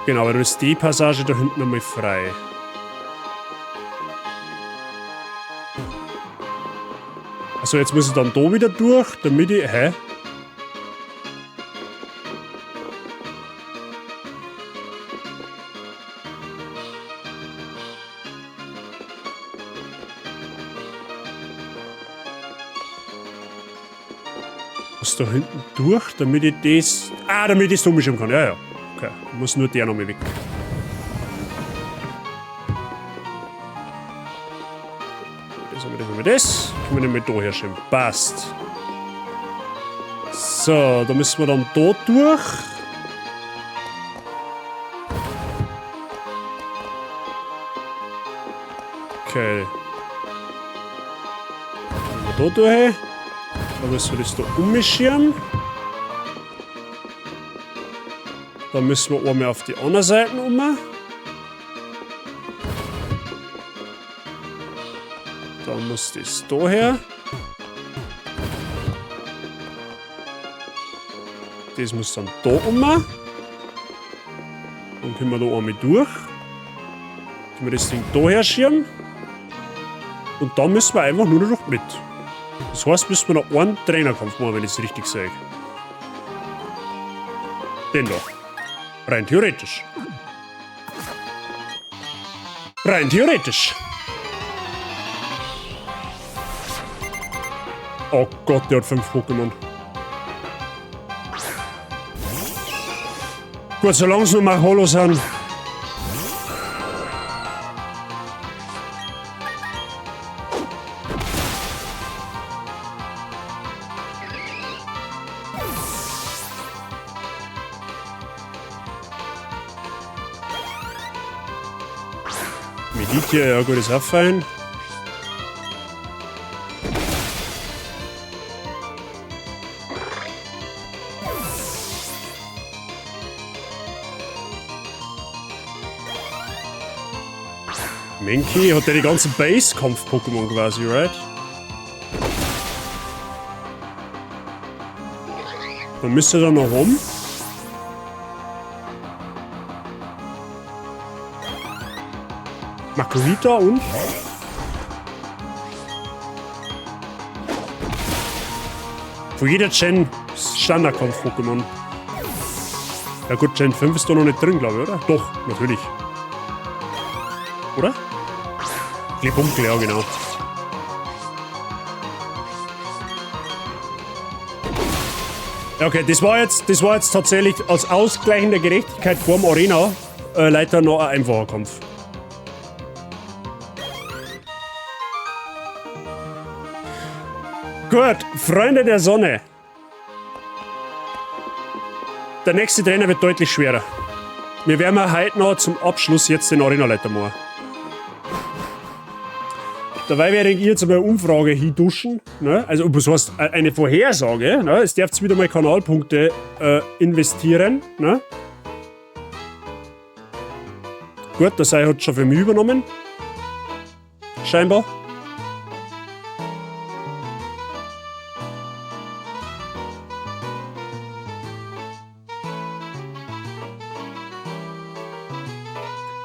Genau, aber da ist die Passage da hinten nochmal frei. Achso, jetzt muss ich dann da wieder durch, damit ich... Hä? Muss da hinten durch, damit ich das... Ah, damit ich das umschieben kann. Ja, ja. Okay, muss nur der nochmal weg. Das haben wir, das haben wir, das. Können wir nämlich da her schieben. Passt. So, da müssen wir dann da durch. Okay. Dann wir da durch. Da müssen wir das da umschirmen. Dann müssen wir einmal auf die andere Seite um. Dann muss das da her. Das muss dann da um. Dann können wir da einmal durch. Können wir das Ding da her schieben. Und dann müssen wir einfach nur noch mit. Das heißt, müssen wir noch einen Trainerkampf machen, wenn ich es richtig sehe. Den da. Rein theoretisch. Rein theoretisch. Oh Gott, der hat 5 Pokémon. Gut, solange es nur Macholo sind. Meditio, ja gut, ist auch fein. Menki hat ja die ganzen Base-Kampf-Pokémon quasi, right? Dann müsste er da noch rum. Makuhita und? Von jeder Gen Standardkampf-Pokémon. Ja gut, Gen 5 ist da noch nicht drin, glaube ich, oder? Doch, natürlich. Oder? Glibunkel, ja, genau. Ja, okay, das war jetzt tatsächlich als ausgleichende Gerechtigkeit vorm Arena-Leiter noch ein einfacher Kampf. Gut, Freunde der Sonne. Der nächste Trainer wird deutlich schwerer. Wir werden heute noch zum Abschluss jetzt den Arena-Leiter machen. Dabei werde ich jetzt einmal eine Umfrage hinduschen. Ne? Also, was heißt, eine Vorhersage. Ne? Es darf wieder mal Kanalpunkte investieren. Ne? Gut, der Sei hat schon für mich übernommen. Scheinbar.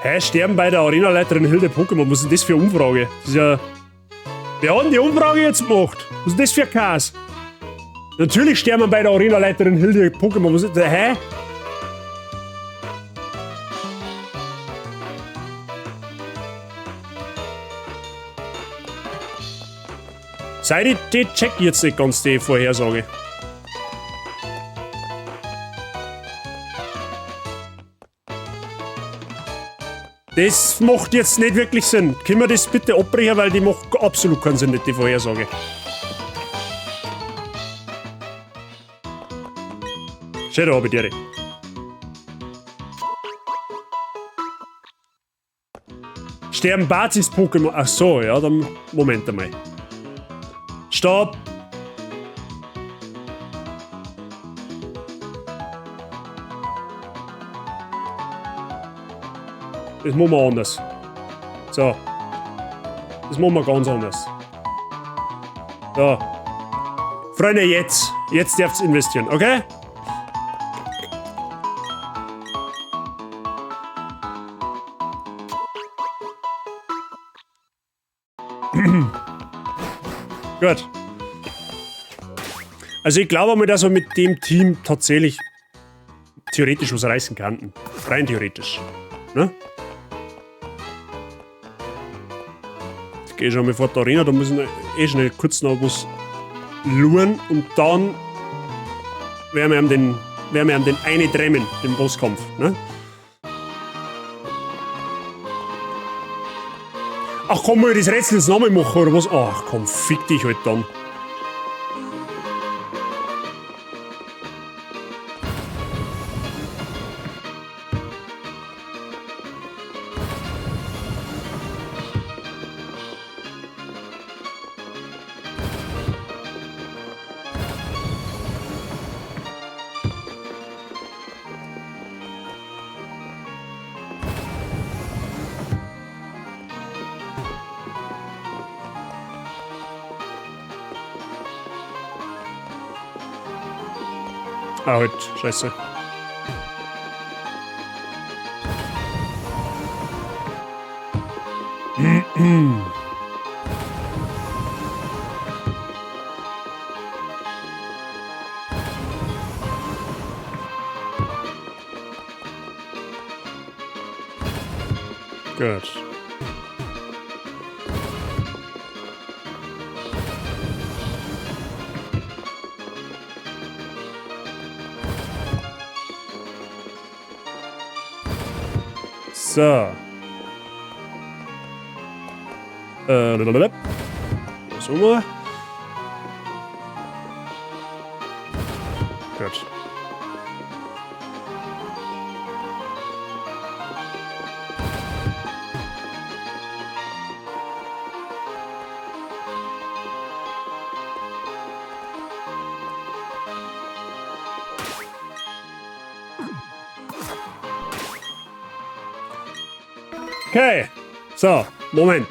Hä, sterben bei der Arenaleiterin Hilde Pokémon? Was ist denn das für eine Umfrage? Das ist ja... Wer hat denn die Umfrage jetzt gemacht? Was ist denn das für ein Chaos? Natürlich sterben bei der Arenaleiterin Hilde Pokémon. Was ist das? Hä? Sei die check jetzt nicht ganz die Vorhersage. Das macht jetzt nicht wirklich Sinn. Können wir das bitte abbrechen, weil die macht absolut keinen Sinn, nicht die Vorhersage. Schön, hab ich dir. Sterben Basis-Pokémon. Ach so, ja, dann Moment einmal. Stopp! Das machen wir anders. So. Das machen wir ganz anders. So. Freunde, jetzt. Jetzt dürft ihr investieren, okay? Gut. Also ich glaube mal, dass wir mit dem Team tatsächlich theoretisch was reißen könnten. Rein theoretisch. Ne? Jetzt gehe ich schon mal vor der Arena, da müssen wir eh schnell kurz noch was luren und dann werden wir ihm den, werden wir ihm den eine dremmen, den Bosskampf. Ne? Ach komm, mal das Rätsel jetzt nochmal machen oder was? Ach komm, fick dich halt dann. Ah, halt, scheiße. Gut. So. So mal. Gut. Okay, so, Moment.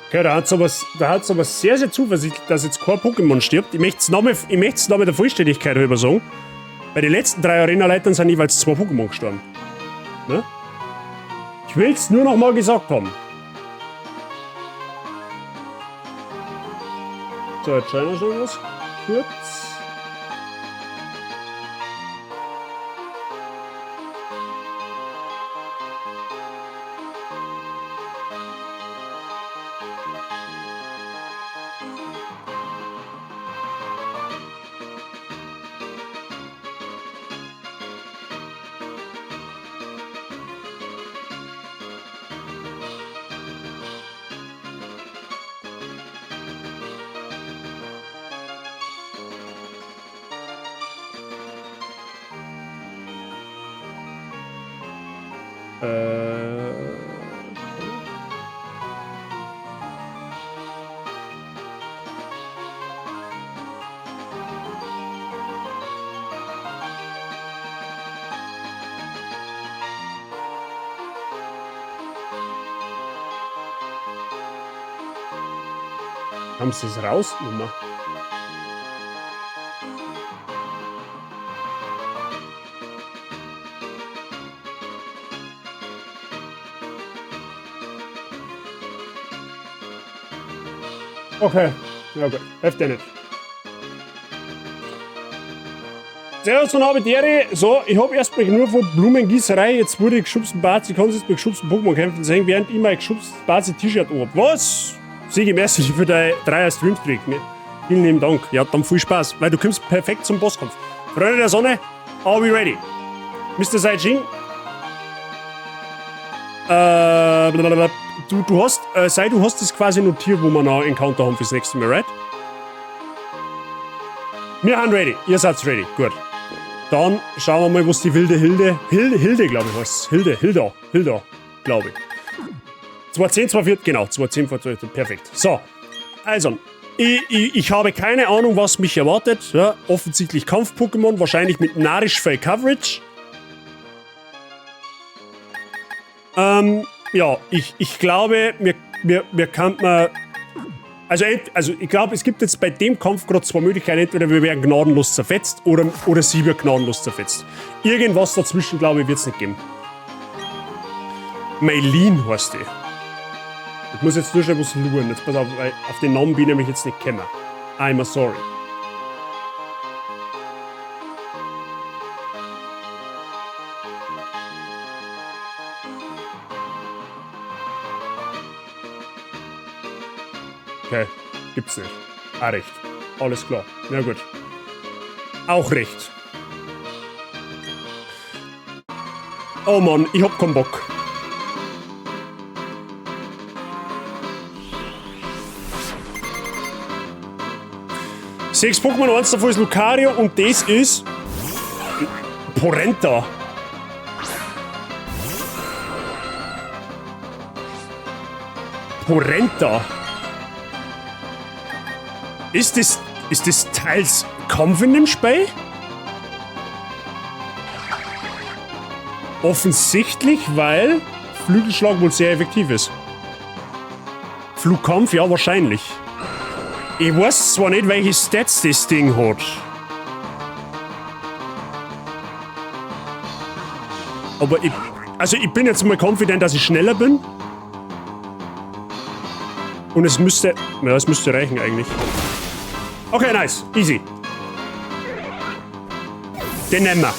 Okay, da hat's aber, da hat's aber sehr, sehr zuversichtlich, dass jetzt kein Pokémon stirbt. Ich möchte es nochmal, ich möchte nochmal der Vollständigkeit halber sagen. Bei den letzten 3 Arena-Leitern sind jeweils 2 Pokémon gestorben. Ne? Ich will's nur noch mal gesagt haben. So, jetzt schauen wir schon was. Kurz. Haben sie es rausgenommen? Okay, ja gut, hilft ja nicht. Servus von Habitäre. So, ich hab erstmal nur von Blumengießerei, jetzt wurde ich geschubst, Bazi, kannst jetzt mit geschubsten Pokémon kämpfen sehen, während ich mein geschubstes Bazi-T-Shirt anhab. Was? Sigi, merci für dein 3er Streamstreak. Ne? Vielen lieben Dank. Ja, dann viel Spaß, weil du kommst perfekt zum Bosskampf. Freunde der Sonne, are we ready? Mister Saijin? Blablabla. Du hast, Sai, du hast das quasi notiert, wo wir noch Encounter haben fürs nächste Mal, right? Wir sind ready. Ihr seid ready. Gut. Dann schauen wir mal, was die wilde Hilde, Hilde, Hilde, glaub ich, heißt. Hilde, Hilda, Hilda, glaub ich. 2,10, 2,4, genau, 2,10, 2,4, perfekt. So, also, Ich habe keine Ahnung, was mich erwartet. Ja, offensichtlich Kampf-Pokémon, wahrscheinlich mit narrisch viel Coverage. Ja, ich glaube, mir kann man. Also ich glaube, es gibt jetzt bei dem Kampf gerade zwei Möglichkeiten. Entweder wir werden gnadenlos zerfetzt oder sie wird gnadenlos zerfetzt. Irgendwas dazwischen, glaube ich, wird es nicht geben. Maylene heißt die. Ich muss jetzt nur schnell was luren. Jetzt pass auf, weil auf den Namen bin ich nämlich jetzt nicht gekommen. I'm sorry. Okay, gibt's nicht. Ah, recht. Alles klar. Na gut. Auch recht. Oh Mann, ich hab keinen Bock. Sechs Pokémon, eins davon ist Lucario und das ist Porenta. Porenta. Ist das teils Kampf in dem Spiel? Offensichtlich, weil Flügelschlag wohl sehr effektiv ist. Flugkampf, ja, wahrscheinlich. Ich weiß zwar nicht, welche Stats das Ding hat. Aber ich. Also ich bin jetzt mal confident, dass ich schneller bin. Und es müsste. Ja, es müsste reichen eigentlich. Okay, nice. Easy. Den nehmen wir.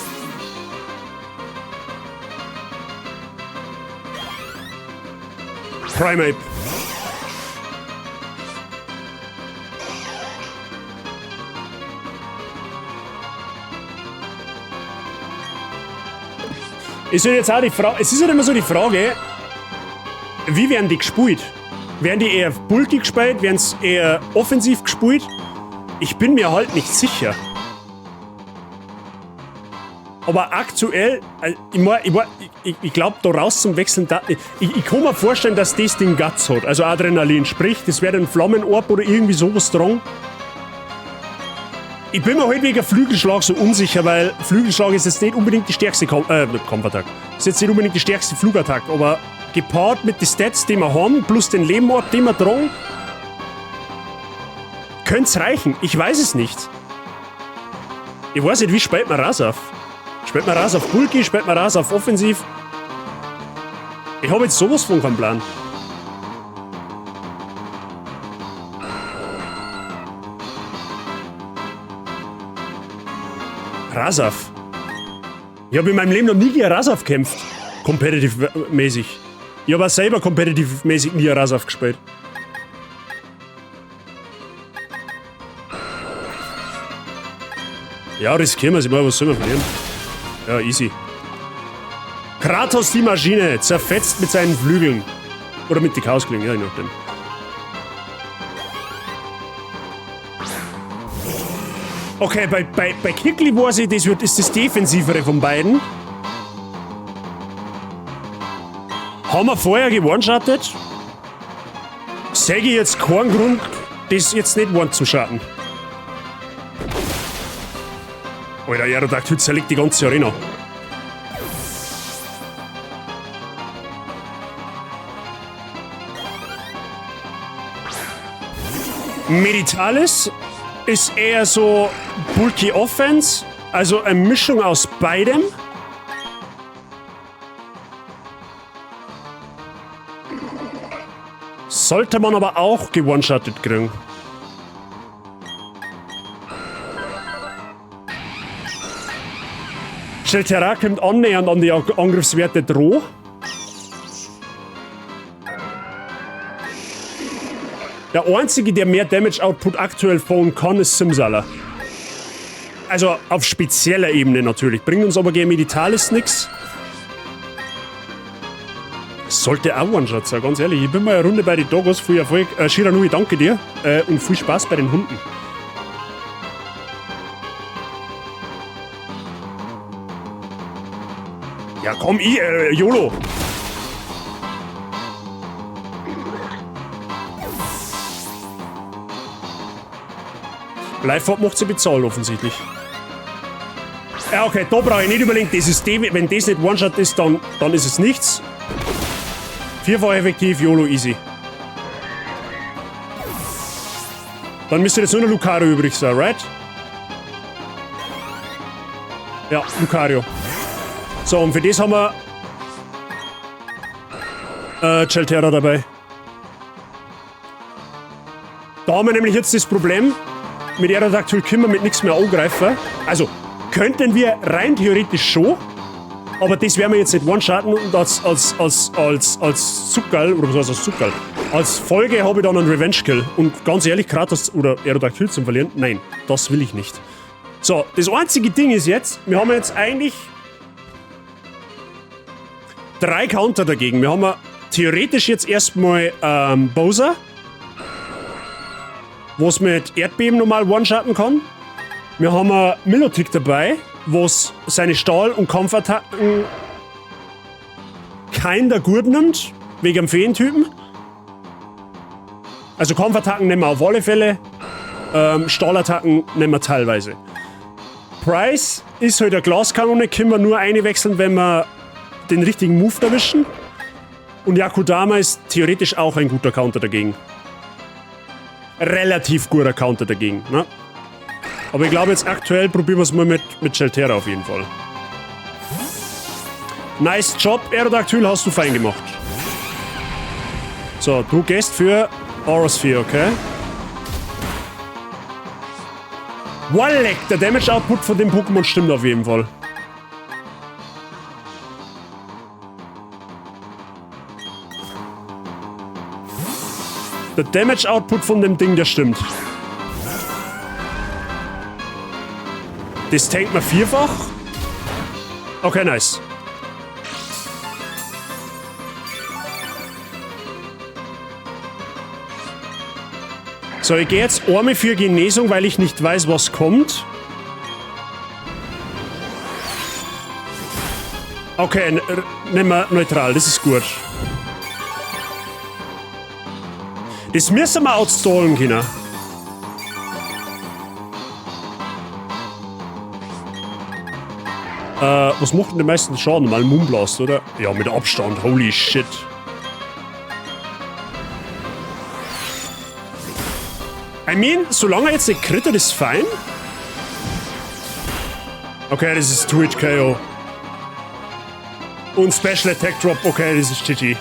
Primeape. Ist halt jetzt auch die Frage, es ist halt immer so die Frage, wie werden die gespielt? Werden die eher bulky gespielt? Werden sie eher offensiv gespielt? Ich bin mir halt nicht sicher. Aber aktuell, ich glaube, da raus zum Wechseln, da, ich kann mir vorstellen, dass das Ding Guts hat, also Adrenalin. Sprich, das wäre ein Flammenorb oder irgendwie sowas dran. Ich bin mir halt wegen Flügelschlag so unsicher, weil Flügelschlag ist jetzt nicht unbedingt die stärkste Kampfattacke. Ist jetzt nicht unbedingt die stärkste Flugattacke, aber gepaart mit den Stats, die wir haben, plus den Lehmorb, den wir tragen, könnte es reichen. Ich weiß es nicht. Ich weiß nicht, wie spielt man Rasaff? Spielt man Rasaff bulky? Spielt man Rasaff offensiv? Ich habe jetzt sowas von keinen Plan. Rasaff. Ich habe in meinem Leben noch nie gegen Rasaff gekämpft. Competitive-mäßig. Ich habe auch selber competitive-mäßig nie Rasaff gespielt. Ja, riskieren wir es. Ich meine, was soll man verlieren? Ja, easy. Kratos die Maschine zerfetzt mit seinen Flügeln. Oder mit den Chaosklingen, ja, je nachdem. Okay, bei Kickly weiß ich, das ist das defensivere von beiden. Haben wir vorher geone-shottet? Sehe ich jetzt keinen Grund, das jetzt nicht one zu shotten. Alter, Aerodactyl zerlegt die ganze Arena. Meditalis ist eher so Bulky Offense, also eine Mischung aus beidem. Sollte man aber auch geone-shottet kriegen. Sheltera kommt annähernd an die Angriffswerte dran. Der einzige, der mehr Damage Output aktuell fahren kann, ist Simsala. Also auf spezieller Ebene natürlich. Bringt uns aber gegen Meditalis nix. Sollte auch One-Shot sein, ganz ehrlich. Ich bin mal eine Runde bei den Doggos. Viel Erfolg. Shiranui, danke dir. Und viel Spaß bei den Hunden. Ja, komm, ich, YOLO. Life macht sie bezahlt, offensichtlich. Ja, okay, da brauche ich nicht überlegen. Das ist die, wenn das nicht One-Shot ist, dann ist es nichts. Vierfach effektiv, YOLO easy. Dann müsste jetzt nur noch Lucario übrig sein, right? Ja, Lucario. So, und für das haben wir Chelterra dabei. Da haben wir nämlich jetzt das Problem, mit Aerodactyl können wir mit nichts mehr angreifen. Also, könnten wir rein theoretisch schon, aber das werden wir jetzt nicht one-shotten und als Zuckerl, oder was heißt als Zuckerl? Als Folge habe ich dann einen Revenge-Kill. Und ganz ehrlich, Kratos oder Aerodactyl zum Verlieren, nein, das will ich nicht. So, das einzige Ding ist jetzt, wir haben jetzt eigentlich 3 Counter dagegen. Wir haben ja theoretisch jetzt erstmal Bowser, was mit Erdbeben normal one-shotten kann. Wir haben ein Milotic dabei, was seine Stahl- und Kampfattacken keiner gut nimmt, wegen dem Feentypen. Also Kampfattacken nehmen wir auf alle Fälle, Stahlattacken nehmen wir teilweise. Pryce ist halt eine Glaskanone, können wir nur eine wechseln, wenn wir den richtigen Move erwischen. Und Yakudama ist theoretisch auch ein guter Counter dagegen. Relativ guter Counter dagegen, ne? Aber ich glaube jetzt aktuell probieren wir es mal mit Chelterra auf jeden Fall. Nice Job, Aerodactyl, hast du fein gemacht. So, du gehst für Aura Sphere, okay? Wallek, der Damage Output von dem Pokémon stimmt auf jeden Fall. Der Damage Output von dem Ding, der stimmt. Das tankt man vierfach. Okay, nice. So, ich gehe jetzt einmal für Genesung, weil ich nicht weiß, was kommt. Okay, nehmen wir neutral, das ist gut. Das müssen wir outstallen können. Was macht denn den meisten Schaden? Mal Moonblast, oder? Ja, mit Abstand. Holy shit. I mean, solange er jetzt nicht crittet, ist fein. Okay, das ist 2-Hit-KO. Und Special Attack Drop. Okay, das ist GG.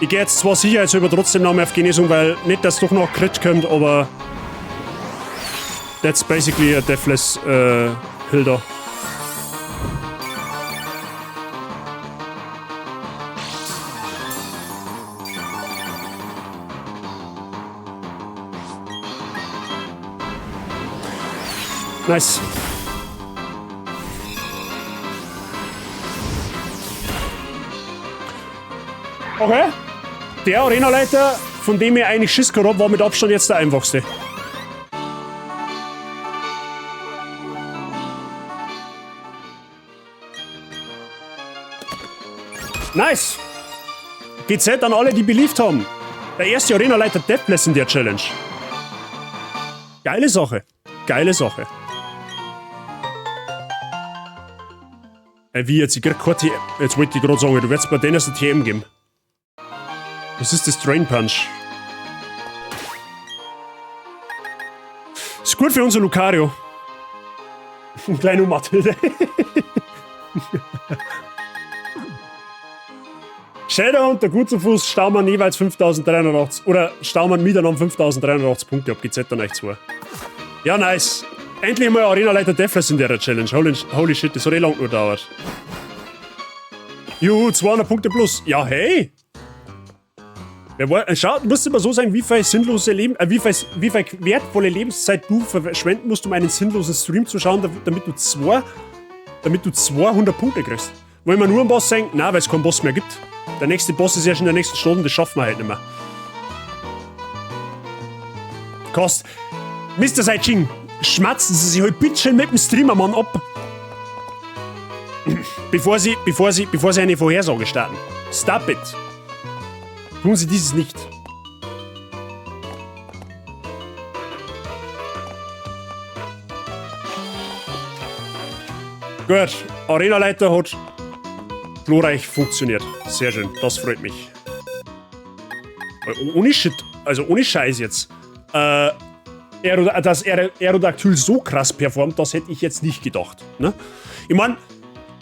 Ich gehe jetzt zwar sicherheitshalber trotzdem noch mehr auf Genesung, weil nicht, dass doch noch Crit kommt, aber that's basically a deathless Hilda. Nice. Okay. Der Arenaleiter, von dem ich eigentlich Schiss gehabt hab, war mit Abstand jetzt der einfachste. Nice! GZ an alle, die believed haben. Der erste Arenaleiter Deathless in der Challenge. Geile Sache. Geile Sache. Wie jetzt? Ich krieg kein TM. Jetzt wollte ich gerade sagen, du wirst bei denen ein TM geben. Was ist das Drain Punch? Ist gut für unser Lucario. Ein kleiner Mathilde. Shadow und der Gutzufuß staumen jeweils 5380 oder staumen miteinander 5380 Punkte ab GZ dann euch zwei. Ja, nice. Endlich mal Arena-Leiter Deathless in der Challenge. Holy, holy shit, das hat eh lang nur gedauert. Juhu, 200 Punkte plus. Ja, hey! Schau, du musst immer so sagen, wie viel sinnlose Leben, wie viel wertvolle Lebenszeit du verschwenden musst, um einen sinnlosen Stream zu schauen, damit du 200 Punkte kriegst. Wollen wir nur einen Boss sagen? Nein, weil es keinen Boss mehr gibt. Der nächste Boss ist erst in der nächsten Stunde, das schaffen wir halt nicht mehr. Kost. Mister Saijing, schmatzen Sie sich halt bitte schön mit dem Streamermann ab. Bevor Sie eine Vorhersage starten. Stop it. Tun Sie dieses nicht. Gut, Arenaleiter hat glorreich funktioniert. Sehr schön, das freut mich. Ohne Shit, also ohne Scheiß jetzt. Dass Aerodactyl so krass performt, das hätte ich jetzt nicht gedacht. Ne? Ich mein,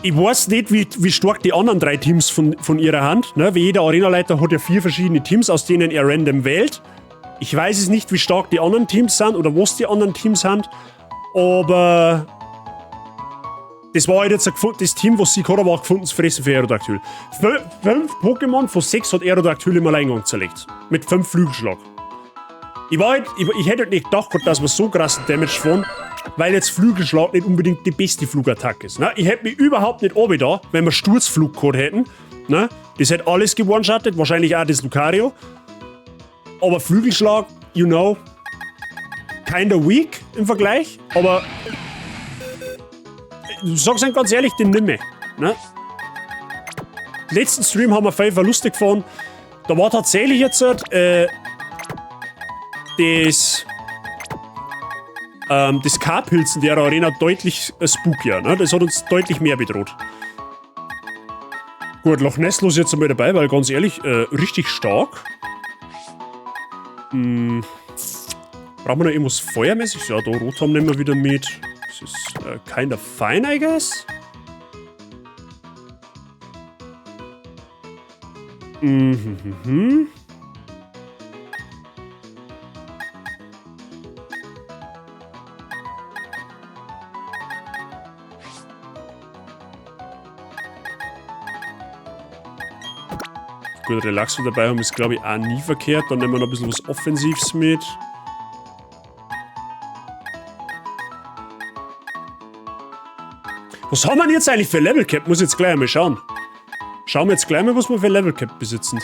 ich weiß nicht, wie stark die anderen drei Teams von ihrer hand. Ne? Wie jeder Arenaleiter hat ja vier verschiedene Teams, aus denen er random wählt. Ich weiß es nicht, wie stark die anderen Teams sind oder was die anderen Teams sind. Aber das war halt jetzt das Team, was sie gehabt hat, war gefundenes Fressen für Aerodactyl. 5 Pokémon von 6 hat Aerodactyl im Alleingang zerlegt. Mit 5 Flügelschlag. Ich hätte halt nicht gedacht, dass wir so krassen Damage fahren, weil jetzt Flügelschlag nicht unbedingt die beste Flugattacke ist. Ne? Ich hätte mich überhaupt nicht obi da, wenn wir Sturzflug gehabt hätten. Ne? Das hätte alles gewone-shottet, wahrscheinlich auch das Lucario. Aber Flügelschlag, you know, kinda weak im Vergleich, aber ich sag's euch ganz ehrlich, den nimm ich. Ne? Letzten Stream haben wir 5 Verluste gefahren. Da war tatsächlich jetzt das K-Pilzen der Arena deutlich spookier. Ne? Das hat uns deutlich mehr bedroht. Gut, Loch Ness ist jetzt einmal dabei, weil ganz ehrlich, richtig stark. Brauchen wir noch irgendwas feuermäßig? Ja, da Rotom nehmen wir wieder mit. Das ist kinda fine, I guess. Gut, Relaxo dabei haben ist, glaube ich, auch nie verkehrt. Dann nehmen wir noch ein bisschen was Offensives mit. Was haben wir denn jetzt eigentlich für Level Cap? Muss ich jetzt gleich einmal schauen. Schauen wir jetzt gleich mal, was wir für Level Cap besitzen.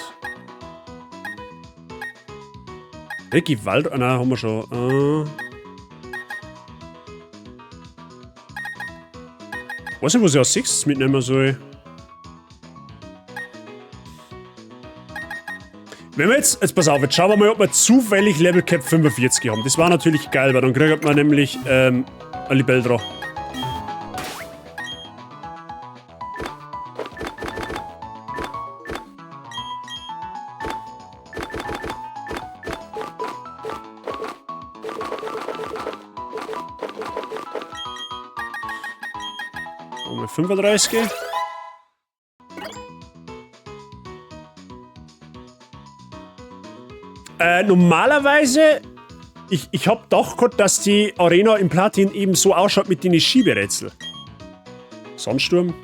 Gewalt. Ah, nein, haben wir schon. Weiß nicht, was ich als nächstes mitnehmen soll. Wenn wir jetzt, jetzt pass auf, jetzt schauen wir mal, ob wir zufällig Level Cap 45 haben. Das war natürlich geil, weil dann kriegt man nämlich ein Libeldra. 35. Normalerweise, ich hab doch gehabt, dass die Arena im Platin eben so ausschaut mit den Schieberätsel. Sandsturm?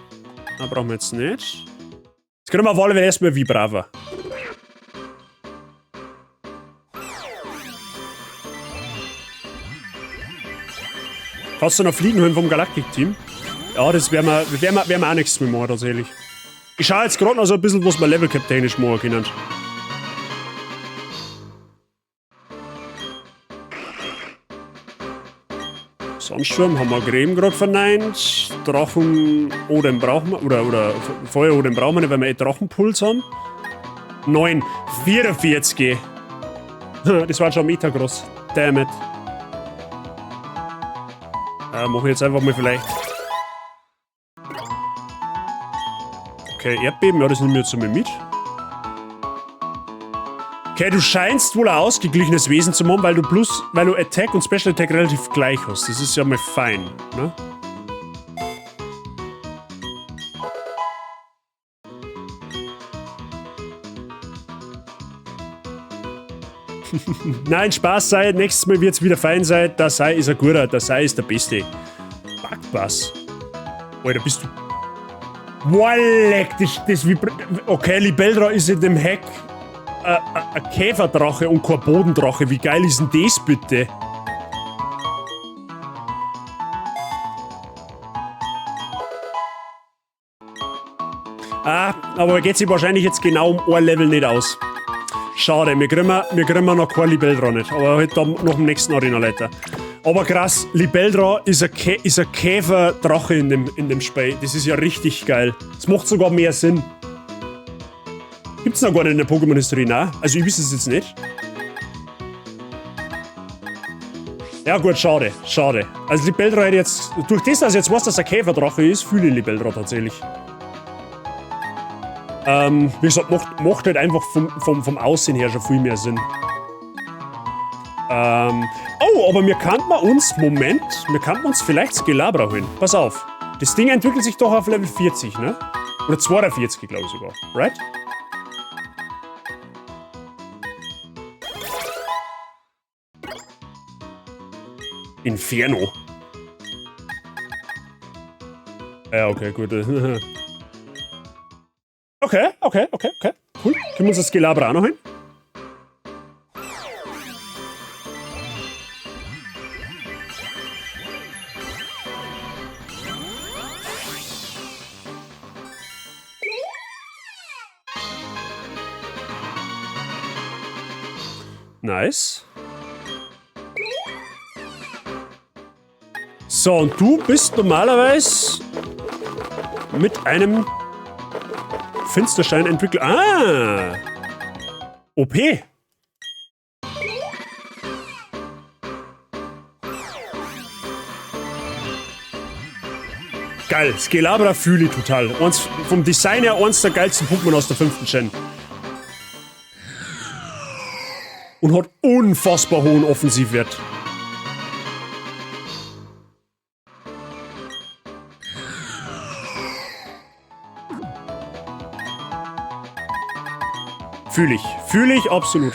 Na, brauchen wir jetzt nicht. Jetzt können wir auf alle Fälle erstmal Vibrava. Kannst du noch fliegen hören vom Galaktik-Team? Ja, das werden wir auch nächstes Mal machen, tatsächlich. Ich schaue jetzt gerade noch so ein bisschen, was wir Level Cap technisch machen können. Sandsturm haben wir Creme gerade verneint. Drachen Odem brauchen wir, oder Feuer Odem brauchen wir nicht, weil wir eh Drachenpuls haben. 9, 44. Das war schon Metagross. Damn it. Mach ich jetzt einfach mal vielleicht. Okay, Erdbeben, ja, das nehmen wir jetzt einmal mit. Okay, du scheinst wohl ein ausgeglichenes Wesen zu machen, weil du Attack und Special Attack relativ gleich hast. Das ist ja mal fein, ne? Nein, Spaß sei, nächstes Mal wird's wieder fein sein. Der Sei ist ein guter, der Sei ist der Beste. Backpass. Alter, bist du... Walleck, das okay, Libeldra ist in dem Hack ein Käferdrache und kein Bodendrache. Wie geil ist denn das bitte? Ah, aber geht sich wahrscheinlich jetzt genau um ein Level nicht aus. Schade, wir kriegen noch kein Libeldra nicht. Aber halt dann noch im nächsten Arena-Leiter. Aber krass, Libeldra ist ein Käferdrache in dem Spiel. Das ist ja richtig geil. Das macht sogar mehr Sinn. Gibt's noch gar nicht in der Pokémon-History, ne? Also ich wüsste es jetzt nicht. Ja gut, schade, schade. Also Libeldra hätte jetzt, durch das, dass ich jetzt weiß, dass er Käferdrache ist, fühle ich Libeldra tatsächlich. Wie gesagt, macht halt einfach vom Aussehen her schon viel mehr Sinn. Oh, aber wir könnten uns, Moment, wir könnten uns vielleicht Skelabra holen. Pass auf. Das Ding entwickelt sich doch auf Level 40, ne? Oder 42, glaube ich sogar. Right? Inferno. Ja, okay, gut. Okay. Cool. Können wir uns das Skelabra auch noch hin? Nice. So, und du bist normalerweise mit einem Finsterstein-Entwickler. Ah! OP! Geil, Skelabra fühle ich total. Eins, vom Design her eins der geilsten Pokémon aus der 5. Gen. Und hat unfassbar hohen Offensivwert. Fühle ich. Fühle ich absolut.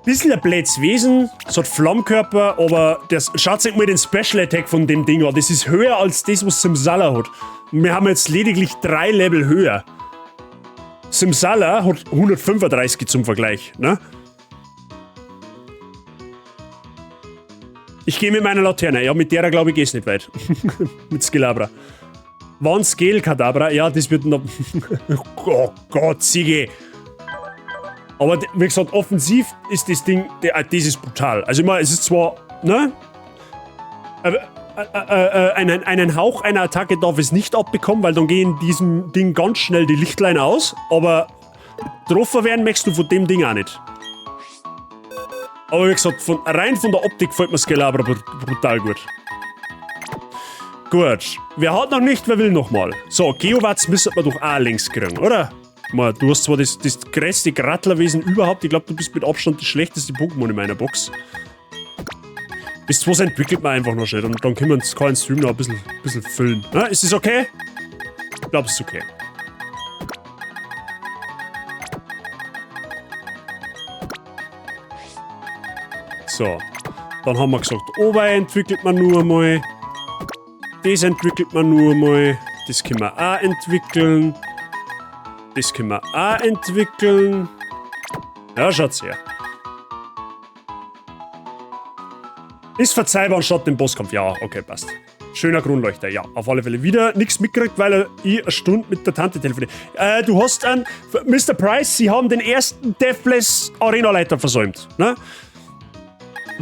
Bisschen ein blödes Wesen, es hat Flammkörper, aber das, schaut sich mal den Special Attack von dem Ding an. Das ist höher als das, was Simsala hat. Und wir haben jetzt lediglich 3 Level höher. Simsala hat 135 zum Vergleich, ne? Ich gehe mit meiner Laterne. Ja, mit der glaube ich, geh's nicht weit. Mit Skelabra. Wann Scale Kadabra? Ja, das wird noch. Oh Gott, Sigi! Aber wie gesagt, offensiv ist das Ding, das ist brutal. Also ich meine, es ist zwar, ne? Einen Hauch einer Attacke darf es nicht abbekommen, weil dann gehen diesem Ding ganz schnell die Lichtlein aus. Aber getroffen werden möchtest du von dem Ding auch nicht. Aber wie gesagt, rein von der Optik gefällt mir Skelabra brutal gut. Gut. Wer hat noch nicht, wer will nochmal? So, Geowaz müsste man doch auch links kriegen, oder? Mal, du hast zwar das größte Grattlerwesen überhaupt, ich glaub, du bist mit Abstand das schlechteste Pokémon in meiner Box. Bis was entwickelt man einfach noch schnell und dann können wir uns keinen Stream noch ein bisschen füllen. Na, ist das okay? Ich glaub, es ist okay. So, dann haben wir gesagt, Obei entwickelt man nur einmal. Das entwickelt man nur einmal. Das können wir auch entwickeln. Das können wir auch entwickeln. Ja, schaut's her. Ist verzeihbar anstatt dem Bosskampf. Ja, okay, passt. Schöner Kronleuchter, ja. Auf alle Fälle wieder nichts mitgekriegt, weil ich eine Stunde mit der Tante telefoniert. Du hast einen... Mister Price, Sie haben den ersten Deathless Arena-Leiter versäumt. Ne?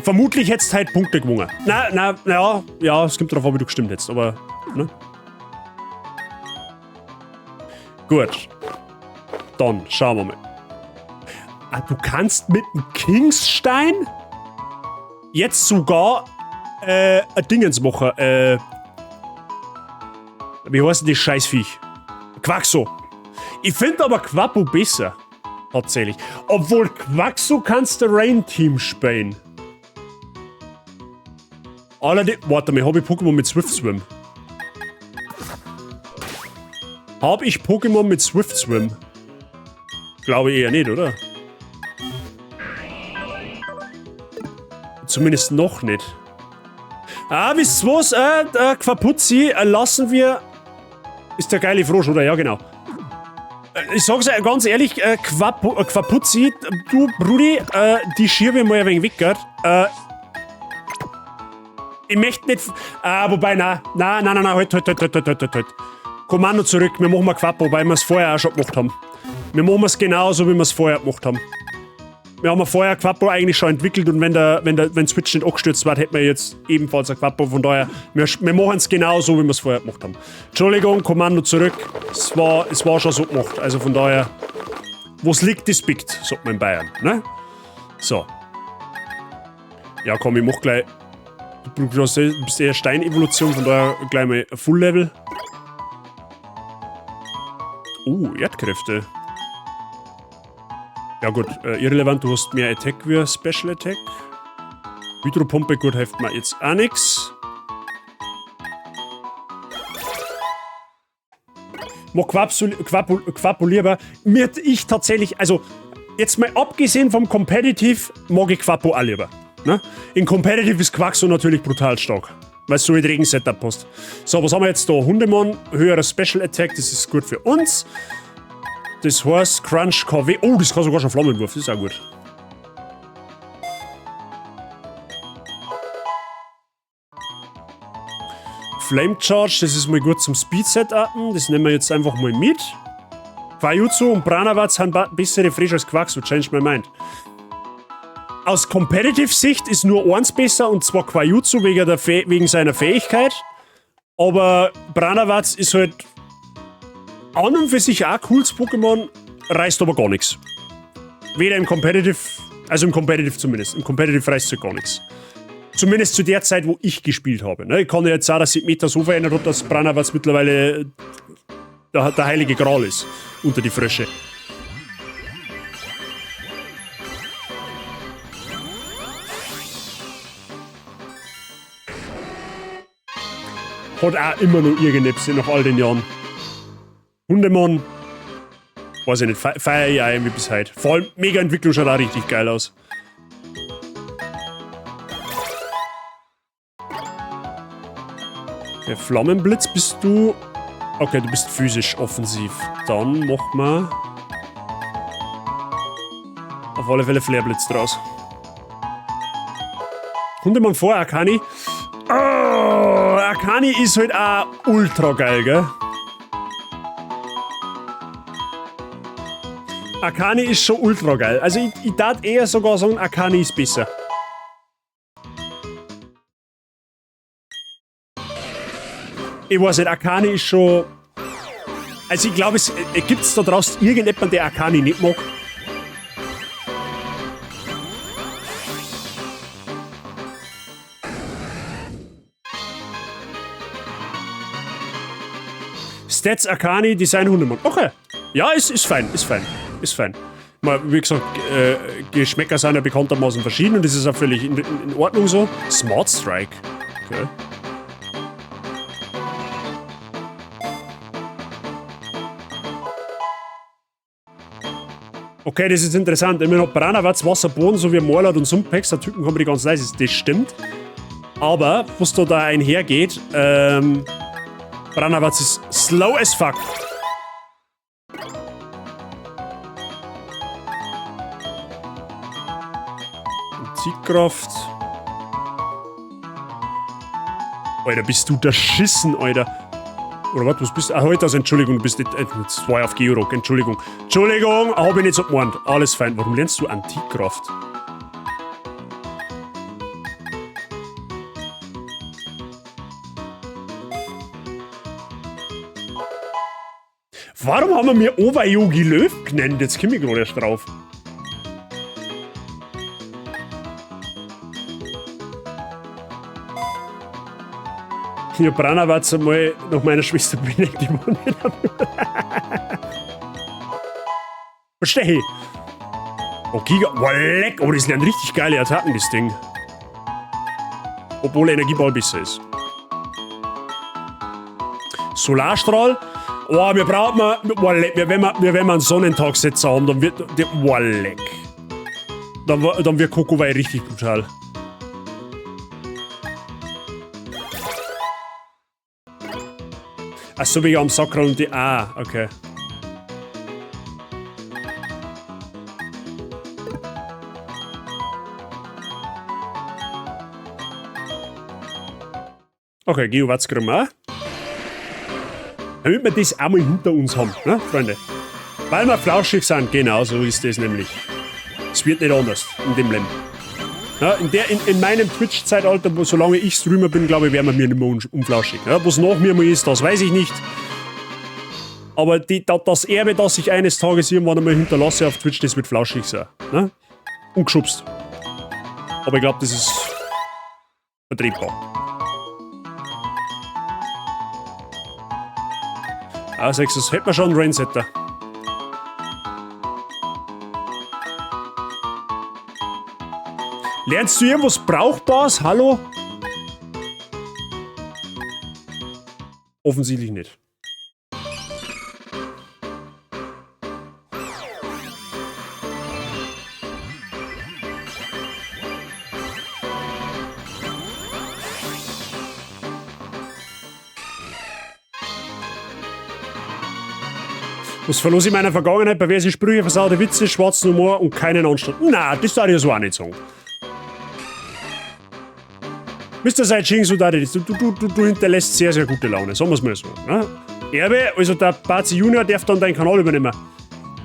Vermutlich hättest du heute Punkte gewonnen. Na, na, ja, ja, es kommt darauf an, wie du gestimmt hättest, aber... Ne? Gut. Dann schauen wir mal. Ah, du kannst mit dem Kingsstein jetzt sogar ein Dingens machen. Wie heißt denn das Scheißviech? Quaxo. Ich find aber Quappo besser. Tatsächlich. Obwohl Quaxo kannst du Rain Team spielen. Allerdings. Warte mal, hab ich Pokémon mit Swift Swim? Hab ich Pokémon mit Swift Swim? Glaube ich eher nicht, oder? Zumindest noch nicht. Ah, wisst ihr was? Quapuzzi, lassen wir... Ist der geile Frosch, oder? Ja, genau. Ich sag's euch ganz ehrlich, Quapuzzi, du, Brudi, die schiebe ich mal ein wenig weg, gell? Ich möchte nicht... Ah, wobei, nein, nein, nein, nein, nein, halt, halt, halt, halt, halt, halt, halt. Kommando zurück, wir machen mal Quappo, weil wir es vorher auch schon gemacht haben. Wir machen es genauso, wie wir es vorher gemacht haben. Wir haben ja vorher Quappo eigentlich schon entwickelt und wenn Switch nicht angestürzt war, hätten wir jetzt ebenfalls ein Quappo. Von daher, wir machen es genauso, wie wir es vorher gemacht haben. Entschuldigung, Kommando zurück. Es war schon so gemacht. Also von daher, wo's liegt, ist biegt, sagt man in Bayern. Ne? So. Ja, komm, ich mach gleich. Du bist eher Steinevolution, von daher gleich mal Full Level. Erdkräfte. Ja gut, irrelevant, du hast mehr Attack wie Special Attack. Hydropumpe, gut, hilft mir jetzt auch nix. Mag Quappo lieber. Mir ich tatsächlich, also jetzt mal abgesehen vom Competitive, mag ich Quappo auch lieber. Ne? In Competitive ist Quaxo natürlich brutal stark, weil es so mit Regen-Setup passt. So, was haben wir jetzt da? Hundemon, höherer Special Attack, das ist gut für uns. Das heißt Crunch KW. Oh, das kann sogar schon Flammenwurf, das ist auch gut. Flame Charge, das ist mal gut zum Speed-Setupen. Das nehmen wir jetzt einfach mal mit. Quajutsu und Pranawaz haben bessere Frisch als Quaxo, change my mind. Aus Competitive-Sicht ist nur eins besser, und zwar Quajutsu wegen seiner Fähigkeit. Aber Pranawaz ist halt an und für sich auch ein cooles Pokémon, reißt aber gar nichts. Weder im Competitive, also im Competitive zumindest. Im Competitive reißt halt gar nichts. Zumindest zu der Zeit, wo ich gespielt habe. Ne? Ich kann ja jetzt sagen, dass sich Meta so verändert hat, dass Pranawaz mittlerweile der heilige Gral ist unter die Frösche. Hat auch immer noch irgendetwas nach all den Jahren. Hundemon. Weiß ich nicht, feier ich auch irgendwie bis heute. Vor allem Mega-Entwicklung schaut auch richtig geil aus. Okay, Flammenblitz bist du. Okay, du bist physisch offensiv. Dann mach mal auf alle Fälle Flareblitz draus. Hundemon vor Arkani. Oh, Arkani ist halt auch ultra geil, gell? Arkani ist schon ultra geil. Also ich darf eher sogar sagen, Arkani ist besser. Ich weiß nicht, Arkani ist schon... Also ich glaube, es gibt da draußen irgendjemanden, der Arkani nicht mag. Stats Arkani, Design Hundemon. Okay. Ja, ist fein, ist fein, ist fein. Mal, wie gesagt, Geschmäcker sind ja bekanntermaßen verschieden und das ist auch völlig in Ordnung so. Smart Strike. Okay. Okay, das ist interessant. Ich meine, Pranawaz, Wasser, Boden, so wie Morlord und Sumpex, der Typen kommen die ganz nice. Das stimmt. Aber, was da einhergeht, Pranawaz ist slow as fuck. Antikraft. Alter, bist du der Schissen, Alter. Oder was, was bist du? Ah, heute, also, Entschuldigung, du bist nicht. Das war ja auf Georg, Entschuldigung. Entschuldigung, hab ich nicht so gemeint. Alles fein. Warum lernst du Antikraft? Warum haben wir mir Oberyogi Löw genannt? Jetzt komme ich gerade erst drauf. Ich hab Pranawaz einmal nach meiner Schwester benannt, die war nicht am Verstehe. Oh, Giga. Oh, leck. Oh, das lernt richtig geile Attacken, das Ding. Obwohl Energieball besser ist. Solarstrahl. Oh, wir brauchen mal. Oh, leck. Wenn wir einen Sonnentagsetzer haben, dann wird. Oh, leck. Dann wird Kokowei richtig brutal. Achso, wegen am Sakral und die. Ah, okay. Okay, Geowatz kriegen wir auch. Damit wir das einmal hinter uns haben, ne, Freunde? Weil wir flauschig sind, genau so ist das nämlich. Es wird nicht anders in dem Leben. Ja, in meinem Twitch-Zeitalter, solange ich Streamer bin, glaube ich, werden wir mir nicht mehr unflauschig. Ja, was nach mir mal ist, das weiß ich nicht. Aber das Erbe, das ich eines Tages irgendwann einmal hinterlasse auf Twitch, das wird flauschig sein. Ne? Und geschubst. Aber ich glaube, das ist Vertretbar. Ah, sechs, das hätten wir schon einen Rainsetter. Lernst du irgendwas Brauchbares? Hallo? Offensichtlich nicht. Was verlor ich in meiner Vergangenheit? Perverse Sprüche, versaute Witze, schwarzen Humor und keinen Anstand. Na, das darf ich so auch nicht sagen. Mr. Saijing, so darf ich das. Du hinterlässt sehr, sehr gute Laune, sagen wir's mal so. Ne? Erbe, also der Bazi Junior darf dann deinen Kanal übernehmen.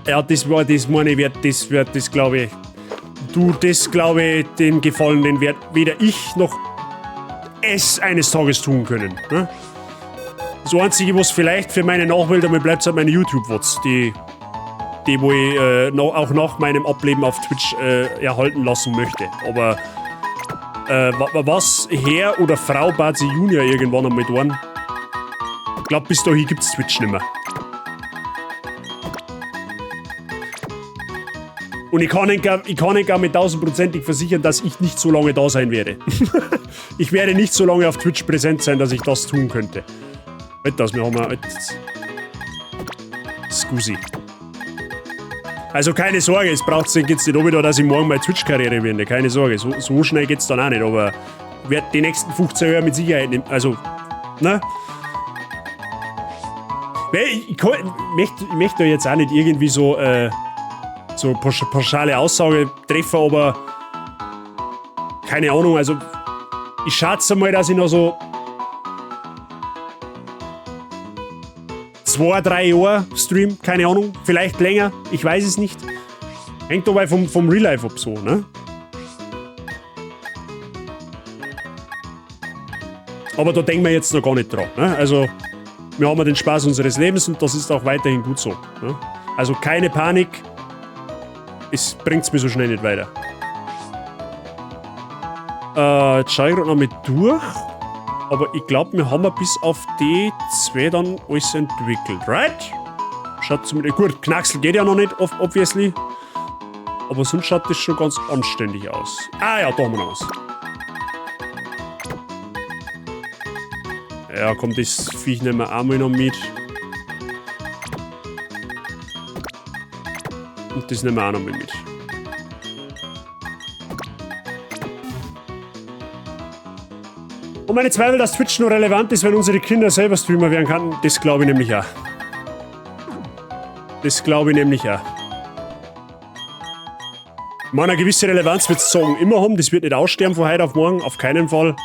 Ja, das war, das meine ich, das wird, das glaube ich. Du, das glaube ich, den Gefallen, den wird weder ich noch es eines Tages tun können. Ne? Das Einzige, was vielleicht für meine Nachwelt einmal bleibt, sind meine YouTube-Wots, die wo ich auch nach meinem Ableben auf Twitch erhalten lassen möchte. Aber was Herr oder Frau Bazi Junior irgendwann einmal tun, ich glaub, bis dahin gibt's Twitch nimmer. Und ich kann nicht gar mit 1000-prozentig versichern, dass ich nicht so lange da sein werde. Ich werde nicht so lange auf Twitch präsent sein, dass ich das tun könnte. Halt das, wir haben halt Scusi. Also keine Sorge, es braucht jetzt nicht wieder, dass ich morgen meine Twitch-Karriere beende. Keine Sorge, so schnell geht's dann auch nicht, aber werd die nächsten 15 Jahre mit Sicherheit nicht, also, ne? Weil ich, ich kann, ich möchte, ich möchte da jetzt auch nicht irgendwie so pauschale Aussage treffen, aber keine Ahnung, also ich schätze mal, dass ich noch so 2, 3 Jahre stream, keine Ahnung, vielleicht länger, ich weiß es nicht. Hängt dabei vom Real Life ab so, ne? Aber da denken wir jetzt noch gar nicht dran, ne? Also, wir haben ja den Spaß unseres Lebens und das ist auch weiterhin gut so. Ne? Also keine Panik, es bringt's mir so schnell nicht weiter. Jetzt schau ich grad noch mit durch. Aber ich glaub, wir haben ja bis auf die 2 dann alles entwickelt, right? Schaut zumindest, gut, Knacksel geht ja noch nicht, obviously. Aber sonst schaut das schon ganz anständig aus. Ah ja, da haben wir noch was. Ja, komm, das Viech nehmen wir auch mal noch mit. Und das nehmen wir auch noch mal mit. Und meine Zweifel, dass Twitch nur relevant ist, wenn unsere Kinder selber Streamer werden können, das glaube ich nämlich auch. Das glaube ich nämlich auch. Ich meine, eine gewisse Relevanz wird's sagen immer haben, das wird nicht aussterben von heute auf morgen, auf keinen Fall.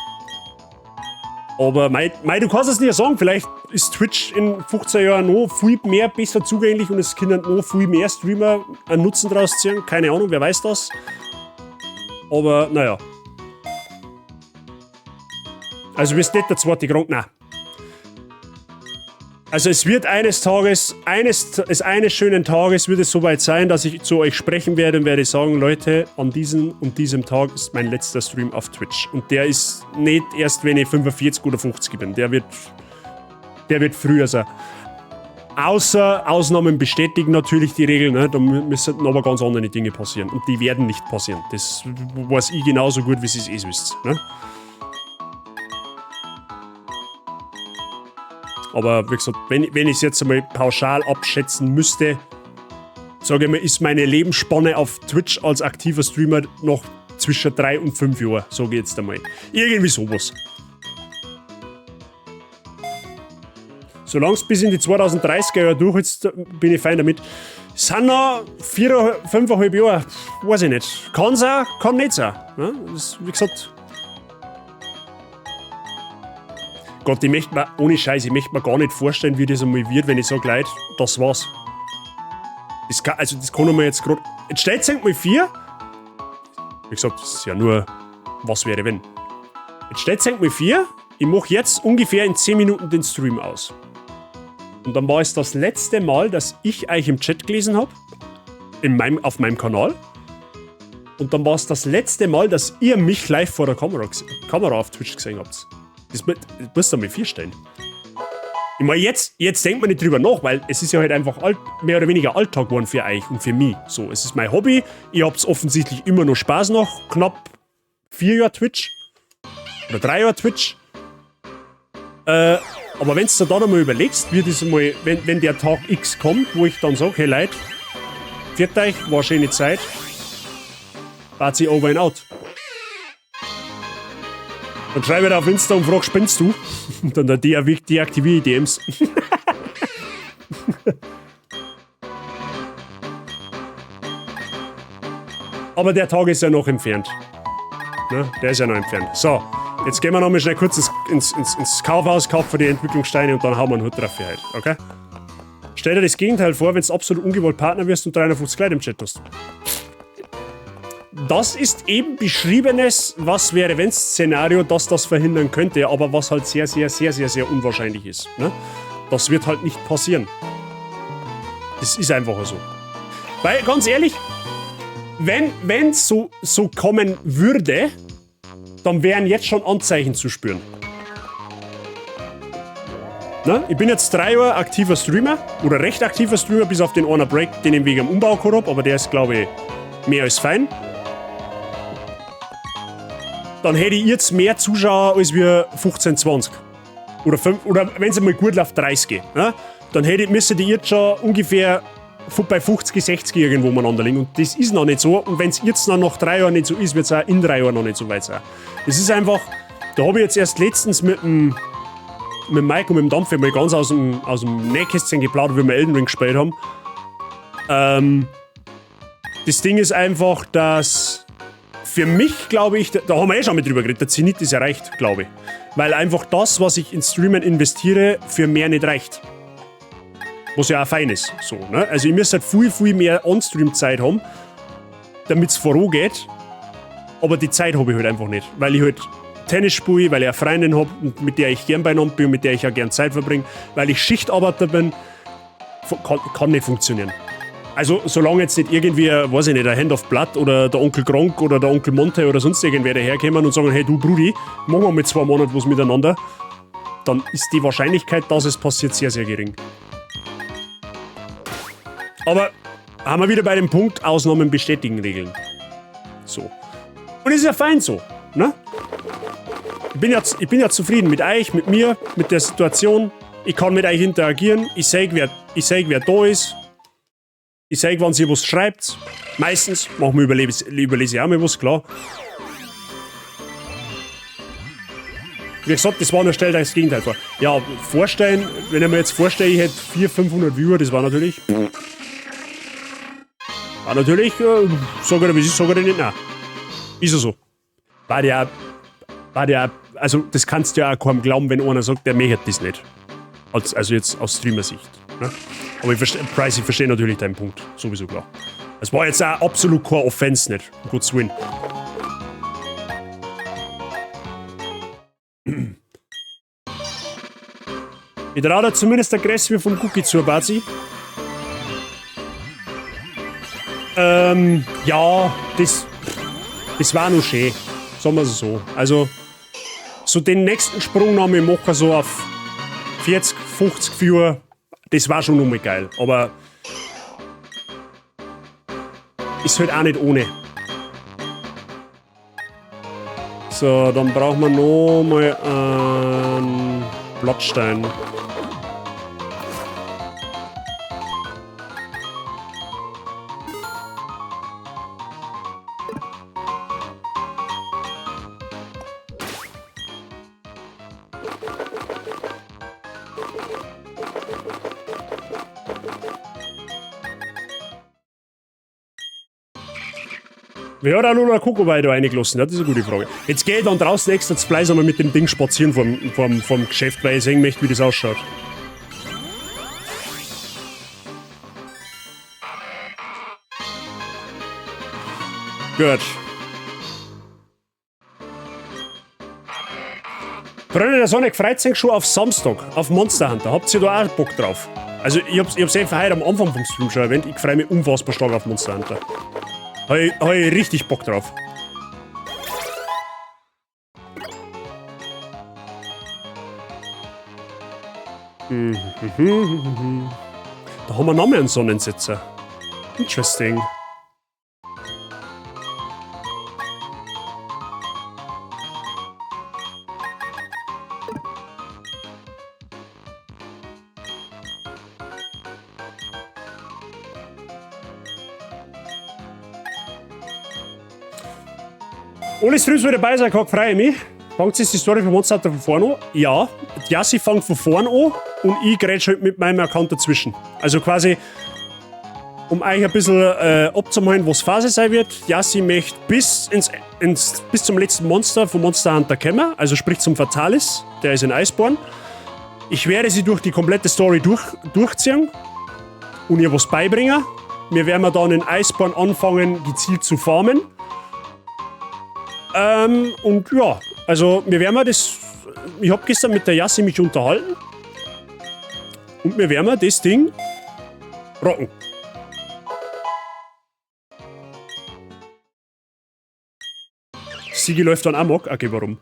Aber mei, du kannst es nicht sagen, vielleicht ist Twitch in 15 Jahren noch viel mehr besser zugänglich und es können noch viel mehr Streamer einen Nutzen draus ziehen. Keine Ahnung, wer weiß das. Aber naja. Also bist nicht der zweite Grund, nein. Also es wird eines Tages, eines, es eines schönen Tages wird es soweit sein, dass ich zu euch sprechen werde und werde sagen, Leute, an diesem und diesem Tag ist mein letzter Stream auf Twitch. Und der ist nicht erst, wenn ich 45 oder 50 bin. Der wird früher sein. Außer Ausnahmen bestätigen natürlich die Regeln, ne? Da müssen aber ganz andere Dinge passieren. Und die werden nicht passieren. Das weiß ich genauso gut, wie ihr es eh wisst. Ne? Aber wie gesagt, wenn ich's jetzt einmal pauschal abschätzen müsste, sage ich mal, ist meine Lebensspanne auf Twitch als aktiver Streamer noch zwischen 3 und 5 Jahren, sage ich jetzt einmal. Irgendwie sowas. Solange es bis in die 2030er Jahre durch ist, bin ich fein damit. Es sind noch 4, fünfeinhalb Jahre, weiß ich nicht. Kann sein, kann nicht sein. Ne? Das ist, wie gesagt... Gott, ich möchte mir, ohne Scheiß, ich möchte mir gar nicht vorstellen, wie das einmal wird, wenn ich sag, Leute, das war's. Das kann, also das kann ich mir jetzt grad... Jetzt stellt sich mal vor, wie gesagt, das ist ja nur, was wäre wenn. Jetzt stellt sich mal vor, ich mach jetzt ungefähr in 10 Minuten den Stream aus. Und dann war es das letzte Mal, dass ich euch im Chat gelesen hab, auf meinem Kanal. Und dann war es das letzte Mal, dass ihr mich live vor der Kamera auf Twitch gesehen habt. Das musst du mir vorstellen. Ich meine, jetzt denkt man nicht drüber nach, weil es ist ja halt einfach mehr oder weniger Alltag geworden für euch und für mich. So, es ist mein Hobby. Ihr habt offensichtlich immer noch Spaß noch. Knapp 4 Jahre Twitch. Oder 3 Jahre Twitch. Aber wenn du da nochmal überlegst, wie das mal, wenn der Tag X kommt, wo ich dann sage, hey Leute, pfiat euch, war eine schöne Zeit. Bazi over and out. Dann schreibe ich auf Insta und frag, spinnst du? Und dann deaktiviere ich DMs. Aber der Tag ist ja noch entfernt. Ne? Der ist ja noch entfernt. So, jetzt gehen wir noch mal schnell kurz ins Kaufhaus, kaufen die Entwicklungssteine und dann hauen wir einen Hut drauf für heute. Okay? Stell dir das Gegenteil vor, wenn du absolut ungewollt Partner wirst und 350 Leute im Chat hast. Das ist eben beschriebenes Was wäre wenn Szenario, das das verhindern könnte, aber was halt sehr, sehr, sehr, sehr, sehr unwahrscheinlich ist. Ne? Das wird halt nicht passieren. Das ist einfach so. Weil, ganz ehrlich, wenn's so kommen würde, dann wären jetzt schon Anzeichen zu spüren. Ne? Ich bin jetzt 3 Jahre aktiver Streamer, oder recht aktiver Streamer, bis auf den einen Break, den ich wegen dem Umbau gehabt hab, aber der ist, glaube ich, mehr als fein. Dann hätte ich jetzt mehr Zuschauer als wir 15, 20. Oder 5, oder wenn es einmal gut läuft, 30. Ne? Dann müsste die jetzt schon ungefähr bei 50, 60 irgendwo umeinander liegen. Und das ist noch nicht so. Und wenn es jetzt noch nach 3 Jahren nicht so ist, wird es auch in 3 Jahren noch nicht so weit sein. Das ist einfach, da habe ich jetzt erst letztens mit dem Mike und mit dem Dampfer mal ganz aus dem Nähkästchen geplaudert, wie wir Elden Ring gespielt haben. Das Ding ist einfach, dass für mich, glaube ich, da haben wir eh schon mit drüber geredet, der Zenit ist erreicht, glaube ich. Weil einfach das, was ich in Streamen investiere, für mehr nicht reicht. Was ja auch fein ist. So, ne? Also ich müsste halt viel, viel mehr On-Stream-Zeit haben, damit es vorangeht. Aber die Zeit habe ich halt einfach nicht. Weil ich halt Tennis spiele, weil ich eine Freundin habe, mit der ich gern beieinander bin und mit der ich auch gern Zeit verbringe, weil ich Schichtarbeiter bin, kann nicht funktionieren. Also solange jetzt nicht irgendwie, weiß ich nicht, der Hand of Blood oder der Onkel Gronk oder der Onkel Monte oder sonst irgendwer daherkommen und sagen, hey du Brudi, machen wir mal 2 Monate was miteinander, dann ist die Wahrscheinlichkeit, dass es passiert, sehr, sehr gering. Aber haben wir wieder bei dem Punkt, Ausnahmen bestätigen Regeln. So. Und ist ja fein so, ne? Ich bin ja zufrieden mit euch, mit mir, mit der Situation. Ich kann mit euch interagieren. Ich seh, wer da ist. Ich seh, wann sie was schreibt. Meistens. Manchmal überlese ich auch mal was, klar. Wie gesagt, das war nur, stell dir das Gegenteil vor. Ja, vorstellen, wenn ich mir jetzt vorstelle, ich hätte 400, 500 Viewer, das war natürlich... War natürlich, sag ich dir, wie es ist, sag ich dir nicht, nein. Ist ja so. War der, also das kannst du ja auch kaum glauben, wenn einer sagt, der möchte das nicht. Also jetzt aus Streamer-Sicht. Ne? Aber ich verstehe, Price, ich verstehe natürlich deinen Punkt. Sowieso klar. Es war jetzt auch absolut kein Offense nicht. Um Gottes Willen. Ich traue da zumindest der Größe wie vom Cookie zu, Bazi. Ja, das war noch schön. Sagen wir es so. Also, so den nächsten Sprung noch mal machen, so auf 40, 50 Viewer, das war schon nochmal geil. Aber ist halt auch nicht ohne. So, dann brauchen wir noch mal einen Blattstein. Wer hat auch nur noch Kokowei da reingelassen? Ja, das ist eine gute Frage. Jetzt gehe ich dann draußen extra zu Fleiß einmal mit dem Ding spazieren vorm Geschäft, weil ich sehen möchte, wie das ausschaut. Gut. Freunde der Sonne, freut sich schon auf Samstag, auf Monster Hunter. Habt ihr da auch Bock drauf? Also ich hab's einfach heute am Anfang vom Stream schon erwähnt, ich freue mich unfassbar stark auf Monster Hunter. Hab ich richtig Bock drauf. Da haben wir noch mehr einen Sonnensetzer. Interesting. Alle Streams, wo ich dabei sein kann, freue ich mich. Fangt jetzt die Story von Monster Hunter von vorne an? Ja, die Yassi fängt von vorne an und ich grätsch halt mit meinem Account dazwischen. Also quasi, um euch ein bisschen abzumachen, was Phase sein wird. Yassi möchte bis zum letzten Monster von Monster Hunter kommen, also sprich zum Fatalis, der ist in Iceborne. Ich werde sie durch die komplette Story durchziehen und ihr was beibringen. Wir werden dann in Iceborne anfangen, gezielt zu farmen. Und ja, also wir werden das. Ich hab gestern mit der Yassi mich unterhalten. Und wir werden das Ding rocken. Sigi läuft dann amok. Okay, warum?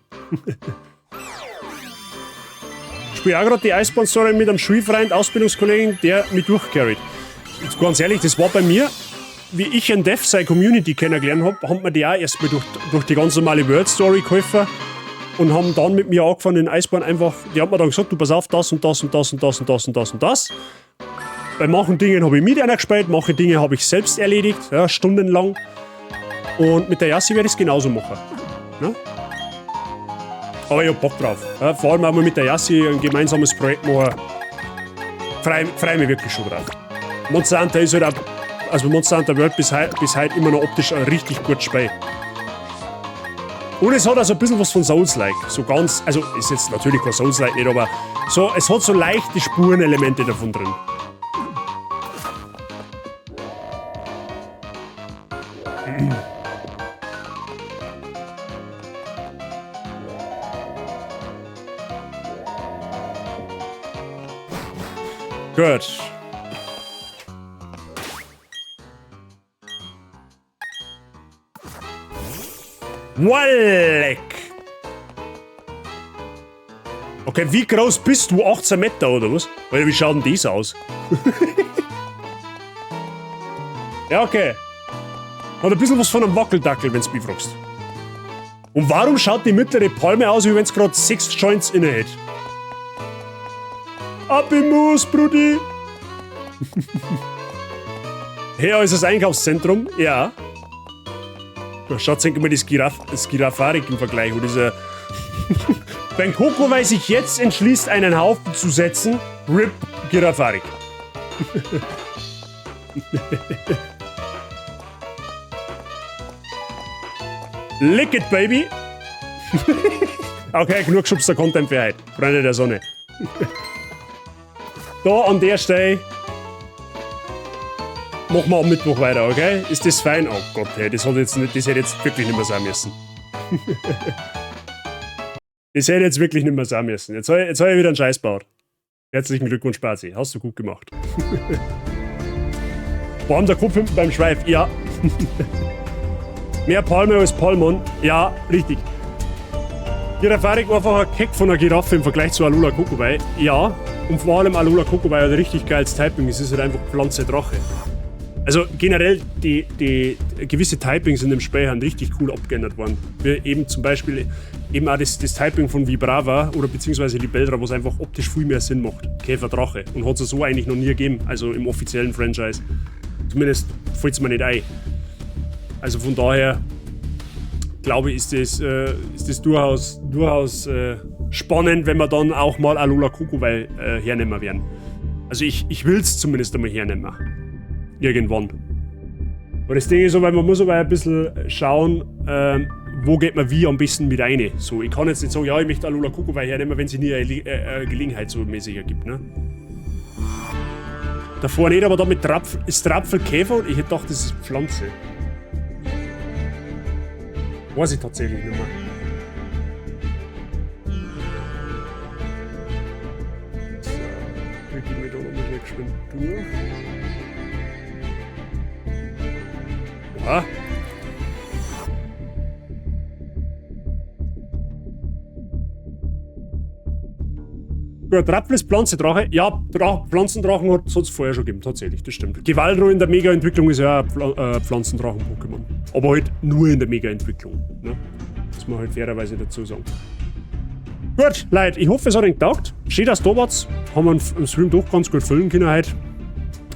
Ich spiele auch gerade die Iceborne-Story mit einem Schulfreund, Ausbildungskollegen, der mich durchcarried. Jetzt ganz ehrlich, das war bei mir, wie ich einen Dev seine Community kennengelernt hab, haben mir die auch erstmal durch die ganz normale World Story geholfen und haben dann mit mir angefangen in Iceborne einfach, die haben mir dann gesagt, du pass auf, das und das und das und das und das und das und das. Bei manchen Dingen habe ich mit einer gespielt, manche Dinge habe ich selbst erledigt, ja, stundenlang. Und mit der Yassi werde ich es genauso machen. Ne? Aber ich hab Bock drauf. Ja, vor allem auch mal mit der Yassi ein gemeinsames Projekt machen. Freu mich wirklich schon drauf. Monster Hunter ist halt auch, also Monster Hunter World bis heute immer noch optisch ein richtig gutes Spiel. Und es hat also ein bisschen was von Souls-like. So ganz, also ist jetzt natürlich kein Souls-like nicht, aber so, es hat so leichte Spurenelemente davon drin. Gut. Walleck! Okay, wie groß bist du? 18 Meter oder was? Alter, wie schaut denn das aus? Ja, okay. Hat ein bisschen was von einem Wackeldackel, wenn's mich fragst. Und warum schaut die mittlere Palme aus, wie wenn's grad 6 Joints inne hätte? Ab im Moos, Brudi! Hier ist das Einkaufszentrum, ja. Da schaut sich immer das Girafarik im Vergleich. Oder dieser Wenn Kokowei sich jetzt entschließt, einen Haufen zu setzen, RIP Girafarik. Lick it, baby! Okay, genug geschubster Content für heute. Freunde der Sonne. Da an der Stelle machen wir am Mittwoch weiter, okay? Ist das fein? Oh Gott, hey, das hat jetzt nicht, das hätte jetzt wirklich nicht mehr sein müssen. Das hätte jetzt wirklich nicht mehr sein müssen. Jetzt hab ich wieder einen Scheiß gebaut. Herzlichen Glückwunsch, Spazi. Hast du gut gemacht. Vor allem der Kopf hinten beim Schweif, ja. Mehr Palme als Palmon, ja, richtig. Girafarik war einfach ein Keck von einer Giraffe im Vergleich zu Alola Kokowei, ja. Und vor allem Alola Kokowei hat richtig geiles Typing, es ist halt einfach Pflanze Drache. Also generell, die gewisse Typings in dem Spiel sind richtig cool abgeändert worden. Wie eben zum Beispiel eben auch das Typing von Vibrava oder beziehungsweise Libelldra, was einfach optisch viel mehr Sinn macht. Käfer Drache. Und hat es so eigentlich noch nie gegeben, also im offiziellen Franchise. Zumindest fällt es mir nicht ein. Also von daher glaube ich, ist das durchaus spannend, wenn wir dann auch mal Alola Kokowei hernehmen werden. Also ich will es zumindest einmal hernehmen. Irgendwann. Aber das Ding ist so, weil man muss aber ein bisschen schauen, wo geht man wie am besten mit rein. So, ich kann jetzt nicht sagen, ja, ich möchte Alola Kokowei hernehmen, wenn sich nie eine Gelegenheit so mäßig ergibt. Ne? Davor nicht, aber da mit Trapfel, ist Trapfelkäfer und ich hätte gedacht, das ist Pflanze. Weiß ich tatsächlich nicht mehr. So, wir gehen da nochmal schnell geschwind durch. Oha, Gut, Rapfel ist Pflanzendrache. Ja, Pflanzendrachen hat es vorher schon gegeben, tatsächlich, das stimmt. Gewaldro in der Mega-Entwicklung ist ja ein Pflanzendrachen-Pokémon. Aber halt nur in der Mega-Entwicklung. Ne? Muss man halt fairerweise dazu sagen. Gut, Leute, ich hoffe, es hat euch getaugt. Schön, dass ihr da wart. Haben wir im Stream doch ganz gut füllen können heute.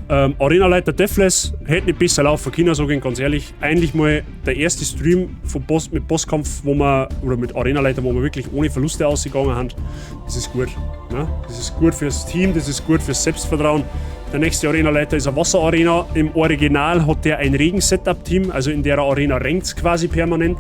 Arenaleiter Deathless hätte nicht besser laufen können, sage ich ganz ehrlich. Eigentlich mal der erste Stream von Boss, mit Bosskampf, wo wir, oder mit Arenaleiter, wo wir wirklich ohne Verluste ausgegangen haben. Das ist gut. Ne? Das ist gut fürs Team, das ist gut fürs Selbstvertrauen. Der nächste Arenaleiter ist eine Wasserarena. Im Original hat der ein Regen-Setup-Team, also in der Arena regnet es quasi permanent.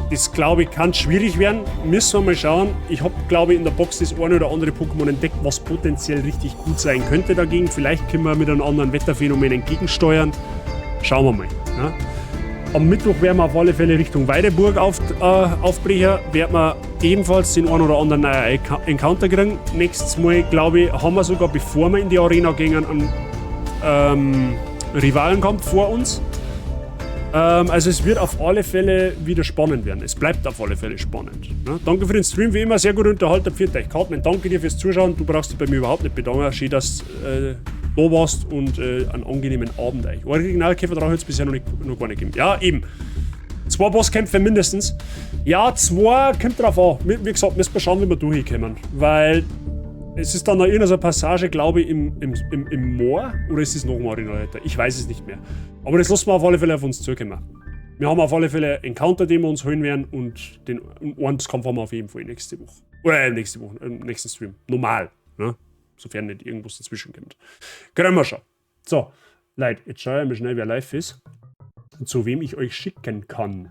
Das, glaube ich, kann schwierig werden. Müssen wir mal schauen. Ich habe, glaube ich, in der Box das eine oder andere Pokémon entdeckt, was potenziell richtig gut sein könnte dagegen. Vielleicht können wir mit einem anderen Wetterphänomen entgegensteuern. Schauen wir mal. Ne? Am Mittwoch werden wir auf alle Fälle Richtung Weideburg aufbrechen. Werden wir ebenfalls den einen oder anderen neuen Encounter kriegen. Nächstes Mal, glaube ich, haben wir sogar, bevor wir in die Arena gehen, einen Rivalenkampf vor uns. Also es wird auf alle Fälle wieder spannend werden. Es bleibt auf alle Fälle spannend. Ne? Danke für den Stream, wie immer, sehr gut unterhalten. Pfiat euch, Cartman. Danke dir fürs Zuschauen. Du brauchst dich bei mir überhaupt nicht bedanken. Schön, dass du da warst und einen angenehmen Abend euch. Originalkäfer hat es bisher noch gar nicht gegeben. Ja, eben. 2 Bosskämpfe mindestens. Ja, 2 kommt drauf an. Wie gesagt, müssen wir schauen, wie wir durchkommen. Weil es ist dann noch irgendeine Passage, glaube ich, im Moor. Oder ist es noch mal Arenaleiter? Ich weiß es nicht mehr. Aber das lassen wir auf alle Fälle auf uns zukommen. Wir haben auf alle Fälle Encounter, den wir uns holen werden. Und den Kampf haben wir auf jeden Fall nächste Woche. Oder nächste Woche, im nächsten Stream. Normal. Ne? Sofern nicht irgendwas dazwischen kommt. Kriegen wir schon. So, Leute, jetzt schaue ich mal schnell, wer live ist. Und zu wem ich euch schicken kann.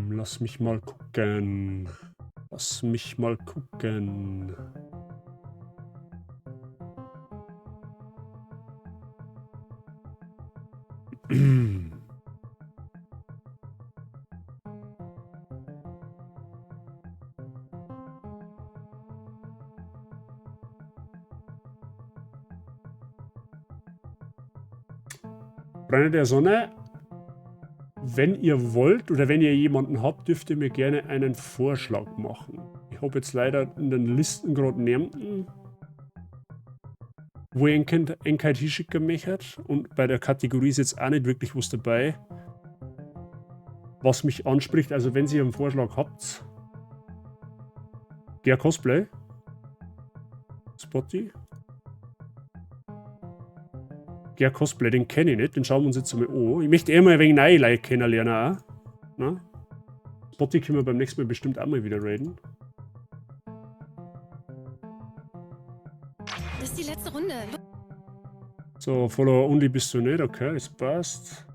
Lass mich mal gucken. Lass mich mal gucken. Freunde der Sonne, wenn ihr wollt oder wenn ihr jemanden habt, dürft ihr mir gerne einen Vorschlag machen. Ich habe jetzt leider in den Listen gerade niemanden, wo ich Enkeit hinschicken möchte. Und bei der Kategorie ist jetzt auch nicht wirklich was dabei, was mich anspricht. Also wenn ihr einen Vorschlag habt, Ger Cosplay, Spotty. Ger Cosplay, den kenne ich nicht, den schauen wir uns jetzt einmal an. Ich möchte eh mal ein wenig neue Leute kennenlernen auch. Ne? Spotty können wir beim nächsten Mal bestimmt auch mal wieder raiden. Das ist die letzte Runde. So, Follower only bist du nicht, okay, das passt.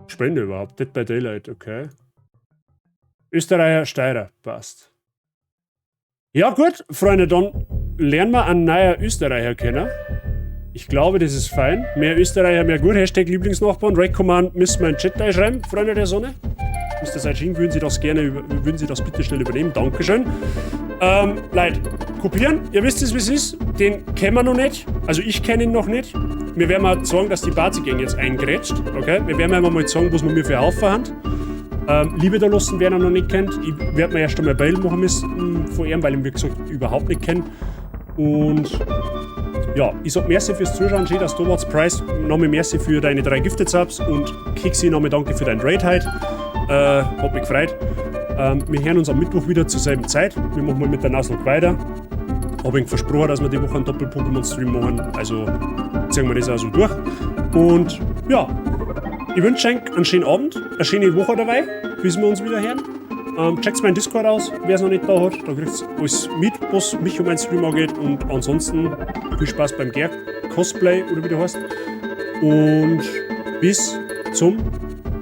Spende überhaupt, Dead by Daylight, okay. Österreicher, Steirer, passt. Ja gut, Freunde, dann lernen wir einen neuen Österreicher kennen. Ich glaube, das ist fein. Mehr Österreicher, mehr gut. Hashtag Lieblingsnachbarn. Raid Command müssen wir in den Chat reinschreiben, Freunde der Sonne. Mister Saijin, würden Sie das gerne würden Sie das bitte schnell übernehmen? Dankeschön. Leute, kopieren. Ihr wisst es, wie es ist. Den kennen wir noch nicht. Also ich kenne ihn noch nicht. Wir werden mal sagen, dass die Bazi-Gang jetzt eingrätscht. Okay? Wir werden mal sagen, was wir mir für Haufen haben. Liebe da lassen, wer ihn noch nicht kennt. Ich werde mir erst einmal Bail machen müssen von ihm, weil ich ihn, wie gesagt, überhaupt nicht kenne. Und ja, ich sag merci fürs Zuschauen, schön, dass du warst, Price. Nochmal merci für deine 3 Gifted Subs und Keksi, nochmal danke für dein Raid heute. Hat mich gefreut. Wir hören uns am Mittwoch wieder zur selben Zeit. Wir machen mal mit der Nuzlocke weiter. Hab ich versprochen, dass wir die Woche einen Doppel-Pokémon-Stream machen. Also ziehen wir das auch so durch. Und ja, ich wünsche euch einen schönen Abend, eine schöne Woche dabei, bis wir uns wieder hören. Checkt meinen Discord aus, wer es noch nicht da hat. Da kriegt ihr alles mit, was mich um meinen Stream angeht. Und ansonsten viel Spaß beim Gerg Cosplay oder wie der heißt. Und bis zum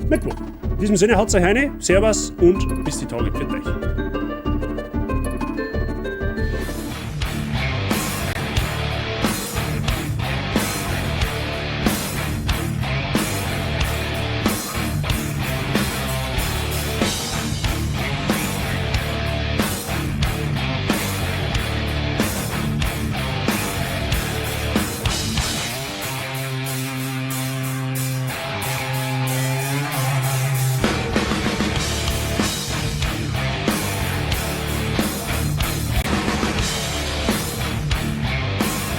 Mittwoch. In diesem Sinne, haut euch rein, Servus und bis die Tage. Pfiat euch.